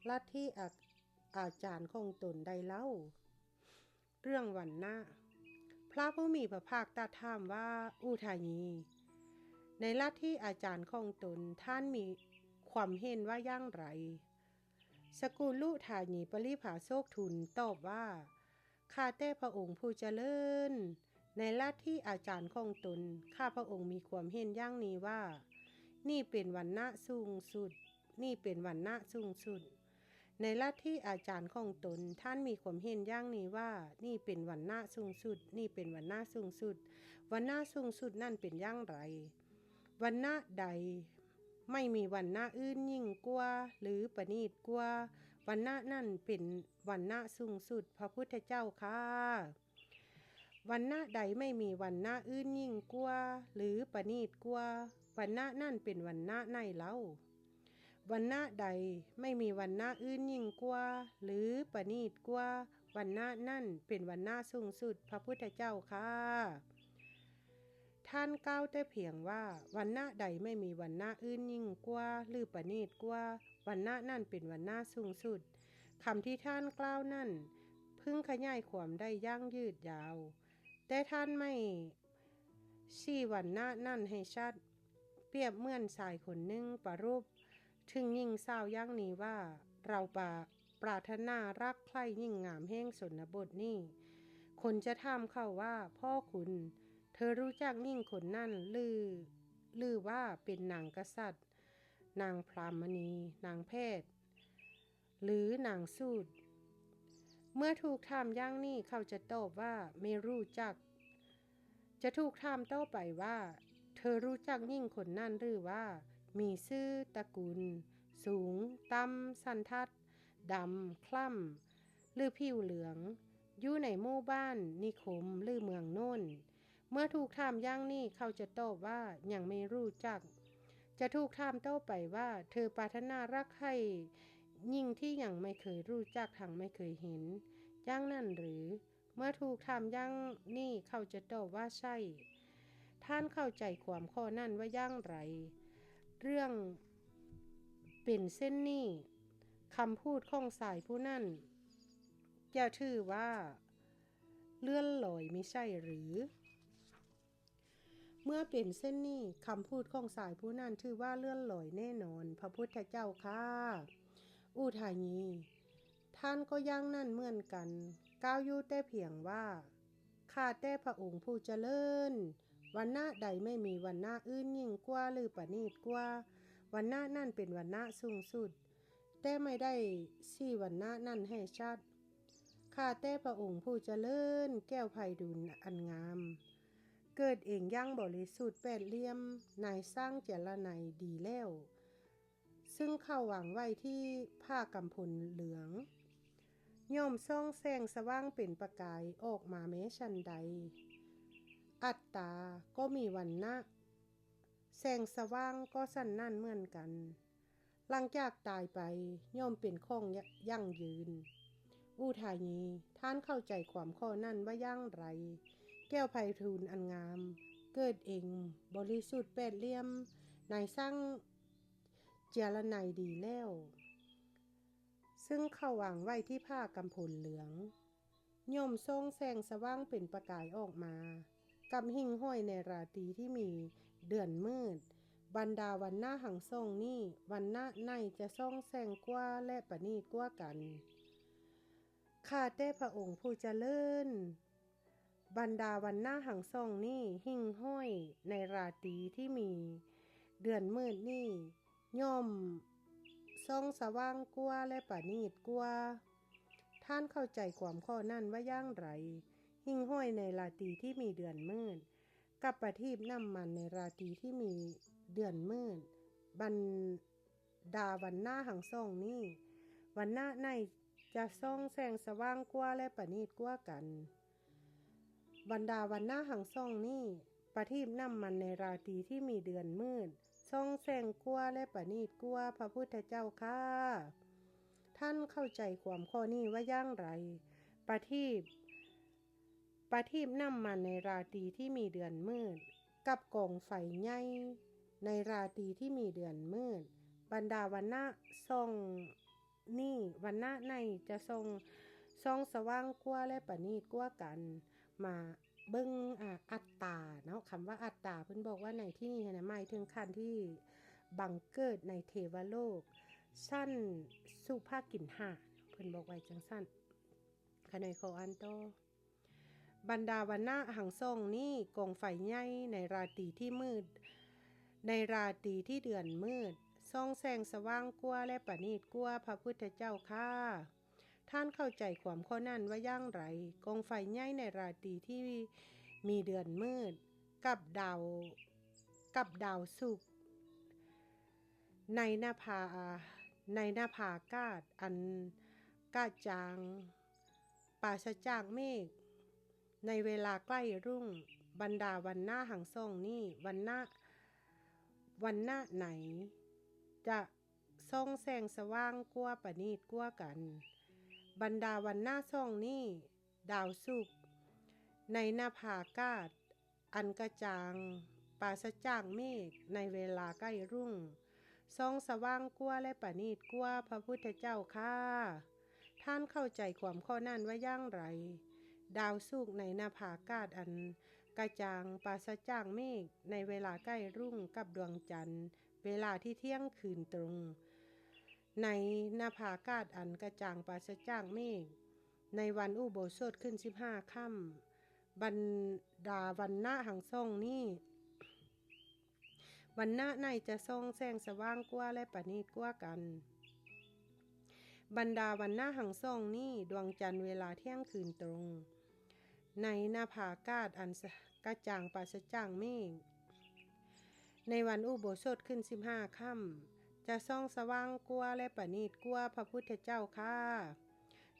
ລັດທິອາ ອາຈານຂອງຕົນໄດ້ເລົ່າ. ເລື່ອງວັນນະ. ພະຜູ້ມີພະພາກຕັດຖາມວ່າ, ອຸທາຢີ, ໃນລັດທິອາຈານຂອງຕົນ, ທ່ານມີຄວາມເຫັນວ່າຢ່າງໃດ? ສະກຸລຸທາຢີປະລິພາໂຊກທູນຕອບວ່າ, ຂ້າແຕ່ພະອົງຜູ້ຈະເລີນ, ໃນລັດທິອາຈານຂອງຕົນ, ຂ້າພະອົງມີຄວາມເຫັນຢ່າງນີ້ວ່າ, ນີ້ເປັນວັນນະສູງສຸດ, ນີ້ເປັນວັນນະສູງສຸດ. ໃນລັດທິອາຈານຂອງຕົນ, ທ່ານມີຄວາມເຫັນຢ່າງນີ້ວ່າ, ນີ້ເປັນວັນນະສູງສຸດ, ນີ້ເປັນວັນນະສູງສຸດ. ວັນນະສູງສຸດນັ້ນເປັນຢ່າງໃດ? ວັນນະໃດ ໄມ່ມີວັນນະອື່ນຍິ່ງກວ່າ ຫຼື ປະນີດກວ່າ, ວັນນະນັ້ນເປັນວັນນະສູງສຸດ, ພະພຸດທະເຈົ້າຂ້າ. ວັນນະໃດໄມ່ມີວັນນະອື່ນຍິ່ງກວ່າ ຫຼື ປະນີດກວ່າ, ວັນນະນັ້ນເປັນວັນນະໃດເລົ່າ? ວັນນະໃດໄມ່ມີວັນນະອື່ນຍິ່ງກວ່າ ຫຼື ປະນີດກວ່າ, ວັນນະນັ້ນເປັນວັນນະສູງສຸດ, ພະພຸດທະເຈົ້າຂ້າ. ທ່ານກ່າວແຕ່ພຽງວ່າ, ວັນນະໃດໄມ່ມີວັນນະອື່ນຍິ່ງກວ່າ ຫຼື ປະນີດກວ່າ, ວັນນະນັ້ນເປັນວັນນະສູງສຸດ. ຄຳທີ່ທ່ານກ່າວນັ້ນ ເພິ່ງຂະຫຍາຍຄວາມໄດ້ຢ່າງຍືດຍາວ, ແຕ່ທ່ານໄມ່ຊີ້ວັນນະນັ້ນໃຫ້ຊັດ, ປຽບເໝືອນຊາຍຄົນໜຶ່ງປະລົບ ເຖິງຍິງສາວຢ່າງນີ້ວ່າ, ເຮົາປາ ປາດຖະໜາຮັກໃຄ່ຍິງງາມແຫ່ງຊົນນະບົດນີ້. ຄົນຈະຖາມເຂົາວ່າ, ພໍ່ຄຸນ, ເທີຮູ້ຈັກຍິງຄົນນັ້ນ ຫຼື ຫຼືວ່າເປັນນາງກະສັດ, ນາງພຣາມມະນີ, ນາງແພດ ຫຼື ນາງສູດ? ເມື່ອຖືກຖາມຢ່າງນີ້, ເຂົາຈະຕອບວ່າ, ໄມ່ຮູ້ຈັກ. ຈະຖືກຖາມຕໍ່ໄປວ່າ, ເທີຮູ້ຈັກຍິງຄົນນັ້ນຫຼືວ່າ ມີຊື່ຕະກຸນ, ສູງ, ຕ່ຳ, ສັນທັດ, ດຳ, ຄ້ຳ ຫຼື ຜິວເຫຼືອງ, ຢູ່ໃນໝູ່ບ້ານ, ນິຄົມ ຫຼື ເມືອງໂນ້ນ? ເມື່ອຖືກຖາມຢ່າງນີ້, ເຂົາຈະຕອບວ່າ, ຍັງໄມ່ຮູ້ຈັກ. ຈະຖືກຖາມຕໍ່ໄປວ່າ, ເທີປາດຖະໜາຮັກໃຄ່ຍິງທີ່ຍັງໄມ່ເຄີຍຮູ້ຈັກທັງໄມ່ເຄີຍເຫັນ ຢ່າງນັ້ນຫຼື? ເມື່ອຖືກຖາມຢ່າງນີ້, ເຂົາຈະຕອບວ່າໃຊ່. ທ່ານເຂົ້າໃຈຄວາມຂໍ້ນັ້ນວ່າຢ່າງໃດ? ເລື່ອງເປັນເຊັ່ນນີ້, ຄຳພູດຂອງຊາຍຜູ້ນັ້ນຈະຖືວ່າເລື່ອນລອຍມິໃຊ່ຫຼື? ເມື່ອເປັນເຊັ່ນນີ້, ຄຳພູດຂອງຊາຍຜູ້ນັ້ນຖືວ່າເລື່ອນລອຍແນ່ນອນ, ພະພຸດທະເຈົ້າຂ້າ. ອຸທາຢີ, ທ່ານກໍຢ່າງນັ້ນເໝືອນກັນ, ກ່າວຢູ່ແຕ່ພຽງວ່າ, ຂ້າແຕ່ພະອົງຜູ້ຈະເລີນ, ວັນນະໃດໄມ່ມີວັນນະອື່ນຍິ່ງກວ່າ ຫຼື ປະນີດກວ່າ, ວັນນະນັ້ນເປັນວັນນະສູງສຸດ, ແຕ່ໄມ່ໄດ້ຊີ້ວັນນະນັ້ນໃຫ້ຊັດ. ຂ້າແຕ່ພະອົງຜູ້ຈະເລີນ, ແກ້ວໄພທູນອັນງາມ, ເກີດເອງຢ່າງບໍລິສຸດແປດຫຼ່ຽມ, ນາຍຊ່າງເຈລະໄນດີແລ້ວ, ຊຶ່ງເຂົາວາງໄວ້ທີ່ຜ້າກຳພົນເຫຼືອງ, ຍ່ອມສ່ອງແສງສະຫວ່າງເປັນປະກາຍອອກມາແມ້ສັນໃດ, ອັດຕາກໍມີວັນນະ, ແສງສະຫວ່າງກໍສັນນັ້ນເໝືອນກັນ. ຫຼັງຈາກຕາຍໄປ, ຍ່ອມເປັນຂອງ ຍ- ຢັ້ງຢືນ. ອຸທາຢີ, ທ່ານເຂົ້າໃຈຄວາມຂໍ້ນັ້ນວ່າຢ່າງໃດ? ແກ້ວໄພທູນອັນງາມ, ເກີດເອງບໍລິສຸດແປດຫຼ່ຽມ, ນາຍຊ່າງເຈລະໄນດີແລ້ວ, ຊຶ່ງເຂົາວາງໄວ້ທີ່ຜ້າກຳພົນເຫຼືອງ, ຍ່ອມສ່ອງແສງສະຫວ່າງເປັນປະກາຍອອກມາ, ກັບຫິ່ງຫ້ອຍໃນລາຕີທີ່ມີເດືອນມືດ. ບັນດາວັນນະທັງສອງນີ້, ວັນນະໃດຈະສ່ອງແສງກວ່າ ແລະ ປະນີດກວ່າກັນ? ຂ້າແຕ່ພະອົງຜູ້ຈະເລີນ, ບັນດາວັນນະທັງສອງນີ້, ຫິ່ງຫ້ອຍໃນລາຕີທີ່ມີເດືອນມືດນີ້, ຍ່ອມສ່ອງສະຫວ່າງກວ່າ ແລະ ປະນີດກວ່າ. ທ່ານເຂົ້າໃຈຄວາມຂໍ້ນັ້ນວ່າຢ່າງໃດ? ຫິ້ງຫ້ອຍໃນລາຕີທີ່ມີເດືອນມືດ ກັບປະທີບນ້ຳມັນໃນລາຕີທີ່ມີເດືອນມືດ. ບັນດາວັນນະທັງສອງນີ້, ວັນນະໃນຈະສ່ອງແສງສະຫວ່າງກວ່າ ແລະ ປະນີດກວ່າກັນ. ບັນດາວັນນະທັງສອງນີ້, ປະທີບນ້ຳມັນໃນລາຕີທີ່ມີເດືອນມືດ ສ່ອງແສງກວ່າ ແລະ ປະນີດກວ່າ. ພະພຸດທະເຈົ້າຂ້າ, ທ່ານເຂົ້າໃຈຄວາມຂໍ້ນີ້ວ່າຢ່າງໃດ? ປະທີບ, ປະທີບນ້ຳມັນໃນລາຕີທີ່ມີເດືອນມືດ ກັບກອງໄຟໃຫຍ່ໃນລາຕີທີ່ມີເດືອນມືດ. ບັນດາວັນນະສອງນີ້, ວັນນະໃນຈະສ່ອງ, ສ່ອງສະຫວ່າງກວ່າ ແລະ ປະນີດກວ່າກັນ. ມາເບິ່ງ, ອາ, ອັດຕາເນາະ. ຄຳວ່າອັດຕາ ເພິ່ນບອກວ່າໃນທີ່ນີ້ຫັ້ນນະ ໝາຍເຖິງຂັ້ນທີ່ບັງເກີດໃນເທວະໂລກ ຊັ້ນສຸພະກິນຫະ, ເພິ່ນບອກໄວ້ຈັ່ງຊັ້ນ. ຂ້ານ້ອຍຂໍອ່ານຕໍ່. ບັນດາວັນນະທັງສອງນີ້, ກອງໄຟໃຫຍ່ໃນລາຕີທີ່ມືດ, ໃນລາຕີທີ່ເດືອນມືດ ສ່ອງແສງສະຫວ່າງກວ່າ ແລະ ປະນີດກວ່າ. ພະພຸດທະເຈົ້າຂ້າ, ທ່ານເຂົ້າໃຈຄວາມຂໍ້ນັ້ນວ່າຢ່າງໃດ? ກອງໄຟໃຫຍ່ໃນລາຕີທີ່ມີເດືອນມືດ ກັບດາວ, ກັບດາວສຸກ ໃນນະພາ, ໃນນະພາອາກາດອັນກະຈ່າງປາສະຈາກເມກໃນເວລາໃກ້ລຸ້ງ. ບັນດາວັນນະທັງສອງນີ້, ວັນນະ, ວັນນະໃນຈະສ່ອງແສງສະຫວ່າງກວ່າ ປະນີດກວ່າກັນ. ບັນດາວັນນະສອງນີ້, ດາວສຸກໃນນະພາອາກາດອັນກະຈ່າງປາສະຈາກເມກໃນເວລາໃກ້ລຸ້ງ ສ່ອງສະຫວ່າງກວ່າ ແລະ ປະນີດກວ່າ. ພະພຸດທະເຈົ້າຂ້າ, ທ່ານເຂົ້າໃຈຄວາມຂໍ້ນັ້ນວ່າຢ່າງໃດ? ດາວສຸກໃນນະພາອາກາດອັນກະຈ່າງປາສະຈາກເມກໃນເວລາໃກ້ລຸ້ງ ກັບດວງຈັນ ເວລາທີ່ທ່ຽງຄືນຕົງ ໃນນະພາອາກາດອັນກະຈ່າງປາສະຈາກເມກ ໃນວັນອຸໂບສົດຂຶ້ນສິບຫ້າຄ່ຳ. ບັນດາວັນນະທັງສອງນີ້, ວັນນະໃນຈະສ່ອງແສງສະຫວ່າງກວ່າ ແລະ ປະນີດກວ່າກັນ. ບັນດາວັນນະທັງສອງນີ້, ດວງຈັນເວລາທ່ຽງຄືນຕົງ ໃນນະພາອາກາດອັນກະຈ່າງປາສະຈາກເມກ ໃນວັນອຸໂບສົດຂຶ້ນສິບຫ້າຄ່ຳ ຈະສ່ອງສະຫວ່າງກວ່າ ແລະ ປະນີດກວ່າ. ພະພຸດທະເຈົ້າຂ້າ,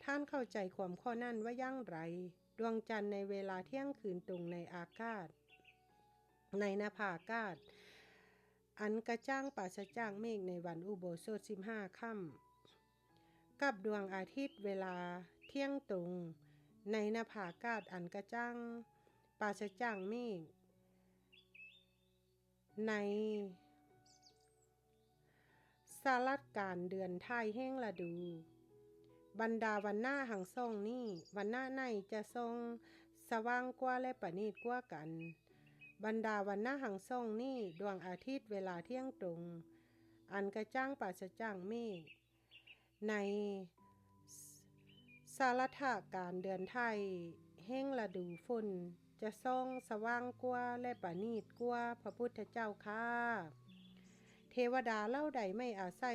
ທ່ານເຂົ້າໃຈຄວາມຂໍ້ນັ້ນວ່າຢ່າງໃດ? ດວງຈັນໃນເວລາທ່ຽງຄືນຕົງໃນອາກາດ, ໃນນະພາອາກາດ ອັນກະຈ່າງປາສະຈາກເມກໃນວັນອຸໂບສົດສິບຫ້າຄ່ຳ ກັບດວງອາທິດເວລາທ່ຽງຕົງ ໃນນະພາອາກາດອັນກະຈ່າງປາສະຈາກເມກ ໃນສະລັດການເດືອນຖ່າຍແຫ່ງລະດູ. ບັນດາວັນນະທັງສອງນີ້, ວັນນະໃນຈະສ່ອງສະຫວ່າງກວ່າ ແລະ ປະນີດກວ່າກັນ. ບັນດາວັນນະທັງສອງນີ້, ດວງອາທິດເວລາທ່ຽງຕົງ ອັນກະຈ່າງປາສະຈາກເມກ ໃນສະລັດຖະການເດືອນຖ່າຍແຫ່ງລະດູຝົນ ຈະສ່ອງສະຫວ່າງກວ່າ ແລະ ປະນີດກວ່າ. ພະພຸດທະເຈົ້າຂ້າ, ເທວະດາເຫຼົ່າໃດໄມ່ອາໄສ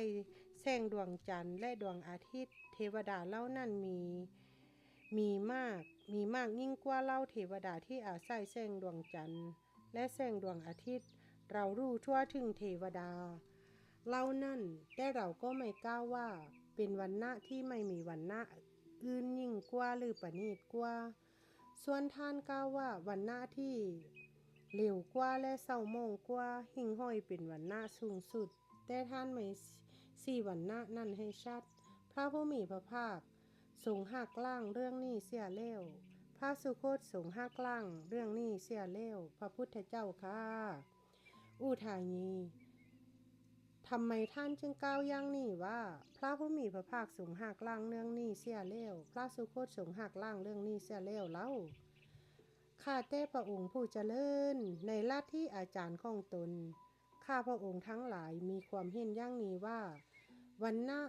ແສງດວງຈັນ ແລະ ດວງອາທິດ, ເທວະດາເຫຼົ່ານັ້ນມີ, ມີມາກ, ມີມາກຍິ່ງກວ່າເຫຼົ່າເທວະດາທີ່ອາໄສແສງດວງຈັນ ແລະ ແສງດວງອາທິດ. ເຮົາຮູ້ທົ່ວເຖິງເທວະດາເຫຼົ່ານັ້ນ, ແຕ່ເຮົາກໍໄມ່ກ່າວວ່າເປັນວັນນະທີ່ໄມ່ມີວັນນະອື່ນຍິ່ງກວ່າ ຫຼື ປະນີດກວ່າ. ສ່ວນທ່ານກ່າວວ່າວັນນະທີ່ເຫຼວກວ່າ ແລະ ເສົ້າໝອງກວ່າ, ຫິ້ງຫ້ອຍເປັນວັນນະສູງສຸດ, ແຕ່ທ່ານໄມ່ຊີ້ວັນນະນັ້ນໃຫ້ຊັດ. ພະຜູ້ມີພະພາກ ຊົງຫັກລ້າງເລື່ອງນີ້ເສຍແລ້ວ. ພະສຸຄົດຊົງຫັກລ້າງເລື່ອງນີ້ເສຍແລ້ວ. ພະພຸດທະເຈົ້າຂ້າ, ອຸທາຢີ, ທຳໄມທ່ານຈຶ່ງກ່າວຢ່າງນີ້ວ່າ ພະຜູ້ມີພະພາກຊົງຫັກລ້າງເລື່ອງນີ້ເສຍແລ້ວ? ພະສຸຄົດຊົງຫັກລ້າງເລື່ອງນີ້ເສຍແລ້ວເຫຼົ່າ? ຂ້າແຕ່ພະອົງຜູ້ຈະເລີນ, ໃນລັດທິອາຈານຂອງຕົນ ຂ້າພະອົງທັງຫຼາຍມີຄວາມເຫັນຢ່າງນີ້ວ່າ ວັນນະ,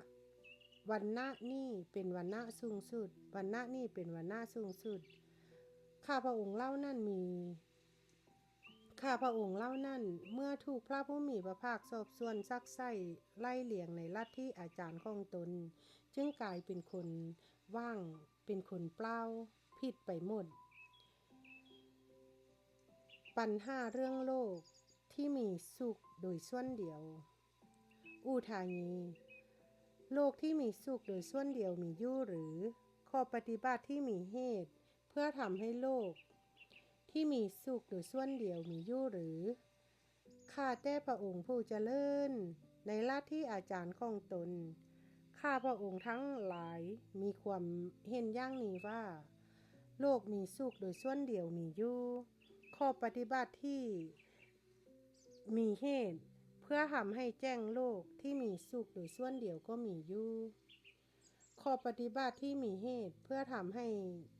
ວັນນະນີ້ເປັນວັນນະສູງສຸດ, ວັນນະນີ້ເປັນວັນນະສູງສຸດ. ຂ້າພະອົງເຫຼົ່ານັ້ນມີ, ຂ້າພະອົງເຫຼົ່ານັ້ນ ເມື່ອຖືກພະຜູ້ມີພະພາກສອບສວນຊັກໄຊ້ໄລ່ລຽງໃນລັດທິອາຈານຂອງຕົນ, ຈຶ່ງກາຍເປັນຄົນ ວ່າງ, ເປັນຄົນເປົ່າ, ຜິດໄປໝົດ. ບັນຫາເລື່ອງໂລກທີ່ມີສຸກໂດຍສ່ວນດຽວ. ອຸທາຢີ, ໂລກທີ່ມີສຸກໂດຍສ່ວນດຽວມີຢູ່ຫຼື? ຂໍ້ປະຕິບັດທີ່ມີເຫດເພື່ອທຳໃຫ້ໂລກທີ່ມີສຸກໂດຍສ່ວນດຽວມີຢູ່ຫຼື? ຂ້າແຕ່ພະອົງຜູ້ຈະເລີນ, ໃນລັດທິອາຈານຂອງຕົນ, ຂ້າພະອົງທັງຫຼາຍມີຄວາມເຫັນຢ່າງນີ້ວ່າ, ໂລກມີສຸກໂດຍສ່ວນດຽວມີຢູ່. ຂໍ້ປະຕິບັດທີ່ມີເຫດເພື່ອທຳໃຫ້ແຈ້ງໂລກທີ່ມີສຸກໂດຍສ່ວນດຽວກໍມີຢູ່. ຂໍ້ປະຕິບັດທີ່ມີເຫດເພື່ອທຳໃຫ້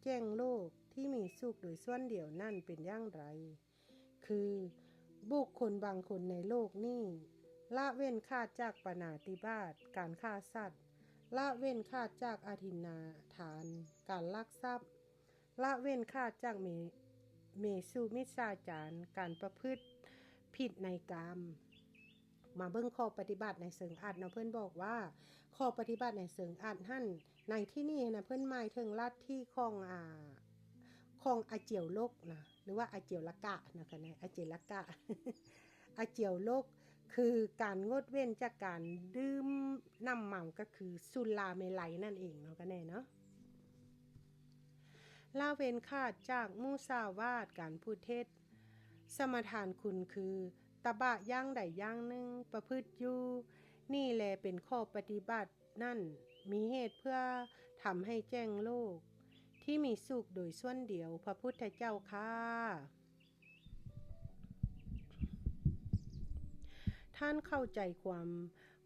ແຈ້ງໂລກທີ່ມີສຸກໂດຍສ່ວນດຽວນັ້ນເປັນຢ່າງໃດ? ຄື ບຸກຄົນບາງຄົນໃນໂລກນີ້ ລະເວັ້ນຂາດຈາກປານາຕິບາດ, ການຂ້າສັດ, ລະເວັ້ນຂາດຈາກອະທິນນາທານ, ການລັກຊັບ, ລະເວັ້ນຂາດຈາກເມ, ເມສຸມິດສາຈານ, ການປະພຶດຜິດໃນກາມ. ມາເບິ່ງຂໍ້ປະຕິບັດໃນເຊີງອັດເນາະ. ເພິ່ນບອກວ່າ ຂໍ້ປະຕິບັດໃນເຊີງອັດຫັ້ນ ໃນທີ່ນີ້ນະ ເພິ່ນໝາຍເຖິງລັດທິຂອງ ອາ ຂອງອາຈຽວລົກນະ ຫຼືວ່າອາຈຽວລະກະນະ ກະແນ່ ອາຈຽວລະກະ ອາຈຽວລົກ ຄືການງົດເວັ້ນຈາກການດື່ມນ້ຳເມົາ ກໍຄືສຸລາເມໄລນັ້ນເອງເນາະ ກະແນ່ເນາະ. ລະເວັ້ນຂາດຈາກມຸສາວາດ ການພູດເທັດ, ສະມາທານຄຸນຄືຕະບະຢ່າງໃດຢ່າງໜຶ່ງປະພຶດຢູ່, ນີ້ແລເປັນຂໍ້ປະຕິບັດ ນັ້ນມີເຫດເພື່ອທຳໃຫ້ແຈ້ງໂລກທີ່ມີສຸກໂດຍສ່ວນດຽວ ພະພຸດທະເຈົ້າຂ້າ. ທ່ານເຂົ້າໃຈຄວາມ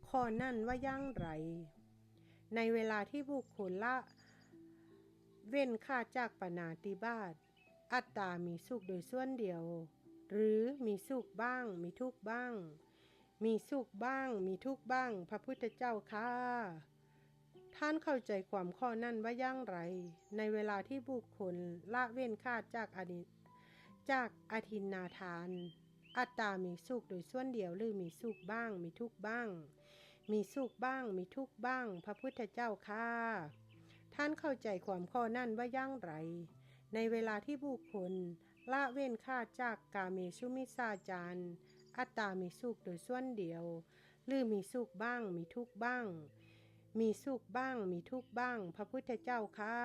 ຂໍ້ນັ້ນວ່າຢ່າງໃດ? ໃນເວລາທີ່ບຸກຄົນລະເວັ້ນຂາດຈາກປານາຕິບາດ, ອັດຕາມີສຸກໂດຍສ່ວນດຽວ ຫຼື ມີສຸກບ້າງ ມີທຸກບ້າງ, ມີສຸກບ້າງ ມີທຸກບ້າງ ພະພຸດທະເຈົ້າຂ້າ. ທ່ານເຂົ້າໃຈຄວາມຂໍ້ນັ້ນວ່າຢ່າງໃດ? ໃນເວລາທີ່ບຸກຄົນລະເວັ້ນຂາດຈາກອະນິ, ຈາກອະທິນນາທານ, ອັດຕາມີສຸກໂດຍສ່ວນດຽວ ຫຼື ມີສຸກບ້າງ ມີທຸກບ້າງ, ມີສຸກບ້າງ ມີທຸກບ້າງ ພະພຸດທະເຈົ້າຂ້າ. ທ່ານເຂົ້າໃຈຄວາມຂໍ້ນັ້ນວ່າຢ່າງໃດ? ໃນເວລາທີ່ບຸກຄົນລະເວັ້ນຂາດຈາກກາເມສຸມິດສາຈານ, ອັດຕາມີສຸກໂດຍສ່ວນດຽວ ຫຼື ມີສຸກບ້າງ ມີທຸກບ້າງ, ມີສຸກບ້າງ ມີທຸກບ້າງ ພະພຸດທະເຈົ້າຂ້າ.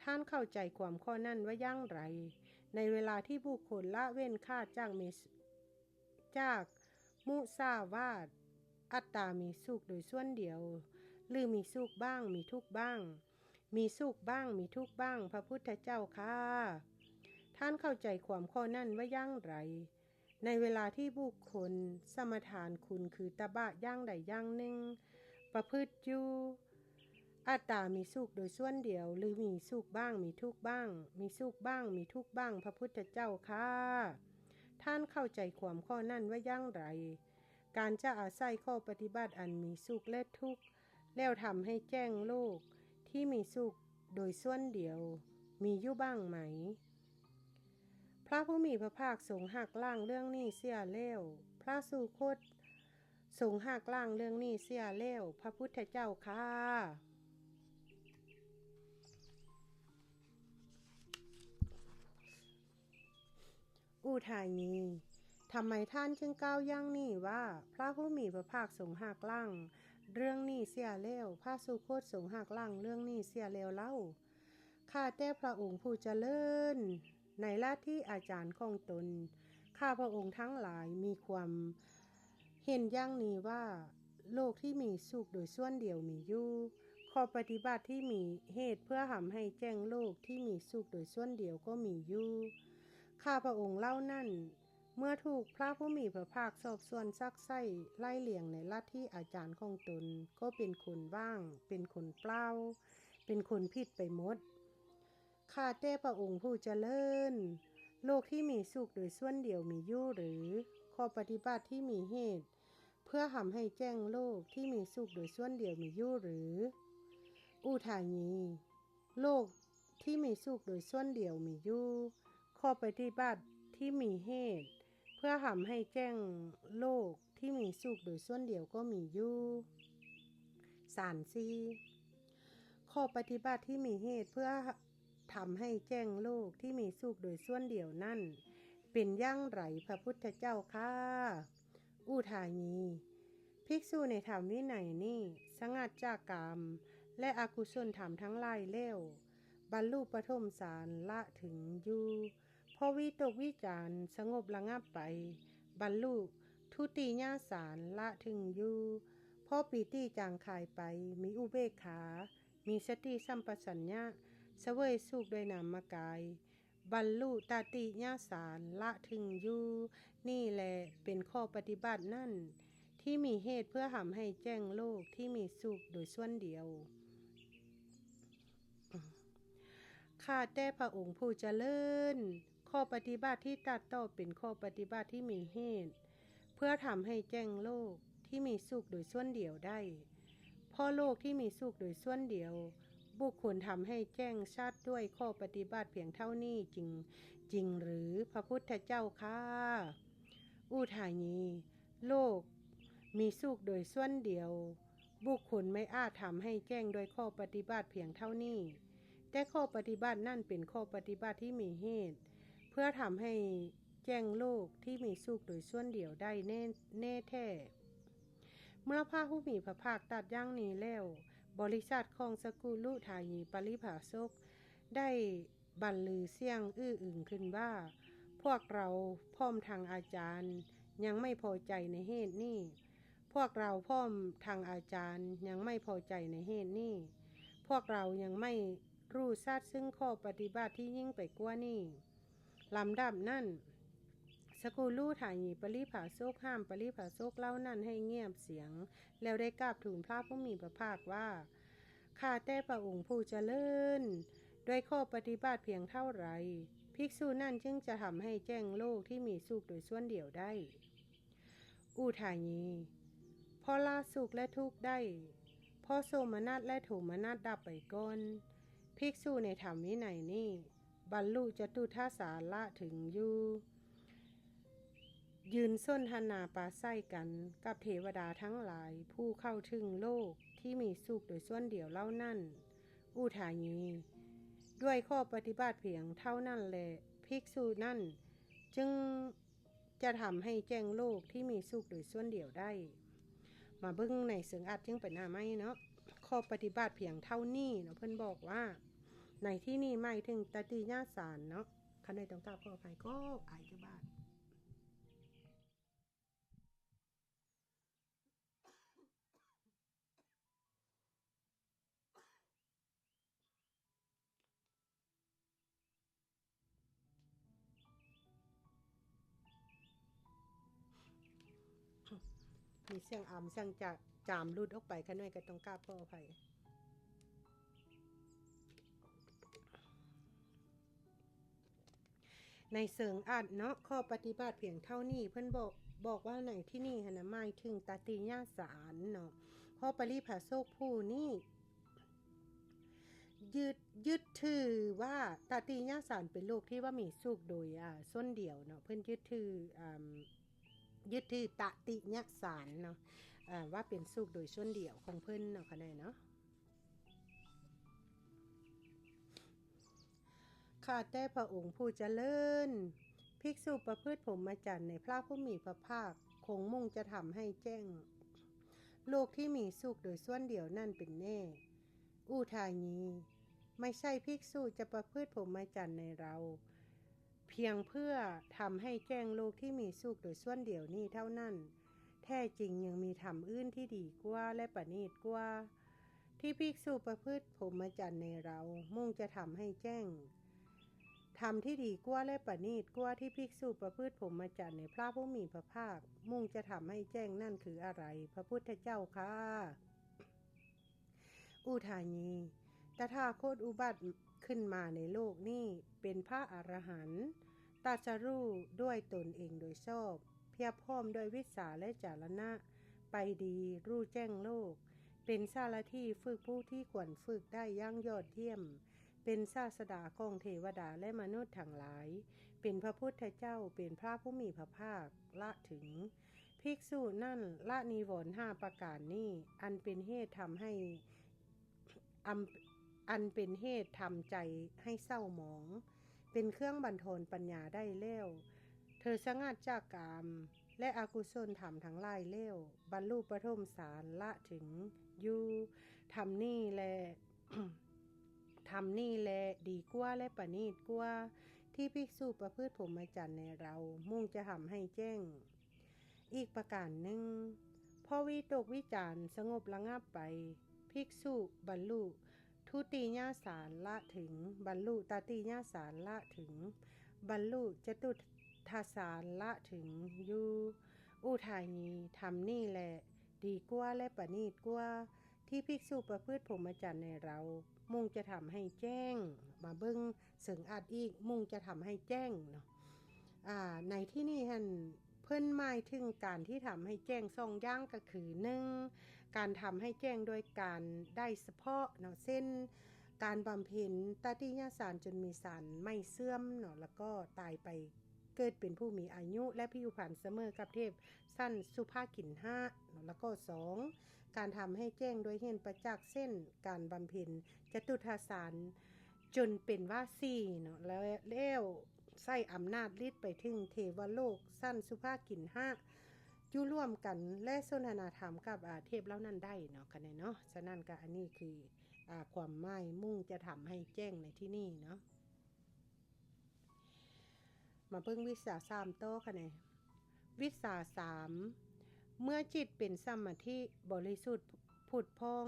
ທ່ານເຂົ້າໃຈຄວາມຂໍ້ນັ້ນວ່າຢ່າງໃດ? ໃນເວລາທີ່ບຸກຄົນລະເວັ້ນຂາດຈາກເມ, ຈາກມຸສາວາດ, ອັດຕາມີສຸກໂດຍສ່ວນດຽວ ຫຼື ມີສຸກບ້າງ ມີທຸກບ້າງ, ມີສຸກບ້າງ ມີທຸກບ້າງ ພະພຸດທະເຈົ້າຂ້າ. ທ່ານເຂົ້າໃຈຄວາມຂໍ້ນັ້ນວ່າຢ່າງໃດ? ໃນເວລາທີ່ບຸກຄົນສະມາທານຄຸນຄືຕະບະຢ່າງໃດຢ່າງໜຶ່ງປະພຶດຢູ່, ອັດຕາມີສຸກໂດຍສ່ວນດຽວ ຫຼື ມີສຸກບ້າງ ມີທຸກບ້າງ, ມີສຸກບ້າງ ມີທຸກບ້າງ ພະພຸດທະເຈົ້າຂ້າ. ທ່ານເຂົ້າໃຈຄວາມຂໍ້ນັ້ນວ່າຢ່າງໃດ? ການຈະອາໄສຂໍ້ປະຕິບັດອັນມີສຸກ ແລະ ທຸກ ແລ້ວທຳໃຫ້ແຈ້ງໂລກທີ່ມີສຸກໂດຍສ່ວນດຽວ ມີຢູ່ບ້າງໄໝ? ພະຜູ້ມີພະພາກຊົງຫັກລ້າງເລື່ອງນີ້ເສຍແລ້ວ, ພະສຸຄົດຊົງຫັກລ້າງເລື່ອງນີ້ເສຍແລ້ວ, ພະພຸດທະເຈົ້າຂ້າ. ອຸທາຢີ, ທຳໄມທ່ານຈຶ່ງກ່າວຢ່າງນີ້ວ່າ ພະຜູ້ມີພະພາກຊົງຫັກລ້າງເລື່ອງນີ້ເສຍແລ້ວ, ພະສຸຄົດຊົງຫັກລ້າງເລື່ອງນີ້ເສຍແລ້ວເລົ່າ? ຂ້າແຕ່ພະອົງຜູ້ຈະເລີນ, ໃນລັດທິອາຈານຂອງຕົນ, ຂ້າພະອົງທັງຫຼາຍມີຄວາມເຫັນຢ່າງນີ້ວ່າ ໂລກທີ່ມີສຸກໂດຍສ່ວນດຽວມີຢູ່, ຂໍ້ປະຕິບັດທີ່ມີເຫດເພື່ອທຳໃຫ້ແຈ້ງໂລກທີ່ມີສຸກໂດຍສ່ວນດຽວກໍມີຢູ່. ຂ້າພະອົງເຫຼົ່ານັ້ນ ເມື່ອຖືກພະຜູ້ມີພະພາກສອບສວນຊັກໄຊ້ໄລ່ລຽງໃນລັດທິອາຈານຂອງຕົນ ກໍເປັນຄົນວ່າງ, ເປັນຄົນເປົ່າ, ເປັນຄົນຜິດໄປໝົດ. ຂ້າແຕ່ພະອົງຜູ້ຈະເລີນ, ໂລກທີ່ມີສຸກໂດຍສ່ວນດຽວມີຢູ່ຫຼື? ຂໍ້ປະຕິບັດທີ່ມີເຫດ ເພື່ອທຳໃຫ້ແຈ້ງໂລກທີ່ມີສຸກໂດຍສ່ວນດຽວມີຢູ່ຫຼື? ອຸທາຢີ, ໂລກທີ່ມີສຸກໂດຍສ່ວນດຽວມີຢູ່. ຂໍ້ປະຕິບັດທີ່ມີເຫດເພື່ອທຳໃຫ້ແຈ້ງໂລກທີ່ມີສຸກໂດຍສ່ວນດຽວກໍມີຢູ່. ສານສີ່, ຂໍ້ປະຕິບັດທີ່ມີເຫດເພື່ອທຳໃຫ້ແຈ້ງໂລກທີ່ມີສຸກໂດຍສ່ວນດຽວນັ້ນ ເປັນຢ່າງໃດ ພະພຸດທະເຈົ້າຂ້າ? ອຸທາຢີ, ພິກສຸໃນທຳວິໄນນີ້ ສະຫງັດຈາກກາມ ແລະ ອະກຸສົນທຳທັງຫຼາຍແລ້ວ, ບັນລຸປະຖົມສານລະເຖິງຢູ່. ພໍວິຕົກວິຈານສະຫງົບລະງັບໄປ, ບັນລຸທຸຕິຍະສານລະເຖິງຢູ່. ພໍປີຕິຈາງຄາຍໄປ, ມີອຸເບກຂາ, ມີສະຕິສຳປະສັນຍະ, ສະເຫວີຍສຸກດ້ວຍນາມະກາຍ, ບັນລຸຕະຕິຍະສານລະເຖິງຢູ່. ນີ້ແຫຼະເປັນຂໍ້ປະຕິບັດນັ້ນ ທີ່ມີເຫດເພື່ອທຳໃຫ້ແຈ້ງໂລກທີ່ມີສຸກໂດຍສ່ວນດຽວ. ຂ້າແຕ່ພະອົງຜູ້ຈະເລີນ, ຂໍ້ປະຕິບັດທີ່ຕັດຕໍ່ເປັນຂໍ້ປະຕິບັດທີ່ມີເຫດ ເພື່ອທຳໃຫ້ແຈ້ງໂລກທີ່ມີສຸກໂດຍສ່ວນດຽວໄດ້. ເພາະໂລກທີ່ມີສຸກໂດຍສ່ວນດຽວ, ບຸກຄົນທຳໃຫ້ແຈ້ງຊັດດ້ວຍຂໍ້ປະຕິບັດພຽງເທົ່ານີ້ຈິງ, ຈິງຫຼື ພະພຸດທະເຈົ້າຂ້າ? ອຸທາຢີ, ໂລກມີສຸກໂດຍສ່ວນດຽວ, ບຸກຄົນໄມ່ອາດທຳໃຫ້ແຈ້ງດ້ວຍຂໍ້ປະຕິບັດພຽງເທົ່ານີ້, ແຕ່ຂໍ້ປະຕິບັດນັ້ນເປັນຂໍ້ປະຕິບັດທີ່ມີເຫດ ເພື່ອທຳໃຫ້ແຈ້ງໂລກທີ່ມີສຸກໂດຍສ່ວນດຽວໄດ້ແນ່, ແນ່ແທ້. ເມື່ອພະຜູ້ມີພະພາກຕັດຢ່າງນີ້ແລ້ວ, ບໍລິສັດຂອງສະກຸລຸທາຢີປະລິພາຊົກໄດ້ ບັນລືສຽງອື້ອອຶງຂຶ້ນວ່າ, ພວກເຮົາພ້ອມທັງອາຈານຍັງໄມ່ພໍໃຈໃນເຫດນີ້. ພວກເຮົາພ້ອມທັງອາຈານຍັງໄມ່ພໍໃຈໃນເຫດນີ້. ພວກເຮົາຍັງໄມ່ຮູ້ຊັດເຊິ່ງຂໍ້ປະຕິບັດທີ່ຍິ່ງໄປກວ່ານີ້. ລຳດັບນັ້ນ, ສະກຸລຸທາຢີປະລິພາຊົກຫ້າມປະລິພາຊົກເຫຼົ່ານັ້ນໃຫ້ງຽບສຽງ, ແລ້ວໄດ້ກາບທູນພະຜູ້ມີພະພາກວ່າ, ຂ້າແຕ່ພະອົງຜູ້ຈະເລີນ, ດ້ວຍຂໍ້ປະຕິບັດພຽງເທົ່າໃດ, ພິກສຸນັ້ນຈຶ່ງຈະທຳໃຫ້ແຈ້ງໂລກທີ່ມີສຸກໂດຍສ່ວນດຽວໄດ້? ອຸທາຢີ, ເພາະລະສຸກ ແລະ ທຸກໄດ້, ເພາະໂສມະນັດ ແລະ ໂທມະນັດດັບໄປກ່ອນ. ພິກສຸໃນທຳວິໄນນີ້ ບັນລຸຈະຕຸທາສາລະເຖິງຢູ່, ຢືນສົນທະນາປາໄສກັນກັບເທວະດາທັງຫຼາຍຜູ້ເຂົ້າເຖິງໂລກທີ່ມີສຸກໂດຍສ່ວນດຽວເຫຼົ່ານັ້ນ. ອຸທາຢີ, ດ້ວຍຂໍ້ປະຕິບັດພຽງເທົ່ານັ້ນແຫຼະ, ພິກສຸນັ້ນຈຶ່ງຈະທຳໃຫ້ແຈ້ງໂລກທີ່ມີສຸກໂດຍສ່ວນດຽວໄດ້. ມາເບິ່ງໃນເຊີງອາດຈຶ່ງໄປໜ້າໃໝ່ເນາະ. ຂໍ້ປະຕິບັດພຽງເທົ່ານີ້ເນາະ, ເພິ່ນບອກວ່າ ໃນທີ່ນີ້ໝາຍເຖິງຕະຕິຍະສານເນາະ. ຂ້ານ້ອຍຕ້ອງກາບຂໍອະໄພ ຂໍອາຍເຈົ້າບ້ານ. ມີສຽງອຳ ສຽງຈາ ຈາມຫຼຸດອອກໄປ, ຂ້ານ້ອຍກໍຕ້ອງກາບຂໍອະໄພ. ໃນເຊີງອາດເນາະ, ຂໍ້ປະຕິບັດພຽງເທົ່ານີ້ ເພິ່ນບອກ ບອກວ່າໃນທີ່ນີ້ຫັ້ນນະ ໝາຍເຖິງຕະຕິຍະສານເນາະ, ເພາະປະລິພາຊົກຜູ້ນີ້ຍຶດ ຍຶດຖືວ່າຕະຕິຍະສານເປັນໂລກທີ່ວ່າມີສຸກໂດຍ ອາ ສ່ວນດຽວເນາະ, ເພິ່ນຍຶດຖື ອາ ຍຶດຖືຕະຕິຍະສານເນາະ ອາ ວ່າເປັນສຸກໂດຍສ່ວນດຽວຂອງເພິ່ນເນາະ ຂະແນນເນາະ. ຂ້າແຕ່ພະອົງຜູ້ຈະເລີນ, ພິກສຸປະພຶດພົມມະຈັນໃນພະຜູ້ມີພະພາກ ຄົງມຸ່ງຈະທຳໃຫ້ແຈ້ງໂລກທີ່ມີສຸກໂດຍສ່ວນດຽວນັ້ນເປັນແນ່. ອຸທາຢີ, ໄມ່ໃຊ່ພິກສຸຈະປະພຶດພົມມະຈັນໃນເຮົາ ພຽງເພື່ອທຳໃຫ້ແຈ້ງໂລກທີ່ມີສຸກໂດຍສ່ວນດຽວນີ້ເທົ່ານັ້ນ, ແທ້ຈິງຍັງມີທຳອື່ນທີ່ດີກວ່າ ແລະ ປະນີດກວ່າ ທີ່ພິກສຸປະພຶດພົມມະຈັນໃນເຮົາມຸ່ງຈະທຳໃຫ້ແຈ້ງ. ທຳທີ່ດີກວ່າ ແລະ ປະນີດກວ່າທີ່ພິກສຸປະພຶດພົມມະຈັນໃນພະຜູ້ມີພະພາກມຸ່ງຈະທຳໃຫ້ແຈ້ງນັ້ນຄືອະໄລ ພະພຸດທະເຈົ້າຂ້າ? ອຸທາຢີ, ຕະຖາຄົດອຸບັດຂຶ້ນມາໃນໂລກນີ້ ເປັນພະອະລະຫັນ, ຕັດສະຮູ້ດ້ວຍຕົນເອງໂດຍຊອບ, ພຽບພ້ອມດ້ວຍວິດຊາ ແລະ ຈາລະນະ, ໄປດີ, ຮູ້ແຈ້ງໂລກ, ເປັນສາລະຖີຝຶກຜູ້ທີ່ຄວນຝຶກໄດ້ຢ່າງຍອດຢ້ຽມ, ເປັນສາດສະດາຂອງເທວະດາ ແລະ ມະນຸດທັງຫຼາຍ, ເປັນພະພຸດທະເຈົ້າ, ເປັນພະຜູ້ມີພະພາກ, ລະເຖິງ. ພິກສຸນັ້ນລະນິວອນຫ້າປະການນີ້ ອັນເປັນເຫດທຳໃຫ້ອຳ ອັນເປັນເຫດທຳໃຈໃຫ້ເສົ້າໝອງ, ເປັນເຄື່ອງບັນທອນປັນຍາໄດ້ແລ້ວ. ເທີສະຫງັດຈາກກາມ ແລະ ອະກຸສົນທຳທັງຫຼາຍແລ້ວ, ບັນລຸປະຖົມສານ ລະເຖິງຢູ່. ທຳນີ້ແຫຼະ ທຳນີ້ແຫຼະດີກວ່າ ແລະ ປະນີດກວ່າ ທີ່ພິກສຸປະພຶດພົມມະຈັນໃນເຮົາ ມຸ່ງຈະທຳໃຫ້ແຈ້ງ. ອີກປະການໜຶ່ງ, ເພາະວິຕົກວິຈານສະຫງົບລະງັບໄປ, ພິກສຸບັນລຸທຸຕິຍະສານ ລະເຖິງ, ບັນລຸຕະຕິຍະສານ ລະເຖິງ, ບັນລຸຈະຕຸດທະສານ ລະເຖິງຢູ່. ອຸທາຢີ, ທຳນີ້ແຫຼະດີກວ່າ ແລະ ປະນີດກວ່າ ທີ່ພິກສຸປະພຶດພົມມະຈັນໃນເຮົາ ມຸ່ງຈະທຳໃຫ້ແຈ້ງ. ມາເບິ່ງເຊິ່ງອາດອີກ, ມຸ່ງຈະທຳໃຫ້ແຈ້ງເນາະ. ອາ ໃນທີ່ນີ້ຫັ້ນ ເພິ່ນໝາຍເຖິງການທີ່ທຳໃຫ້ແຈ້ງສອງຢ່າງ ກໍຄື ໜຶ່ງ ການທຳໃຫ້ແຈ້ງໂດຍການໄດ້ສະເພາະເນາະ ເຊັ່ນ ການບຳເພັນຕະຕິຍະສານຈົນມີສານໄມ້ເສື່ອມເນາະ ແລ້ວກໍຕາຍໄປເກີດເປັນຜູ້ມີອາຍຸ ແລະ ຜິວພັນສະເໝີກັບເທບຊັ້ນສຸພາກິນຫະເນາະ ແລ້ວກໍ ສອງ ການທຳໃຫ້ແຈ້ງໂດຍເຫັນປະຈັກ ເຊັ່ນ ການບຳເພັນຈະຕຸດທະສານຈົນເປັນວາສີເນາະ ແລ້ວ ແລ້ວໃຊ້ອຳນາດລິດໄປເຖິງເທວະໂລກຊັ້ນສຸພາກິນຫະ ຢູ່ຮ່ວມກັນ ແລະ ສົນທະນາທຳກັບ ອາ ເທບເຫຼົ່ານັ້ນໄດ້ເນາະ ຄະແນນເນາະ. ສະນັ້ນກະອັນນີ້ຄື ອາ ຄວາມໝາຍມຸ່ງຈະທຳໃຫ້ແຈ້ງໃນທີ່ນີ້ເນາະ. ມາເບິ່ງວິຊາສາມຕໍ່ຄະແນນ. ວິຊາສາມ ເມື່ອຈິດເປັນສະມາທິບໍລິສຸດຜຸດຜ່ອງ,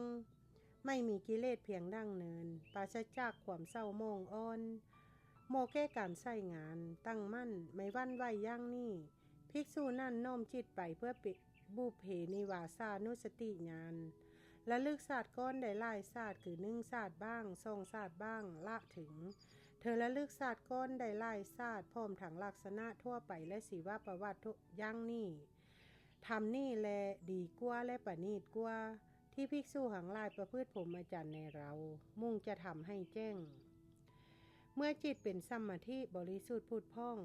ໄມ່ມີກິເລດພຽງດັ່ງເນີນ, ປາສະຈາກຄວາມເສົ້າໝອງອ່ອນ, ເໝາະແກ່ການໃຊ້ງານ, ຕັ້ງໝັ້ນ, ໄມ່ຫວັ່ນໄຫວຢ່າງນີ້, ພິກສຸນັ້ນນ້ອມຈິດໄປເພື່ອເປັນ ບຸບເພນິວາສານຸສະຕິຍານ ລະລຶກຊາດກ່ອນໄດ້ຫຼາຍຊາດ ຄື ໜຶ່ງຊາດບ້າງ, ສອງຊາດບ້າງ, ລະເຖິງ ເທີລະລຶກຊາດກ່ອນໄດ້ຫຼາຍຊາດ ພ້ອມທັງລັກສະນະທົ່ວໄປ ແລະ ຊີວະປະຫວັດຢ່າງນີ້. ທຳນີ້ແລະດີກວ່າ ແລະ ປະນີດກວ່າ ທີ່ພິກສຸທັງຫຼາຍປະພຶດພົມມະຈັນໃນເຮົາ ມຸ່ງຈະທຳໃຫ້ແຈ້ງ. ເມື່ອຈິດເປັນສະມາທິບໍລິສຸດຜຸດຜ່ອງ,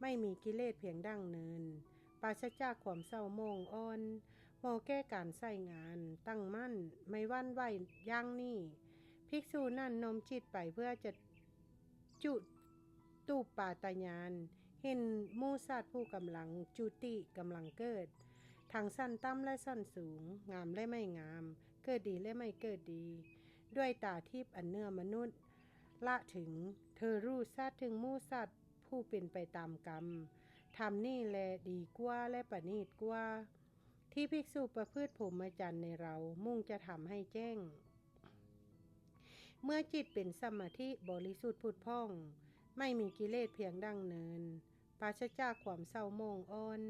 ໄມ່ມີກິເລດພຽງດັ່ງເນີນ, ປາສະຈາກຄວາມເສົ້າໝອງອ່ອນ, ເໝາະແກ່ການໃຊ້ງານ, ຕັ້ງໝັ້ນ, ໄມ່ຫວັ່ນໄຫວຢ່າງນີ້, ພິກສຸນັ້ນນ້ອມຈິດໄປເພື່ອຈະຈຸຕູປາຕະຍານ, ເຫັນໝູ່ສັດຜູ້ກຳລັງຈຸຕິ, ກຳລັງເກີດ, ທັງຊັ້ນຕ່ຳ ແລະ ຊັ້ນສູງ, ງາມ ແລະ ໄມ່ງາມ, ເກີດດີ ແລະ ໄມ່ເກີດດີ, ດ້ວຍຕາທິບອັນເໜືອມະນຸດ, ລະເຖິງ ເທີຮູ້ຊັດເຖິງໝູ່ສັດຜູ້ເປັນໄປຕາມກຳ. ທຳນີ້ແລະດີກວ່າ ແລະ ປະນີດກວ່າ ທີ່ພິກສຸປະພຶດພົມມະຈັນໃນເຮົາ ມຸ່ງຈະທຳໃຫ້ແຈ້ງ. ເມື່ອຈິດເປັນສະມາທິບໍລິສຸດຜຸດຜ່ອງ, ໄມ່ມີກິເລດພຽງດັ່ງເນີນ, ປາສະຈາກຄວາມເສົ້າໝອງອ່ອນ,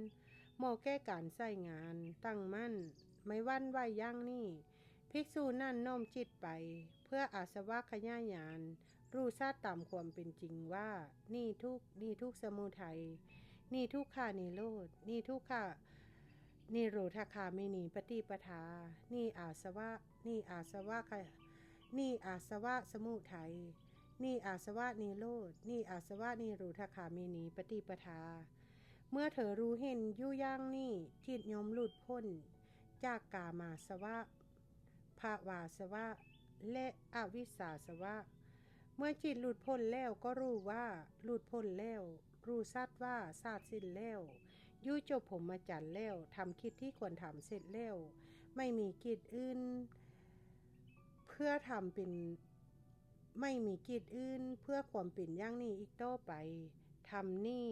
ເໝາະແກ່ການໃຊ້ງານ, ຕັ້ງໝັ້ນ, ໄມ່ຫວັ່ນໄຫວຢ່າງນີ້, ພິກສຸນັ້ນນ້ອມຈິດໄປ ເພື່ອອາສະວະຂະຍາຍຍານ, ຮູ້ຊັດຕາມຄວາມເປັນຈິງວ່າ ນີ້ທຸກ, ນີ້ທຸກສະມຸໄທ, ນີ້ທຸກຂະນິໂຣດ, ນີ້ທຸກຂະນິໂຣທະຄາມິນີປະຕິປະທາ, ນີ້ອາສະວະ, ນີ້ອາສະວະຂະ, ນີ້ອາສະວະສະມຸໄທ, ນີ້ອາສະວະນິໂຣດ, ນີ້ອາສະວະນິໂຣທະຄາມິນີປະຕິປະທາ. ເມື່ອເທີຮູ້ເຫັນຢູ່ຢ່າງນີ້, ຈິດຍ່ອມຫຼຸດພົ້ນຈາກກາມາສະວະ, ພະວາສະວະ ແລະ ອະວິຊຊາສະວະ. ເມື່ອຈິດຫຼຸດພົ້ນແລ້ວກໍຮູ້ວ່າຫຼຸດພົ້ນແລ້ວ, ຮູ້ຊັດວ່າຊາດສິ້ນແລ້ວ, ຢູ່ຈົບພົມມະຈັນແລ້ວ, ທຳກິດທີ່ຄວນທຳເສັດແລ້ວ, ໄມ່ມີກິດອື່ນເພື່ອທຳເປັນ, ໄມ່ມີກິດອື່ນເພື່ອຄວາມເປັນຢ່າງນີ້ອີກຕໍ່ໄປ. ທຳນີ້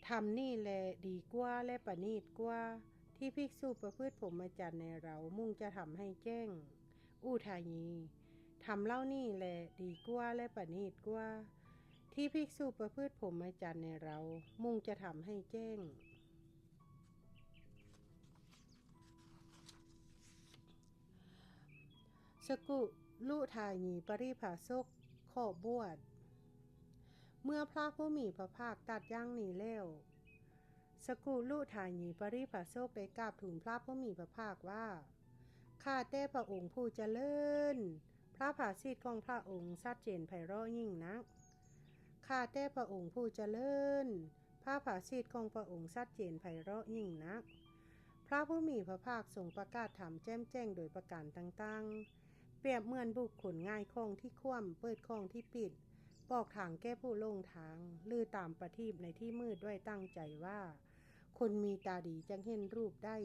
ທຳນີ້ແລະດີກວ່າ ແລະ ປະນີດກວ່າ ທີ່ພິກສຸປະພຶດພົມມະຈັນໃນເຮົາມຸ່ງຈະທຳໃຫ້ແຈ້ງ. ອຸທາຢີ, ທຳເຫຼົ່ານີ້ແລະດີກວ່າ ແລະ ປະນີດກວ່າ ທີ່ພິກສຸປະພຶດພົມມະຈັນໃນເຮົາມຸ່ງຈະທຳໃຫ້ແຈ້ງ. ສະກຸລຸທາຢີປະລິພາຊົກຂໍບວດ. ເມື່ອພະຜູ້ມີພະພາກຕັດຢ່າງນີ້ແລ້ວ, ສະກຸລຸທາຢີປະລິພາຊົກໄດ້ກາບທູນພະຜູ້ມີພະພາກວ່າ, ຂ້າແຕ່ພະອົງຜູ້ຈະເລີນ, ພະພາສິດຂອງພະອົງຊັດເຈນໄພເລາະຍິ່ງນັກ. ຂ້າແຕ່ພະອົງຜູ້ຈະເລີນ, ພະພາສິດຂອງພະອົງຊັດເຈນໄພເລາະຍິ່ງນັກ. ພະຜູ້ມີພະພາກຊົງປະກາດທຳແຈ່ມແຈ້ງໂດຍປະການຕ່າງໆ, ປຽບເໝືອນບຸກຄົນຫງາຍຂ້ອງທີ່ຂວ້ຳ, ເປີດຂ້ອງທີ່ປິດ, ບອກທາງແກ່ຜູ້ຫຼົງທາງ, ຫຼືຕາມປະທີບໃນທີ່ມືດດ້ວຍຕັ້ງໃຈວ່າ, ຄົນມີຕາດີຈັກເຫັນຮູບໄດ້.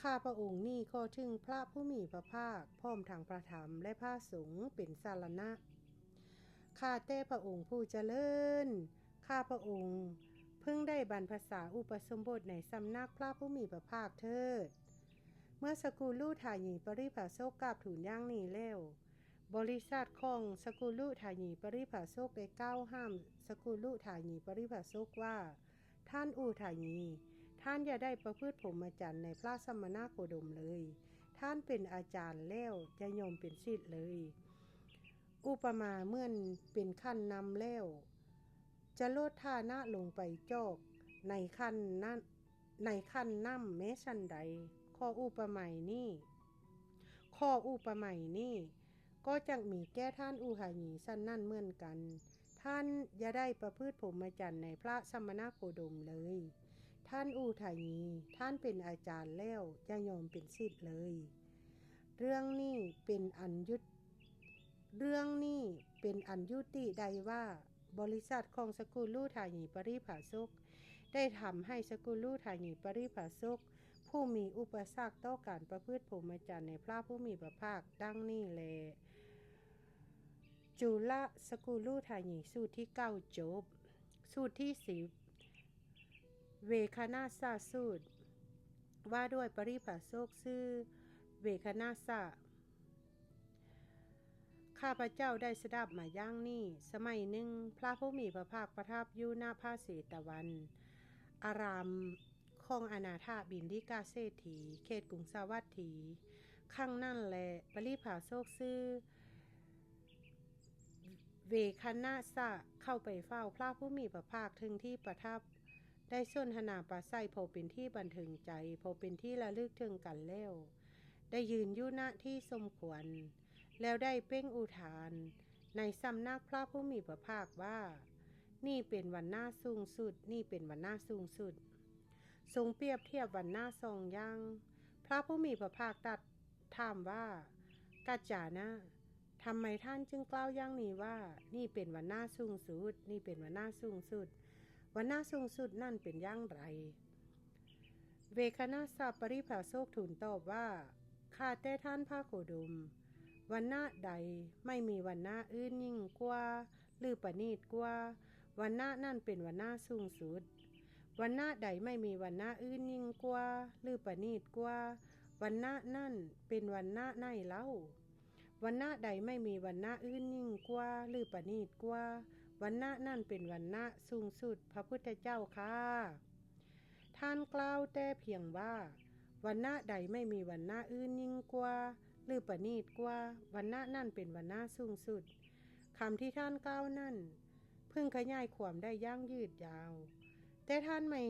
ຂ້າພະອົງນີ້ຂໍເຖິງພະຜູ້ມີພະພາກ, ພ້ອມທັງພະທຳ ແລະ ພະສົງເປັນສາລະນະ. ຂ້າແຕ່ພະອົງຜູ້ຈະເລີນ, ຂ້າພະອົງເພິ່ງໄດ້ບັນພະຊາອຸປະສົມບົດໃນສຳນັກພະຜູ້ມີພະພາກເທີດ. ເມື່ອສະກຸລຸທາຢີປະລິພາຊົກກາບທູນຢ່າງນີ້ແລ້ວ, ບໍລິສັດຂອງສະກຸລຸທາຢີປະລິພາຊົກໄດ້ກ່າວຫ້າມສະກຸລຸທາຢີປະລິພາຊົກວ່າ, ທ່ານອຸທາຢີ, ທ່ານຢ່າໄດ້ປະພຶດພົມມະຈັນໃນພະສະມະນະໂຄດົມເລີຍ. ທ່ານເປັນອາຈານແລ້ວ, ຢ່າຍອມເປັນສິດເລີຍ. ອຸປະມາເໝືອນເປັນຂັ້ນນຳແລ້ວ, ຈະຫຼຸດຖານະລົງໄປຈອກໃນຂັ້ນນັ້ນ, ໃນຂັ້ນນ້ຳແມ້ຊັ້ນໃດ. ຂໍ້ອຸປະໄມນີ້, ຂໍ້ອຸປະໄມນີ້ກໍຈັກມີແກ່ທ່ານອຸທາຢີສັນນັ້ນເໝືອນກັນ. ທ່ານຢ່າໄດ້ປະພຶດພົມມະຈັນໃນພະສະມະນະໂຄດົມເລີຍ. ທ່ານອຸທາຢີ, ທ່ານເປັນອາຈານແລ້ວ, ຢ່າຍອມເປັນສິດເລີຍ. ເລື່ອງນີ້ເປັນອັນຍຸດ ເລື່ອງນີ້ເປັນອັນຍຸຕິໄດ້ວ່າ, ບໍລິສັດຂອງສະກຸລຸທາຢີປະລິພາຊົກ ໄດ້ທຳໃຫ້ສະກຸລຸທາຢີປະລິພາຊົກ ຜູ້ມີອຸປະສັກຕໍ່ການປະພຶດພົມມະຈັນໃນພະຜູ້ມີພະພາກ ດັ່ງນີ້ແລ. ຈຸລະສະກຸລຸທາຢີ ສູດທີເກົ້າຈົບ. ສູດທີສິບ ເວຄະນະສະສູດ ວ່າດ້ວຍປະລິພາຊົກຊື່ເວຄະນະສະ. ຂ້າພະເຈົ້າໄດ້ສະດັບມາຢ່າງນີ້, ສະໄໝໜຶ່ງ ພະຜູ້ມີພະພາກປະທັບຢູ່ນະພະເຊຕະວັນອາຣາມຂອງອະນາຖະບິນດິກະເສດຖີ ເຂດກຸງສາວັດຖີ. ຄັ້ງນັ້ນແລ ປະລິພາຊົກຊື່ ເວຄະນະສະເຂົ້າໄປເຝົ້າພະຜູ້ມີພະພາກເຖິງທີ່ປະທັບ, ໄດ້ສົນທະນາປາໄສພໍເປັນທີ່ບັນເທີງໃຈ, ພໍເປັນທີ່ລະລຶກເຖິງກັນແລ້ວ, ໄດ້ຢືນຢູ່ ນະ ທີ່ສົມຄວນ, ແລ້ວໄດ້ເປັ່ງອຸທານໃນສຳນັກພະຜູ້ມີພະພາກວ່າ, ນີ້ເປັນວັນນະສູງສຸດ, ນີ້ເປັນວັນນະສູງສຸດ. ຊົງປຽບທຽບວັນນະສອງຢ່າງ. ພະຜູ້ມີພະພາກຕັດຖາມວ່າ, ກັດຈານະ, ທຳໄມທ່ານຈຶ່ງກ່າວຢ່າງນີ້ວ່າ, ນີ້ເປັນວັນນະສູງສຸດ, ນີ້ເປັນວັນນະສູງສຸດ? ວັນນະສູງສຸດນັ້ນເປັນຢ່າງໃດ? ເວຄະນະສະປະລິພາຊົກທູນຕອບວ່າ, ຂ້າແຕ່ທ່ານພະໂຄດົມ, ວັນນະໃດໄມ່ມີວັນນະອື່ນຍິ່ງກວ່າ ຫຼື ປະນີດກວ່າ, ວັນນະນັ້ນເປັນວັນນະສູງສຸດ. ວັນນະໃດໄມ່ມີວັນນະອື່ນຍິ່ງກວ່າ ຫຼື ປະນີດກວ່າ, ວັນນະນັ້ນເປັນວັນນະໃນເຫຼົ່າ? ວັນນະໃດໄມ່ມີວັນນະອື່ນຍິ່ງກວ່າ ຫຼື ປະນີດກວ່າ, ວັນນະນັ້ນເປັນວັນນະສູງສຸດ. ພະພຸດທະເຈົ້າຂ້າ, ທ່ານກ່າວແຕ່ພຽງວ່າ, ວັນນະໃດໄມ່ມີວັນນະອື່ນຍິ່ງກວ່າ ຫຼື ປະນີດກວ່າ, ວັນນະນັ້ນເປັນວັນນະສູງສຸດ. ຄຳທີ່ທ່ານກ່າວນັ້ນ ເພິ່ງຂະຫຍາຍຄວາມໄດ້ຢ່າງຍືດຍາວ, ແຕ່ທ່ານໄມ່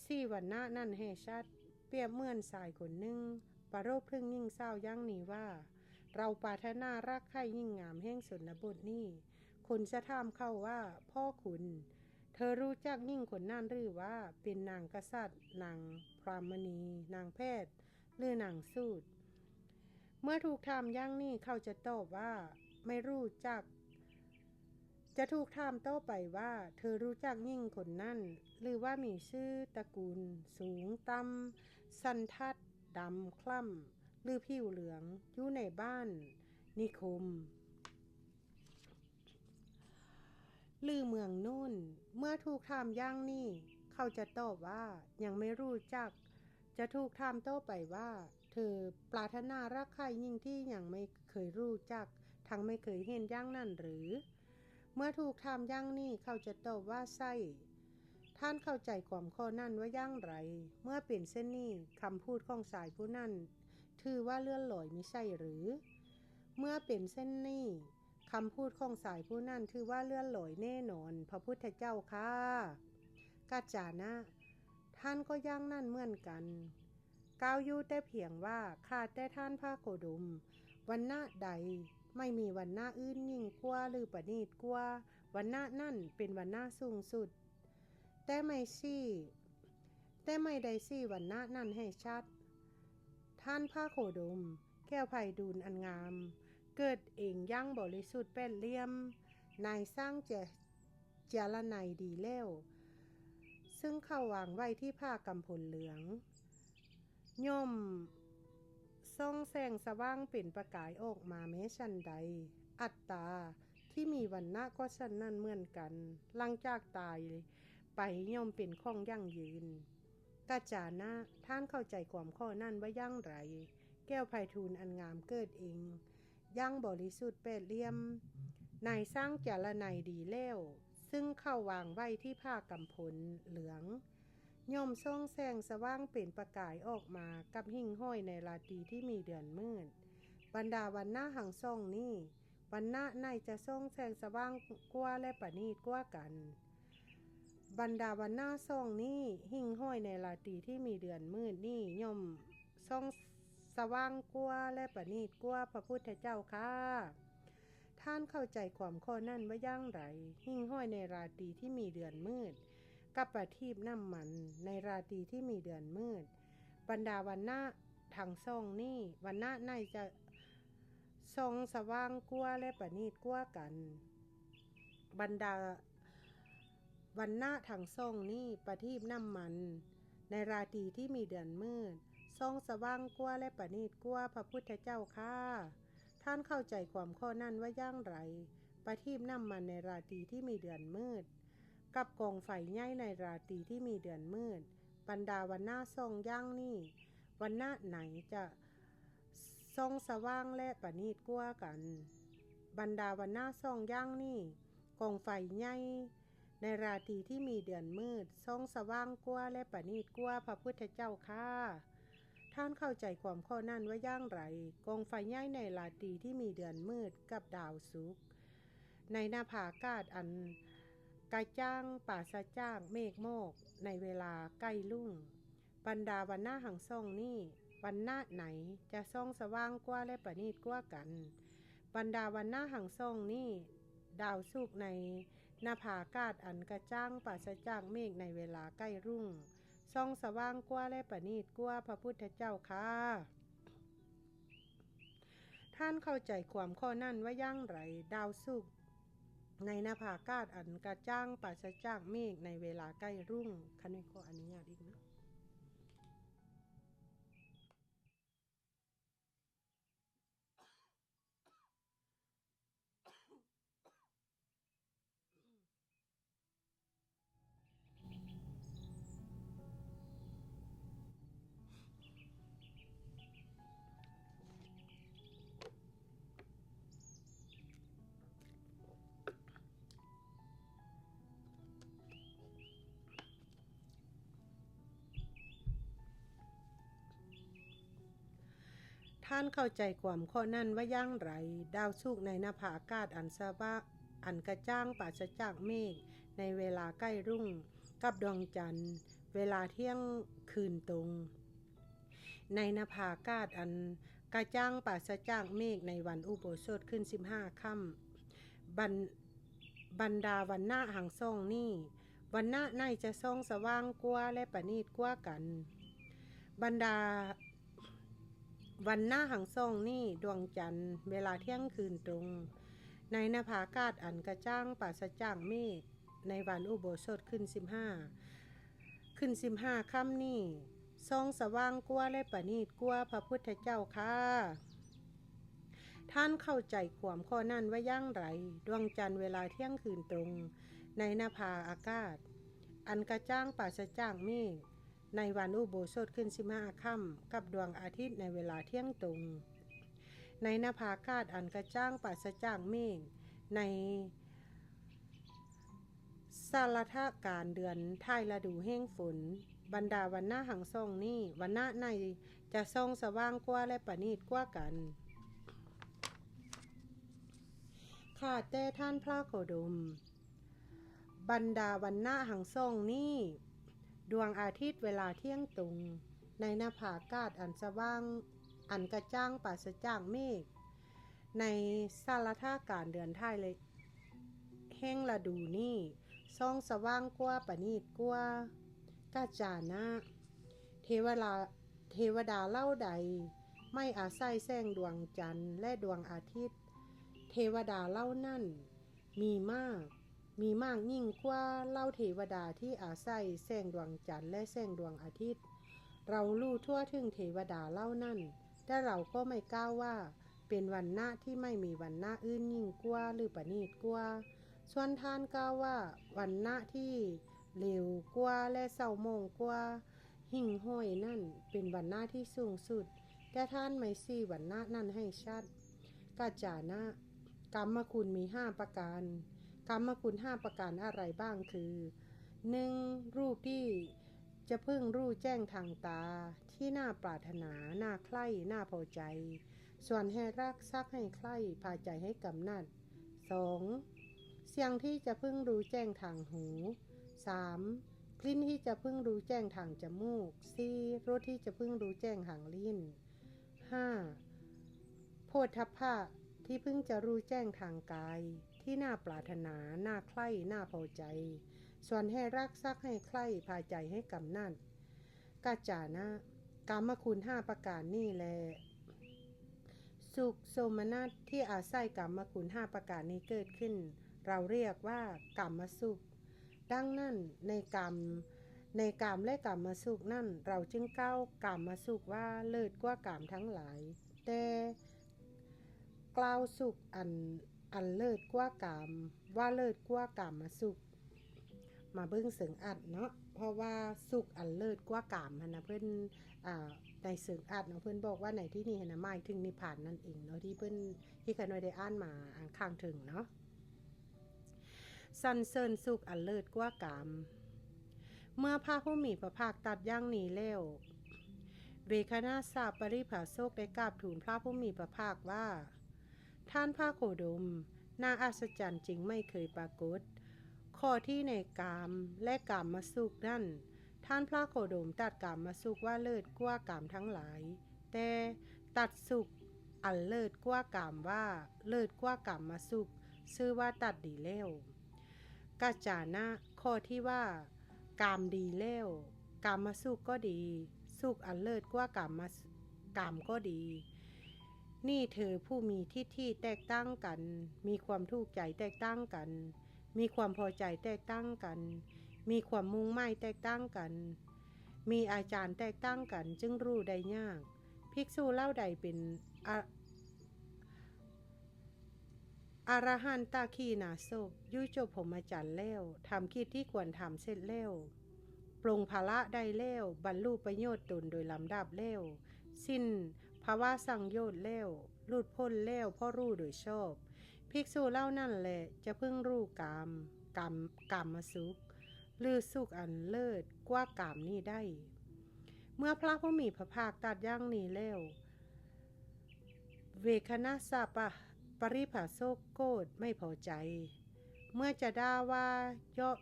ຊີ້ວັນນະນັ້ນໃຫ້ຊັດ, ປຽບເໝືອນຊາຍຄົນໜຶ່ງປະລົບເຖິງຍິງສາວຢ່າງນີ້ວ່າ, ເຮົາປາດຖະໜາຮັກໃຄ່ຍິງງາມແຫ່ງຊົນນະບົດນີ້. ຄົນຈະຖາມເຂົາວ່າ, ພໍ່ຄຸນ, ເທີຮູ້ຈັກຍິງຄົນນັ້ນຫຼືວ່າເປັນນາງກະສັດ, ນາງພຣາມມະນີ, ນາງແພດ ຫຼື ນາງສູດ? ເມື່ອຖືກຖາມຢ່າງນີ້ ເຂົາຈະຕອບວ່າ ໄມ່ຮູ້ຈັກ. ຈະຖືກຖາມຕໍ່ໄປວ່າ ເທີຮູ້ຈັກຍິງຄົນນັ້ນ ຫຼືວ່າມີຊື່ຕະກູນສູງຕ່ຳ, ສັນທັດ, ດຳ, ຄ້ຳ ຫຼື ຜິວເຫຼືອງ ຢູ່ໃນບ້ານ, ນິຄົມ ຫຼື ເມືອງໂນ້ນ? ເມື່ອຖືກຖາມຢ່າງນີ້ ເຂົາຈະຕອບວ່າ ຍັງໄມ່ຮູ້ຈັກ. ຈະຖືກຖາມຕໍ່ໄປວ່າ ເທີປາດຖະໜາຮັກໃຄ່ຍິງທີ່ຍັງໄມ່ເຄີຍຮູ້ຈັກ ທັງໄມ່ເຄີຍເຫັນຢ່າງນັ້ນຫຼື? ເມື່ອຖືກຖາມຢ່າງນີ້ ເຂົາຈະຕອບວ່າ ໃຊ່. ທ່ານເຂົ້າໃຈຄວາມຂໍ້ນັ້ນວ່າຢ່າງໃດ? ເມື່ອເປັນເຊັ່ນນີ້ ຄຳພູດຂອງຊາຍຜູ້ນັ້ນຖືວ່າເລື່ອນລອຍມິໃຊ່ຫຼື? ເມື່ອເປັນເຊັ່ນນີ້ ຄຳພູດຂອງຊາຍຜູ້ນັ້ນຖືວ່າເລື່ອນລອຍແນ່ນອນ, ພະພຸດທະເຈົ້າຂ້າ. ກັດຈານະ, ທ່ານກໍຢ່າງນັ້ນເໝືອນກັນ, ກ່າວຢູ່ແຕ່ພຽງວ່າ ຂ້າແຕ່ທ່ານພະໂຄດົມ, ວັນນະໃດໄມ່ມີວັນນະອື່ນຍິ່ງກວ່າ ຫຼື ປະນີດກວ່າ, ວັນນະນັ້ນເປັນວັນນະສູງສຸດ. ແຕ່ໄມ່ຊີ້, ແຕ່ໄມ່ໄດ້ຊີ້ວັນນະນັ້ນໃຫ້ຊັດ. ທ່ານພະໂຄດົມ, ແກ້ວໄພທູນອັນງາມ ເກີດເອງຢ່າງບໍລິສຸດແປດຫຼ່ຽມ ນາຍຊ່າງເຈ ເຈຍລະໄນດີແລ້ວ ຊຶ່ງເຂົາວາງໄວ້ທີ່ຜ້າກຳພົນເຫຼືອງ ຍ່ອມສ່ອງແສງສະຫວ່າງເປັນປະກາຍອອກມາແມ້ສັນໃດ, ອັດຕາທີ່ມີວັນນະກໍສັນນັ້ນເໝືອນກັນ, ຫຼັງຈາກຕາຍໄປຍ່ອມເປັນຂອງຢັ້ງຢືນ. ກັດຈານະ, ທ່ານເຂົ້າໃຈຄວາມຂໍ້ນັ້ນວ່າຢ່າງໃດ? ແກ້ວໄພທູນອັນງາມເກີດເອງຢ່າງບໍລິສຸດແປດຫຼ່ຽມ ນາຍຊ່າງເຈຍລະໄນດີແລ້ວ ຊຶ່ງເຂົາວາງໄວ້ທີ່ຜ້າກຳພົນເຫຼືອງ ຍ່ອມສ່ອງແສງສະຫວ່າງເປັນປະກາຍອອກມາກັບຫິ່ງຫ້ອຍໃນລາຕີທີ່ມີເດືອນມືດ. ບັນດາວັນນະທັງສອງນີ້, ວັນນະໃນຈະສ່ອງແສງສະຫວ່າງກວ່າ ແລະ ປະນີດກວ່າກັນ. ບັນດາວັນນະສອງນີ້, ຫິ່ງຫ້ອຍໃນລາຕີທີ່ມີເດືອນມືດນີ້ ຍ່ອມສ່ອງສະຫວ່າງກວ່າ ແລະ ປະນີດກວ່າພະພຸດທະເຈົ້າຂ້າ. ທ່ານເຂົ້າໃຈຄວາມຂໍ້ນັ້ນວ່າຢ່າງໃດ? ຫິ່ງຫ້ອຍໃນລາຕີທີ່ມີເດືອນມືດ ກັບປະທີບນ້ຳມັນໃນລາຕີທີ່ມີເດືອນມືດ. ບັນດາວັນນະທັງສອງນີ້, ວັນນະໃນຈະສ່ອງສະຫວ່າງກວ່າ ແລະ ປະນີດກວ່າກັນ. ບັນດາວັນນະທັງສອງນີ້, ປະທີບນ້ຳມັນໃນລາຕີທີ່ມີເດືອນມືດ ສ່ອງສະຫວ່າງກວ່າ ແລະ ປະນີດກວ່າພະພຸດທະເຈົ້າຂ້າ. ທ່ານເຂົ້າໃຈຄວາມຂໍ້ນັ້ນວ່າຢ່າງໃດ? ປະທີບນ້ຳມັນໃນລາຕີທີ່ມີເດືອນມືດ ກັບກອງໄຟໃຫຍ່ໃນລາຕີທີ່ມີເດືອນມືດ. ບັນດາວັນນະສອງຢ່າງນີ້, ວັນນະໃນຈະສ່ອງສະຫວ່າງ ແລະ ປະນີດກວ່າກັນ. ບັນດາວັນນະສອງຢ່າງນີ້, ກອງໄຟໃຫຍ່ໃນລາຕີທີ່ມີເດືອນມືດ ສ່ອງສະຫວ່າງກວ່າ ແລະ ປະນີດກວ່າພະພຸດທະເຈົ້າຂ້າ. ທ່ານເຂົ້າໃຈຄວາມຂໍ້ນັ້ນວ່າຢ່າງໃດ? ກອງໄຟໃຫຍ່ໃນລາຕີທີ່ມີເດືອນມືດກັບດາວສຸກ ໃນນະພາອາກາດອັນກະຈ່າງປາສະຈາກເມກໝອກໃນເວລາໃກ້ລຸ້ງ. ບັນດາວັນນະທັງສອງນີ້, ວັນນະໃນຈະສ່ອງສະຫວ່າງກວ່າ ແລະ ປະນີດກວ່າກັນ. ບັນດາວັນນະທັງສອງນີ້, ດາວສຸກໃນນະພາອາກາດອັນກະຈ່າງປາສະຈາກເມກໃນເວລາໃກ້ລຸ້ງ ສ່ອງສະຫວ່າງກວ່າ ແລະ ປະນີດກວ່າພະພຸດທະເຈົ້າຂ້າ. ທ່ານເຂົ້າໃຈຄວາມຂໍ້ນັ້ນວ່າຢ່າງໃດ? ດາວສຸກໃນນະພາອາກາດອັນກະຈ່າງປາສະຈາກເມກໃນເວລາໃກ້ລຸ້ງ. ຂ້ານ້ອຍຂໍອະນຸຍາດອີກເນາະ. ທ່ານເຂົ້າໃຈຄວາມຂໍ້ນັ້ນວ່າຢ່າງໃດ? ດາວສຸກໃນນະພາອາກາດອັນສະຫວ່າງ ອັນກະຈ່າງປາສະຈາກເມກໃນເວລາໃກ້ລຸ້ງ ກັບດວງຈັນເວລາທ່ຽງຄືນຕົງ ໃນນະພາອາກາດອັນກະຈ່າງປາສະຈາກເມກໃນວັນອຸໂບສົດຂຶ້ນສິບຫ້າຄ່ຳ. ບັນ ບັນດາວັນນະທັງສອງນີ້, ວັນນະໃນຈະສ່ອງສະຫວ່າງກວ່າ ແລະ ປະນີດກວ່າກັນ. ບັນດາວັນນະທັງສອງນີ້, ດວງຈັນເວລາທ່ຽງຄືນຕົງ ໃນນະພາອາກາດອັນກະຈ່າງປາສະຈາກເມກ ໃນວັນອຸໂບສົດຂຶ້ນສິບຫ້າ ຂຶ້ນສິບຫ້າຄ່ຳນີ້ ສ່ອງສະຫວ່າງກວ່າ ແລະ ປະນີດກວ່າພະພຸດທະເຈົ້າຂ້າ. ທ່ານເຂົ້າໃຈຄວາມຂໍ້ນັ້ນວ່າຢ່າງໃດ? ດວງຈັນເວລາທ່ຽງຄືນຕົງ ໃນນະພາອາກາດອັນກະຈ່າງປາສະຈາກເມກ ໃນວັນອຸໂບສົດຂຶ້ນສິບຫ້າຄ່ຳ ກັບດວງອາທິດໃນເວລາທ່ຽງຕົງ ໃນນະພາອາກາດອັນກະຈ່າງປາສະຈາກເມກ ໃນສາລະທະການເດືອນທ້າຍລະດູແຫ່ງຝົນ. ບັນດາວັນນະທັງສອງນີ້, ວັນນະໃນຈະສ່ອງສະຫວ່າງກວ່າ ແລະ ປະນີດກວ່າກັນ. ຂ້າແຕ່ທ່ານພະໂຄດົມ, ບັນດາວັນນະທັງສອງນີ້, ດວງອາທິດເວລາທ່ຽງຕົງ ໃນນະພາອາກາດອັນສະຫວ່າງ ອັນກະຈ່າງປາສະຈາກເມກ ໃນສາລະທະການເດືອນທ້າຍແຫ່ງລະດູນີ້ ສ່ອງສະຫວ່າງກວ່າ ປະນີດກວ່າ. ກັດຈານະ, ເທວະລາ ເທວະດາເຫຼົ່າໃດ ໄມ່ອາໄສແສງດວງຈັນ ແລະ ດວງອາທິດ. ເທວະດາເຫຼົ່ານັ້ນມີມາກ, ມີມາກຍິ່ງກວ່າເຫຼົ່າເທວະດາທີ່ອາໄສແສງດວງຈັນ ແລະ ແສງດວງອາທິດ. ເຮົາຮູ້ທົ່ວເຖິງເທວະດາເຫຼົ່ານັ້ນ, ແຕ່ເຮົາກໍໄມ່ກ່າວວ່າເປັນວັນນະທີ່ໄມ່ມີວັນນະອື່ນຍິ່ງກວ່າ ຫຼື ປະນີດກວ່າ. ສ່ວນທ່ານກ່າວວ່າວັນນະທີ່ເລວກວ່າ ແລະ ເສົ້າໝອງກວ່າ ຫິ່ງຫ້ອຍນັ້ນເປັນວັນນະທີ່ສູງສຸດ, ແຕ່ທ່ານໄມ່ຊີ້ວັນນະນັ້ນໃຫ້ຊັດ. ກັດຈານະ, ກາມມະຄຸນມີຫ້າປະການ. ກາມມະຄຸນຫ້າປະການອະໄລບ້າງຄື ໜຶ່ງ ຮູບທີ່ຈະເພິ່ງຮູ້ແຈ້ງທາງຕາ, ທີ່ໜ້າປາດຖະໜາ, ໜ້າໃຄ່, ໜ້າພໍໃຈ, ຊວນໃຫ້ຮັກ, ຊັກໃຫ້ໃຄ່, ພາໃຈໃຫ້ກຳໜັດ. ສອງ ສຽງທີ່ຈະເພິ່ງຮູ້ແຈ້ງທາງຫູ. ສາມ ກິ່ນທີ່ຈະເພິ່ງຮູ້ແຈ້ງທາງຈະມູກ. ສີ່ ລົດທີ່ຈະເພິ່ງຮູ້ແຈ້ງທາງລີ້ນ. ຫ້າ ໂຜດທັບພະທີ່ເພິ່ງຈະຮູ້ແຈ້ງທາງກາຍ, ທີ່ໜ້າປາດຖະໜາ, ໜ້າໃຄ່, ໜ້າພໍໃຈ, ຊວນໃຫ້ຮັກ, ຊັກໃຫ້ໃຄ່, ພາໃຈໃຫ້ກຳໜັດ. ກັດຈານະ, ກາມມະຄຸນຫ້າປະການນີ້ແລະ ສຸກໂສມະນັດທີ່ອາໄສກາມມະຄຸນຫ້າປະການນີ້ເກີດຂຶ້ນ, ເຮົາຮຽກວ່າກາມມະສຸກ. ດັ່ງນັ້ນ, ໃນກາມ, ໃນກາມ ແລະ ກາມມະສຸກນັ້ນ, ເຮົາຈຶ່ງກ່າວກາມມະສຸກວ່າເລີດກວ່າກາມທັງຫຼາຍ, ແຕ່ກ່າວສຸກອັນ, ອັນເລີດກວ່າກາມ ວ່າເລີດກວ່າກາມມະສຸກ. ມາເບິ່ງເຊີງອັດເນາະ, ເພາະວ່າສຸກອັນເລີດກວ່າກາມຫັ້ນນະ ເພິ່ນ, ອ່າ, ໃນເຊີງອັດເນາະ, ເພິ່ນບອກວ່າໃນທີ່ນີ້ຫັ້ນນະ ໝາຍເຖິງນິບພານນັ້ນເອງເນາະ, ທີ່ເພິ່ນ, ທີ່ຂ້ານ້ອຍໄດ້ອ່ານມາ, ອ່າ, ຂ້າງເທິງເນາະ. ສັນເສີນສຸກອັນເລີດກວ່າກາມ. ເມື່ອພະຜູ້ມີພະພາກຕັດຢ່າງນີ້ແລ້ວ, ເວຄະນະສະປະລິພາຊົກໄດ້ກາບທູນພະຜູ້ມີພະພາກວ່າ, ທ່ານພະໂຄດົມ, ໜ້າອັດສະຈັນຈຶ່ງໄມ່ເຄີຍປາກົດ. ຂໍ້ທີ່ໃນກາມ ແລະ ກາມມະສຸກນັ້ນ, ທ່ານພະໂຄດົມຕັດກາມມະສຸກວ່າເລີດກວ່າກາມທັງຫຼາຍ, ແຕ່ຕັດສຸກອັນເລີດກວ່າກາມວ່າເລີດກວ່າກາມມະສຸກ, ຊື່ວ່າຕັດດີແລ້ວ. ກັດຈານະ, ຂໍ້ທີ່ວ່າ ກາມດີແລ້ວ, ກາມມະສຸກກໍດີ, ສຸກອັນເລີດກວ່າກາມມະ, ກາມກໍດີ, ນີ້ເທີຜູ້ມີທິດຖິແຕກຕ່າງກັນ, ມີຄວາມທຸກໃຈແຕກຕ່າງກັນ, ມີຄວາມພໍໃຈແຕກຕ່າງກັນ, ມີຄວາມມຸ່ງໝາຍແຕກຕ່າງກັນ, ມີອາຈານແຕກຕ່າງກັນ, ຈຶ່ງຮູ້ໄດ້ຍາກ. ພິກສຸເຫຼົ່າໃດເປັນອະ, ອະລະຫັນຕາຂີນາສົບ, ຢູ່ຈົບພົມມະຈັນແລ້ວ, ທຳກິດທີ່ຄວນທຳເສັດແລ້ວ, ປົງພາລະໄດ້ແລ້ວ, ບັນລຸປະໂຫຍດຕົນໂດຍລຳດັບແລ້ວ, ສິ້ນພະວະສັງໂຍດແລ້ວ, ຫຼຸດພົ້ນແລ້ວເພາະຮູ້ໂດຍຊອບ, ພິກສຸເຫຼົ່ານັ້ນແລະ ຈະເພິ່ງຮູ້ກາມ, ກາມ, ກາມມະສຸກ, ຫຼື ສຸກອັນເລີດກວ່າກາມນີ້ໄດ້. ເມື່ອພະຜູ້ມີພະພາກຕັດຢ່າງນີ້ແລ້ວ, ເວຄະນະສະປະ, ປະລິພາຊົກໂກດໄມ່ພໍໃຈ. ເມື່ອຈະດ່າວ່າເຍາະ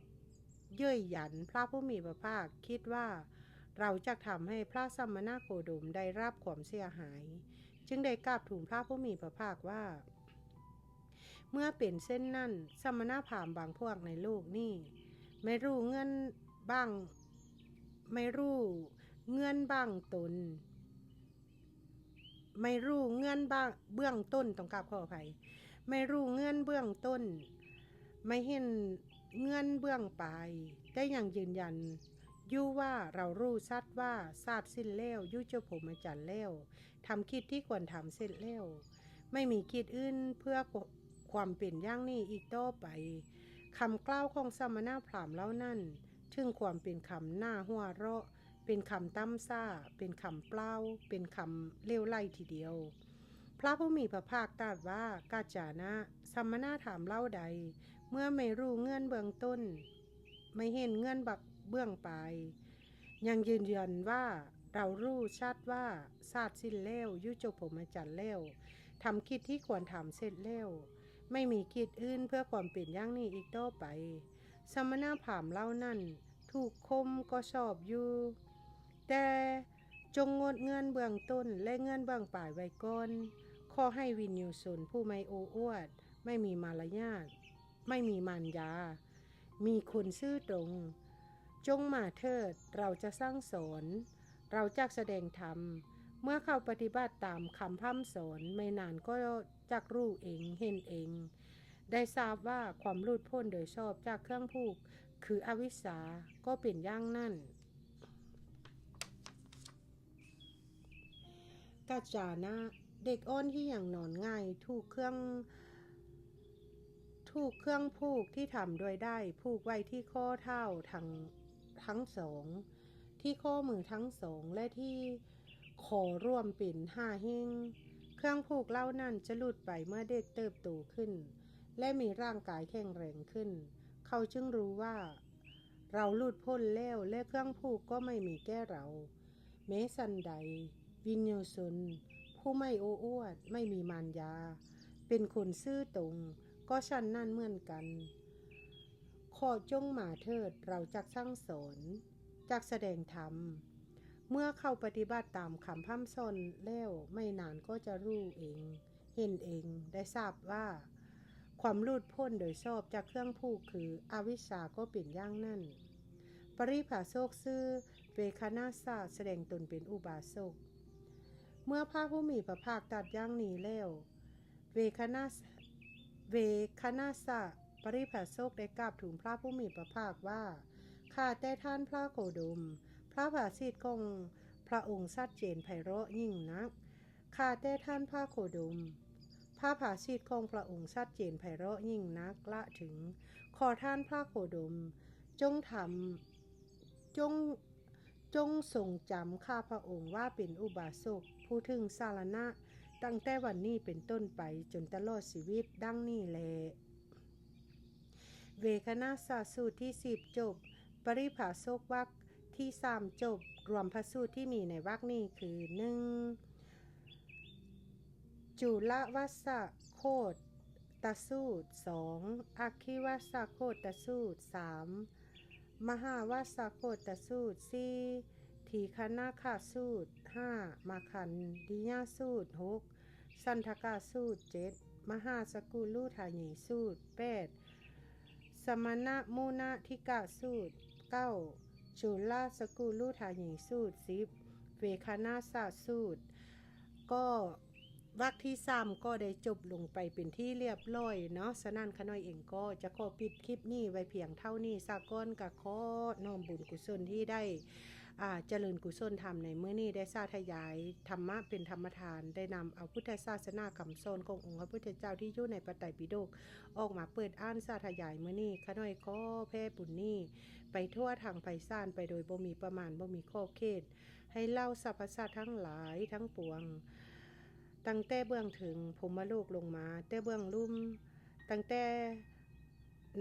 ເຍີ້ຍຫຍັນພະຜູ້ມີພະພາກ, ຄິດວ່າເຮົາຈັກທຳໃຫ້ພະສະມະນະໂຄດົມໄດ້ຮັບຄວາມເສຍຫາຍ, ຈຶ່ງໄດ້ກາບທູນພະຜູ້ມີພະພາກວ່າ, ເມື່ອເປັນເຊັ່ນນັ້ນ, ສະມະນະພາມບາງພວກໃນໂລກນີ້ ໄມ່ຮູ້ເງື່ອນບາງ, ໄມ່ຮູ້ເງື່ອນບາງຕົນ, ໄມ່ຮູ້ເງື່ອນບາງ, ເບື້ອງຕົ້ນ, ຕ້ອງກາບຂໍອະໄພ, ໄມ່ຮູ້ເງື່ອນເບື້ອງຕົ້ນ, ໄມ່ເຫັນເງື່ອນເບື້ອງປາຍ, ແຕ່ຍັງຢືນຢັນຢູ່ວ່າເຮົາຮູ້ຊັດວ່າຊາດສິ້ນແລ້ວ, ຢູ່ຈົບພົມມະຈັນແລ້ວ, ທຳກິດທີ່ຄວນທຳເສັດແລ້ວ, ໄມ່ມີກິດອື່ນເພື່ອຄວາມເປັນຢ່າງນີ້ອີກຕໍ່ໄປ. ຄຳກ່າວຂອງສະມະນະພາມເຫຼົ່ານັ້ນ ເຖິງຄວາມເປັນຄຳໜ້າຫົວເຣາະ, ເປັນຄຳຕ່ຳຊ້າ, ເປັນຄຳເປົ່າ, ເປັນຄຳເຫຼວໄຫຼທີດຽວ. ພະຜູ້ມີພະພາກຕລັດວ່າ, ກັດຈານະ, ສະມະນະພາມເຫຼົ່າໃດ ເມື່ອໄມ່ຮູ້ເງື່ອນເບື້ອງຕົ້ນ, ໄມ່ເຫັນເງື່ອນເບື້ອງປາຍ, ຍັງຢືນຢັນວ່າເຮົາຮູ້ຊັດວ່າຊາດສິ້ນແລ້ວ, ຢູ່ຈົບພົມມະຈັນແລ້ວ, ທຳກິດທີ່ຄວນທຳເສັດແລ້ວ, ໄມ່ມີກິດອື່ນເພື່ອຄວາມເປັນຢ່າງນີ້ອີກຕໍ່ໄປ. ສະມະນະພາມເຫຼົ່ານັ້ນ ທຸກຄົມກໍຊອບຢູ່, ແຕ່ຈົ່ງງົດເງື່ອນເບື້ອງຕົ້ນ ແລະ ເງື່ອນເບື້ອງປາຍໄວ້ກ່ອນ. ຂໍໃຫ້ວິນຍູຊົນຜູ້ໄມ່ໂອ້ອວດ, ໄມ່ມີມາລະຍາດ, ໄມ່ມີມານຍາ, ມີຄຸນຊື່ຕົງ. ຈົ່ງມາເຖີດ, ເຮົາຈະສັ່ງສອນ, ເຮົາຈັກສະແດງທຳ. ພ ເມື່ອເຂົາປະຕິບັດຕາມຄຳພ່ຳສອນ, ໄມ່ນານກໍຈັກຮູ້ເອງ, ເຫັນເອງ, ໄດ້ຊາບວ່າຄວາມຫຼຸດພົ້ນໂດຍຊອບຈາກເຄື່ອງຜູກຄືອະວິຊຊາ ກໍເປັນຢ່າງນັ້ນ. ກັດຈານະ, ເດັກອ່ອນທີ່ຍັງນອນຫງາຍ ຖືກເຄື່ອງ ຖືກເຄື່ອງຜູກທີ່ທຳດ້ວຍດ້າຍຜູກໄວ້ທີ່ຂໍ້ເທົ້າທັງ ທັງສອງ, ທີ່ຂໍ້ມືທັງສອງ ແລະ ທີ່ຄໍລວມເປັນຫ້າແຫ່ງ. ເຄື່ອງຜູກເຫຼົ່ານັ້ນຈະຫຼຸດໄປເມື່ອເດັກເຕີບໂຕຂຶ້ນ ແລະ ມີຮ່າງກາຍແຂງແຮງຂຶ້ນ. ເຂົາຈຶ່ງຮູ້ວ່າ ເຮົາຫຼຸດພົ້ນແລ້ວ ແລະ ເຄື່ອງຜູກກໍໄມ່ມີແກ່ເຮົາ. ແມ້ສັນໃດ, ວິນຍາຊົນຜູ້ໄມ່ໂອ້ອວດ, ໄມ່ມີມານຍາ, ເປັນຄົນຊື່ຕົງ, ກໍສັນນັ້ນເໝືອນກັນ. ຂໍຈົ່ງມາເຖີດ, ເຮົາຈັກສັ່ງສອນ, ຈັກສະແດງທຳ. ເມື່ອເຂົາປະຕິບັດຕາມຄຳພ່ຳສອນແລ້ວ, ໄມ່ນານກໍຈະຮູ້ເອງ, ເຫັນເອງ, ໄດ້ຊາບວ່າ ຄວາມຫຼຸດພົ້ນໂດຍຊອບຈາກເຄື່ອງຜູກຄືອະວິຊຊາກໍເປັນຢ່າງນັ້ນ. ປະລິພາຊົກຊື່ເວຄະນາສະ ສະແດງຕົນເປັນອຸບາສົກ. ເມື່ອພະຜູ້ມີພະພາກຕັດຢ່າງນີ້ແລ້ວ, ເວຄະນາ ເວຄະນາສະປະລິພາຊົກໄດ້ກາບທູນພະຜູ້ມີພະພາກວ່າ, ຂ້າແຕ່ທ່ານພະໂຄດົມ, ພະພາສິດຂອງພະອົງຊັດເຈນໄພເຣາະຍິ່ງນັກ. ຂ້າແຕ່ທ່ານພະໂຄດົມ, ພະພາສິດຂອງພະອົງຊັດເຈນໄພເຣາະຍິ່ງນັກ ລະເຖິງ. ຂໍທ່ານພະໂຄດົມ ຈົ່ງທຳ, ຈົ່ງ, ຈົ່ງຊົງຈຳຂ້າພະອົງວ່າເປັນອຸບາສົກຜູ້ເຖິງສາລະນະ, ຕັ້ງແຕ່ວັນນີ້ເປັນຕົ້ນໄປຈົນຕະຫຼອດຊີວິດ, ດັ່ງນີ້ແລ. ເວຄະນາສະສູດທີສິບຈົບ, ປະລິພາຊົກວັກທີສາມຈົບ. ລວມພະສູດທີ່ມີໃນວັກນີ້ຄື ໜຶ່ງ ຈຸລະວັດສະໂຄດຕະສູດ, ສອງ ອັກຄີວັດສະໂຄດຕະສູດ, ສາມ ມະຫາວັດສະໂຄດຕະສູດ, ສີ່ ທີຄະນາຄະສູດ, ຫ້າ ມະຄັນດິຍະສູດ, ຫົກ ສັນທະກະສູດ, ເຈັດ ມະຫາສະກຸລຸທານີສູດ, ແປດ ສະມະນະມຸນະທິກະສູດ, ເກົ້າ ຈຸລາສະກຸລຸທານີສູດ, ສິບ ເວຄະນາສະສູດ. ກໍວັກທີສາມກໍໄດ້ຈົບລົງໄປເປັນທີ່ລຽບລ້ອຍເນາະ. ສະນັ້ນ ຂະນ້ອຍເອງກໍຈະຂໍປິດຄລິບນີ້ໄວ້ພຽງເທົ່ານີ້ສາກ່ອນ. ກະຂໍນ້ອມບຸນກຸສົນທີ່ໄດ້ ອ່າ ຈະເລີນກຸສົນທຳໃນມື້ນີ້ ໄດ້ສາທະຍາຍທຳມະເປັນທຳມະທານ, ໄດ້ນຳເອົາພຸດທະສາສະໜາຄຳສອນຂອງອົງພະພຸດທະເຈົ້າທີ່ຢູ່ໃນພະໄຕປິດົກ ອອກມາເປີດອ່ານສາທະຍາຍມື້ນີ້. ຂະນ້ອຍຂໍແຜ່ບຸນນີ້ໄປທົ່ວທັງໄພສານ ໄປໂດຍບໍ່ມີປະມານ ບໍ່ມີຂອບເຂດ, ໃຫ້ເຫຼົ່າສັບພະສັດທັງຫຼາຍທັງປວງ, ຕັ້ງແຕ່ເບື້ອງເທິງພົມມະໂລກລົງມາ, ແຕ່ເບື້ອງລຸ່ມ, ຕັ້ງແຕ່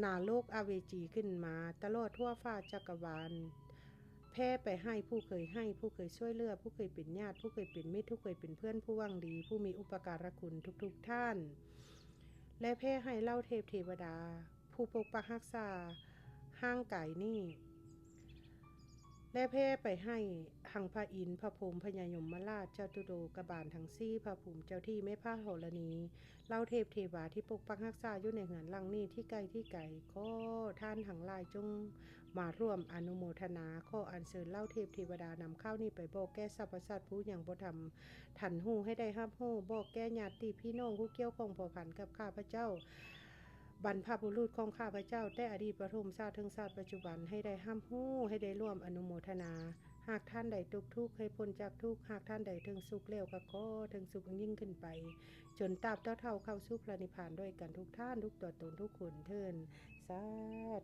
ນະລົກອະເວຈີຂຶ້ນມາ, ຕະຫຼອດທົ່ວຟ້າຈັກກະວານ, ແຜ່ໄປໃຫ້ຜູ້ເຄີຍໃຫ້, ຜູ້ເຄີຍຊ່ວຍເຫຼືອ, ຜູ້ເຄີຍເປັນຍາດ, ຜູ້ເຄີຍເປັນມິດ, ຜູ້ເຄີຍເປັນເພື່ອນ, ຜູ້ຫວັງດີ, ຜູ້ມີອຸປະກາລະຄຸນທຸກໆທ່ານ. ແລະ ແຜ່ໃຫ້ເຫຼົ່າເທບເທວະດາ ຜູ້ປົກປັກຮັກສາຮ່າງກາຍນີ້ ແລະ ແຜ່ໄປໃຫ້ທັງພະອິນ, ພະພົມ, ພະຍາຍົມມະລາດ, ຈະຕຸໂລກະບານທັງສີ່, ພະພູມເຈົ້າທີ່, ແມ່ພະທໍລະນີ, ເຫຼົ່າເທບເທວາທີ່ປົກປັກຮັກສາຢູ່ໃນເຮືອນຫຼັງນີ້ ທີ່ໃກ້ທີ່ໄກ, ຂໍທ່ານທັງຫຼາຍຈົ່ງ ມາຮ່ວມອະນຸໂມທະນາ. ຂໍອັນເຊີນເຫຼົ່າເທບເທວະດານຳຂ່າວນີ້ໄປບອກແກ່ສັບພະສັດຜູ້ຍັງບໍ່ທັນ ທັນຮູ້ໃຫ້ໄດ້ຮັບຮູ້, ບອກແກ່ຍາດຕິພີ່ນ້ອງຜູ້ກ່ຽວຂ້ອງພົວພັນກັບຂ້າພະເຈົ້າ, ບັນພະບຸລຸດຂອງຂ້າພະເຈົ້າ, ແຕ່ອະດີດປະຖົມຊາດເຖິງຊາດປັດຈຸບັນ, ໃຫ້ໄດ້ຮັບຮູ້, ໃຫ້ໄດ້ຮ່ວມອະນຸໂມທະນາ. ຫາກທ່ານໃດຕົກທຸກ, ໃຫ້ພົ້ນຈາກທຸກ, ຫາກທ່ານໃດເຖິງສຸກແລ້ວ, ກໍຂໍເຖິງສຸກຍິ່ງຂຶ້ນໄປ, ຈົນຕາບເທົ່າເຂົ້າສູ່ພະນິບພານດ້ວຍກັນທຸກທ່ານ, ທຸກຕົວຕົນ, ທຸກຄົນເທີ້ນ. ສາ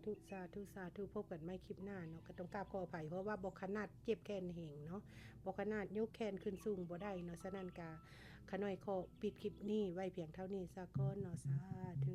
ທຸ, ສາທຸ, ສາທຸ. ພົບກັນໃໝ່ຄລິບໜ້າເນາະ. ກໍຕ້ອງກາບຂໍອະໄພ ເພາະວ່າບໍ່ຂະໜາດເຈັບແຂນແຮງເນາະ, ບໍ່ຂະໜາດຍົກແຂນຂຶ້ນສູງບໍ່ໄດ້ເນາະ. ສະນັ້ນກະ ຂະນ້ອຍຂໍປິດຄລິບນີ້ໄວ້ພຽງເທົ່ານີ້ສາກ່ອນເນາະ. ສາທຸ.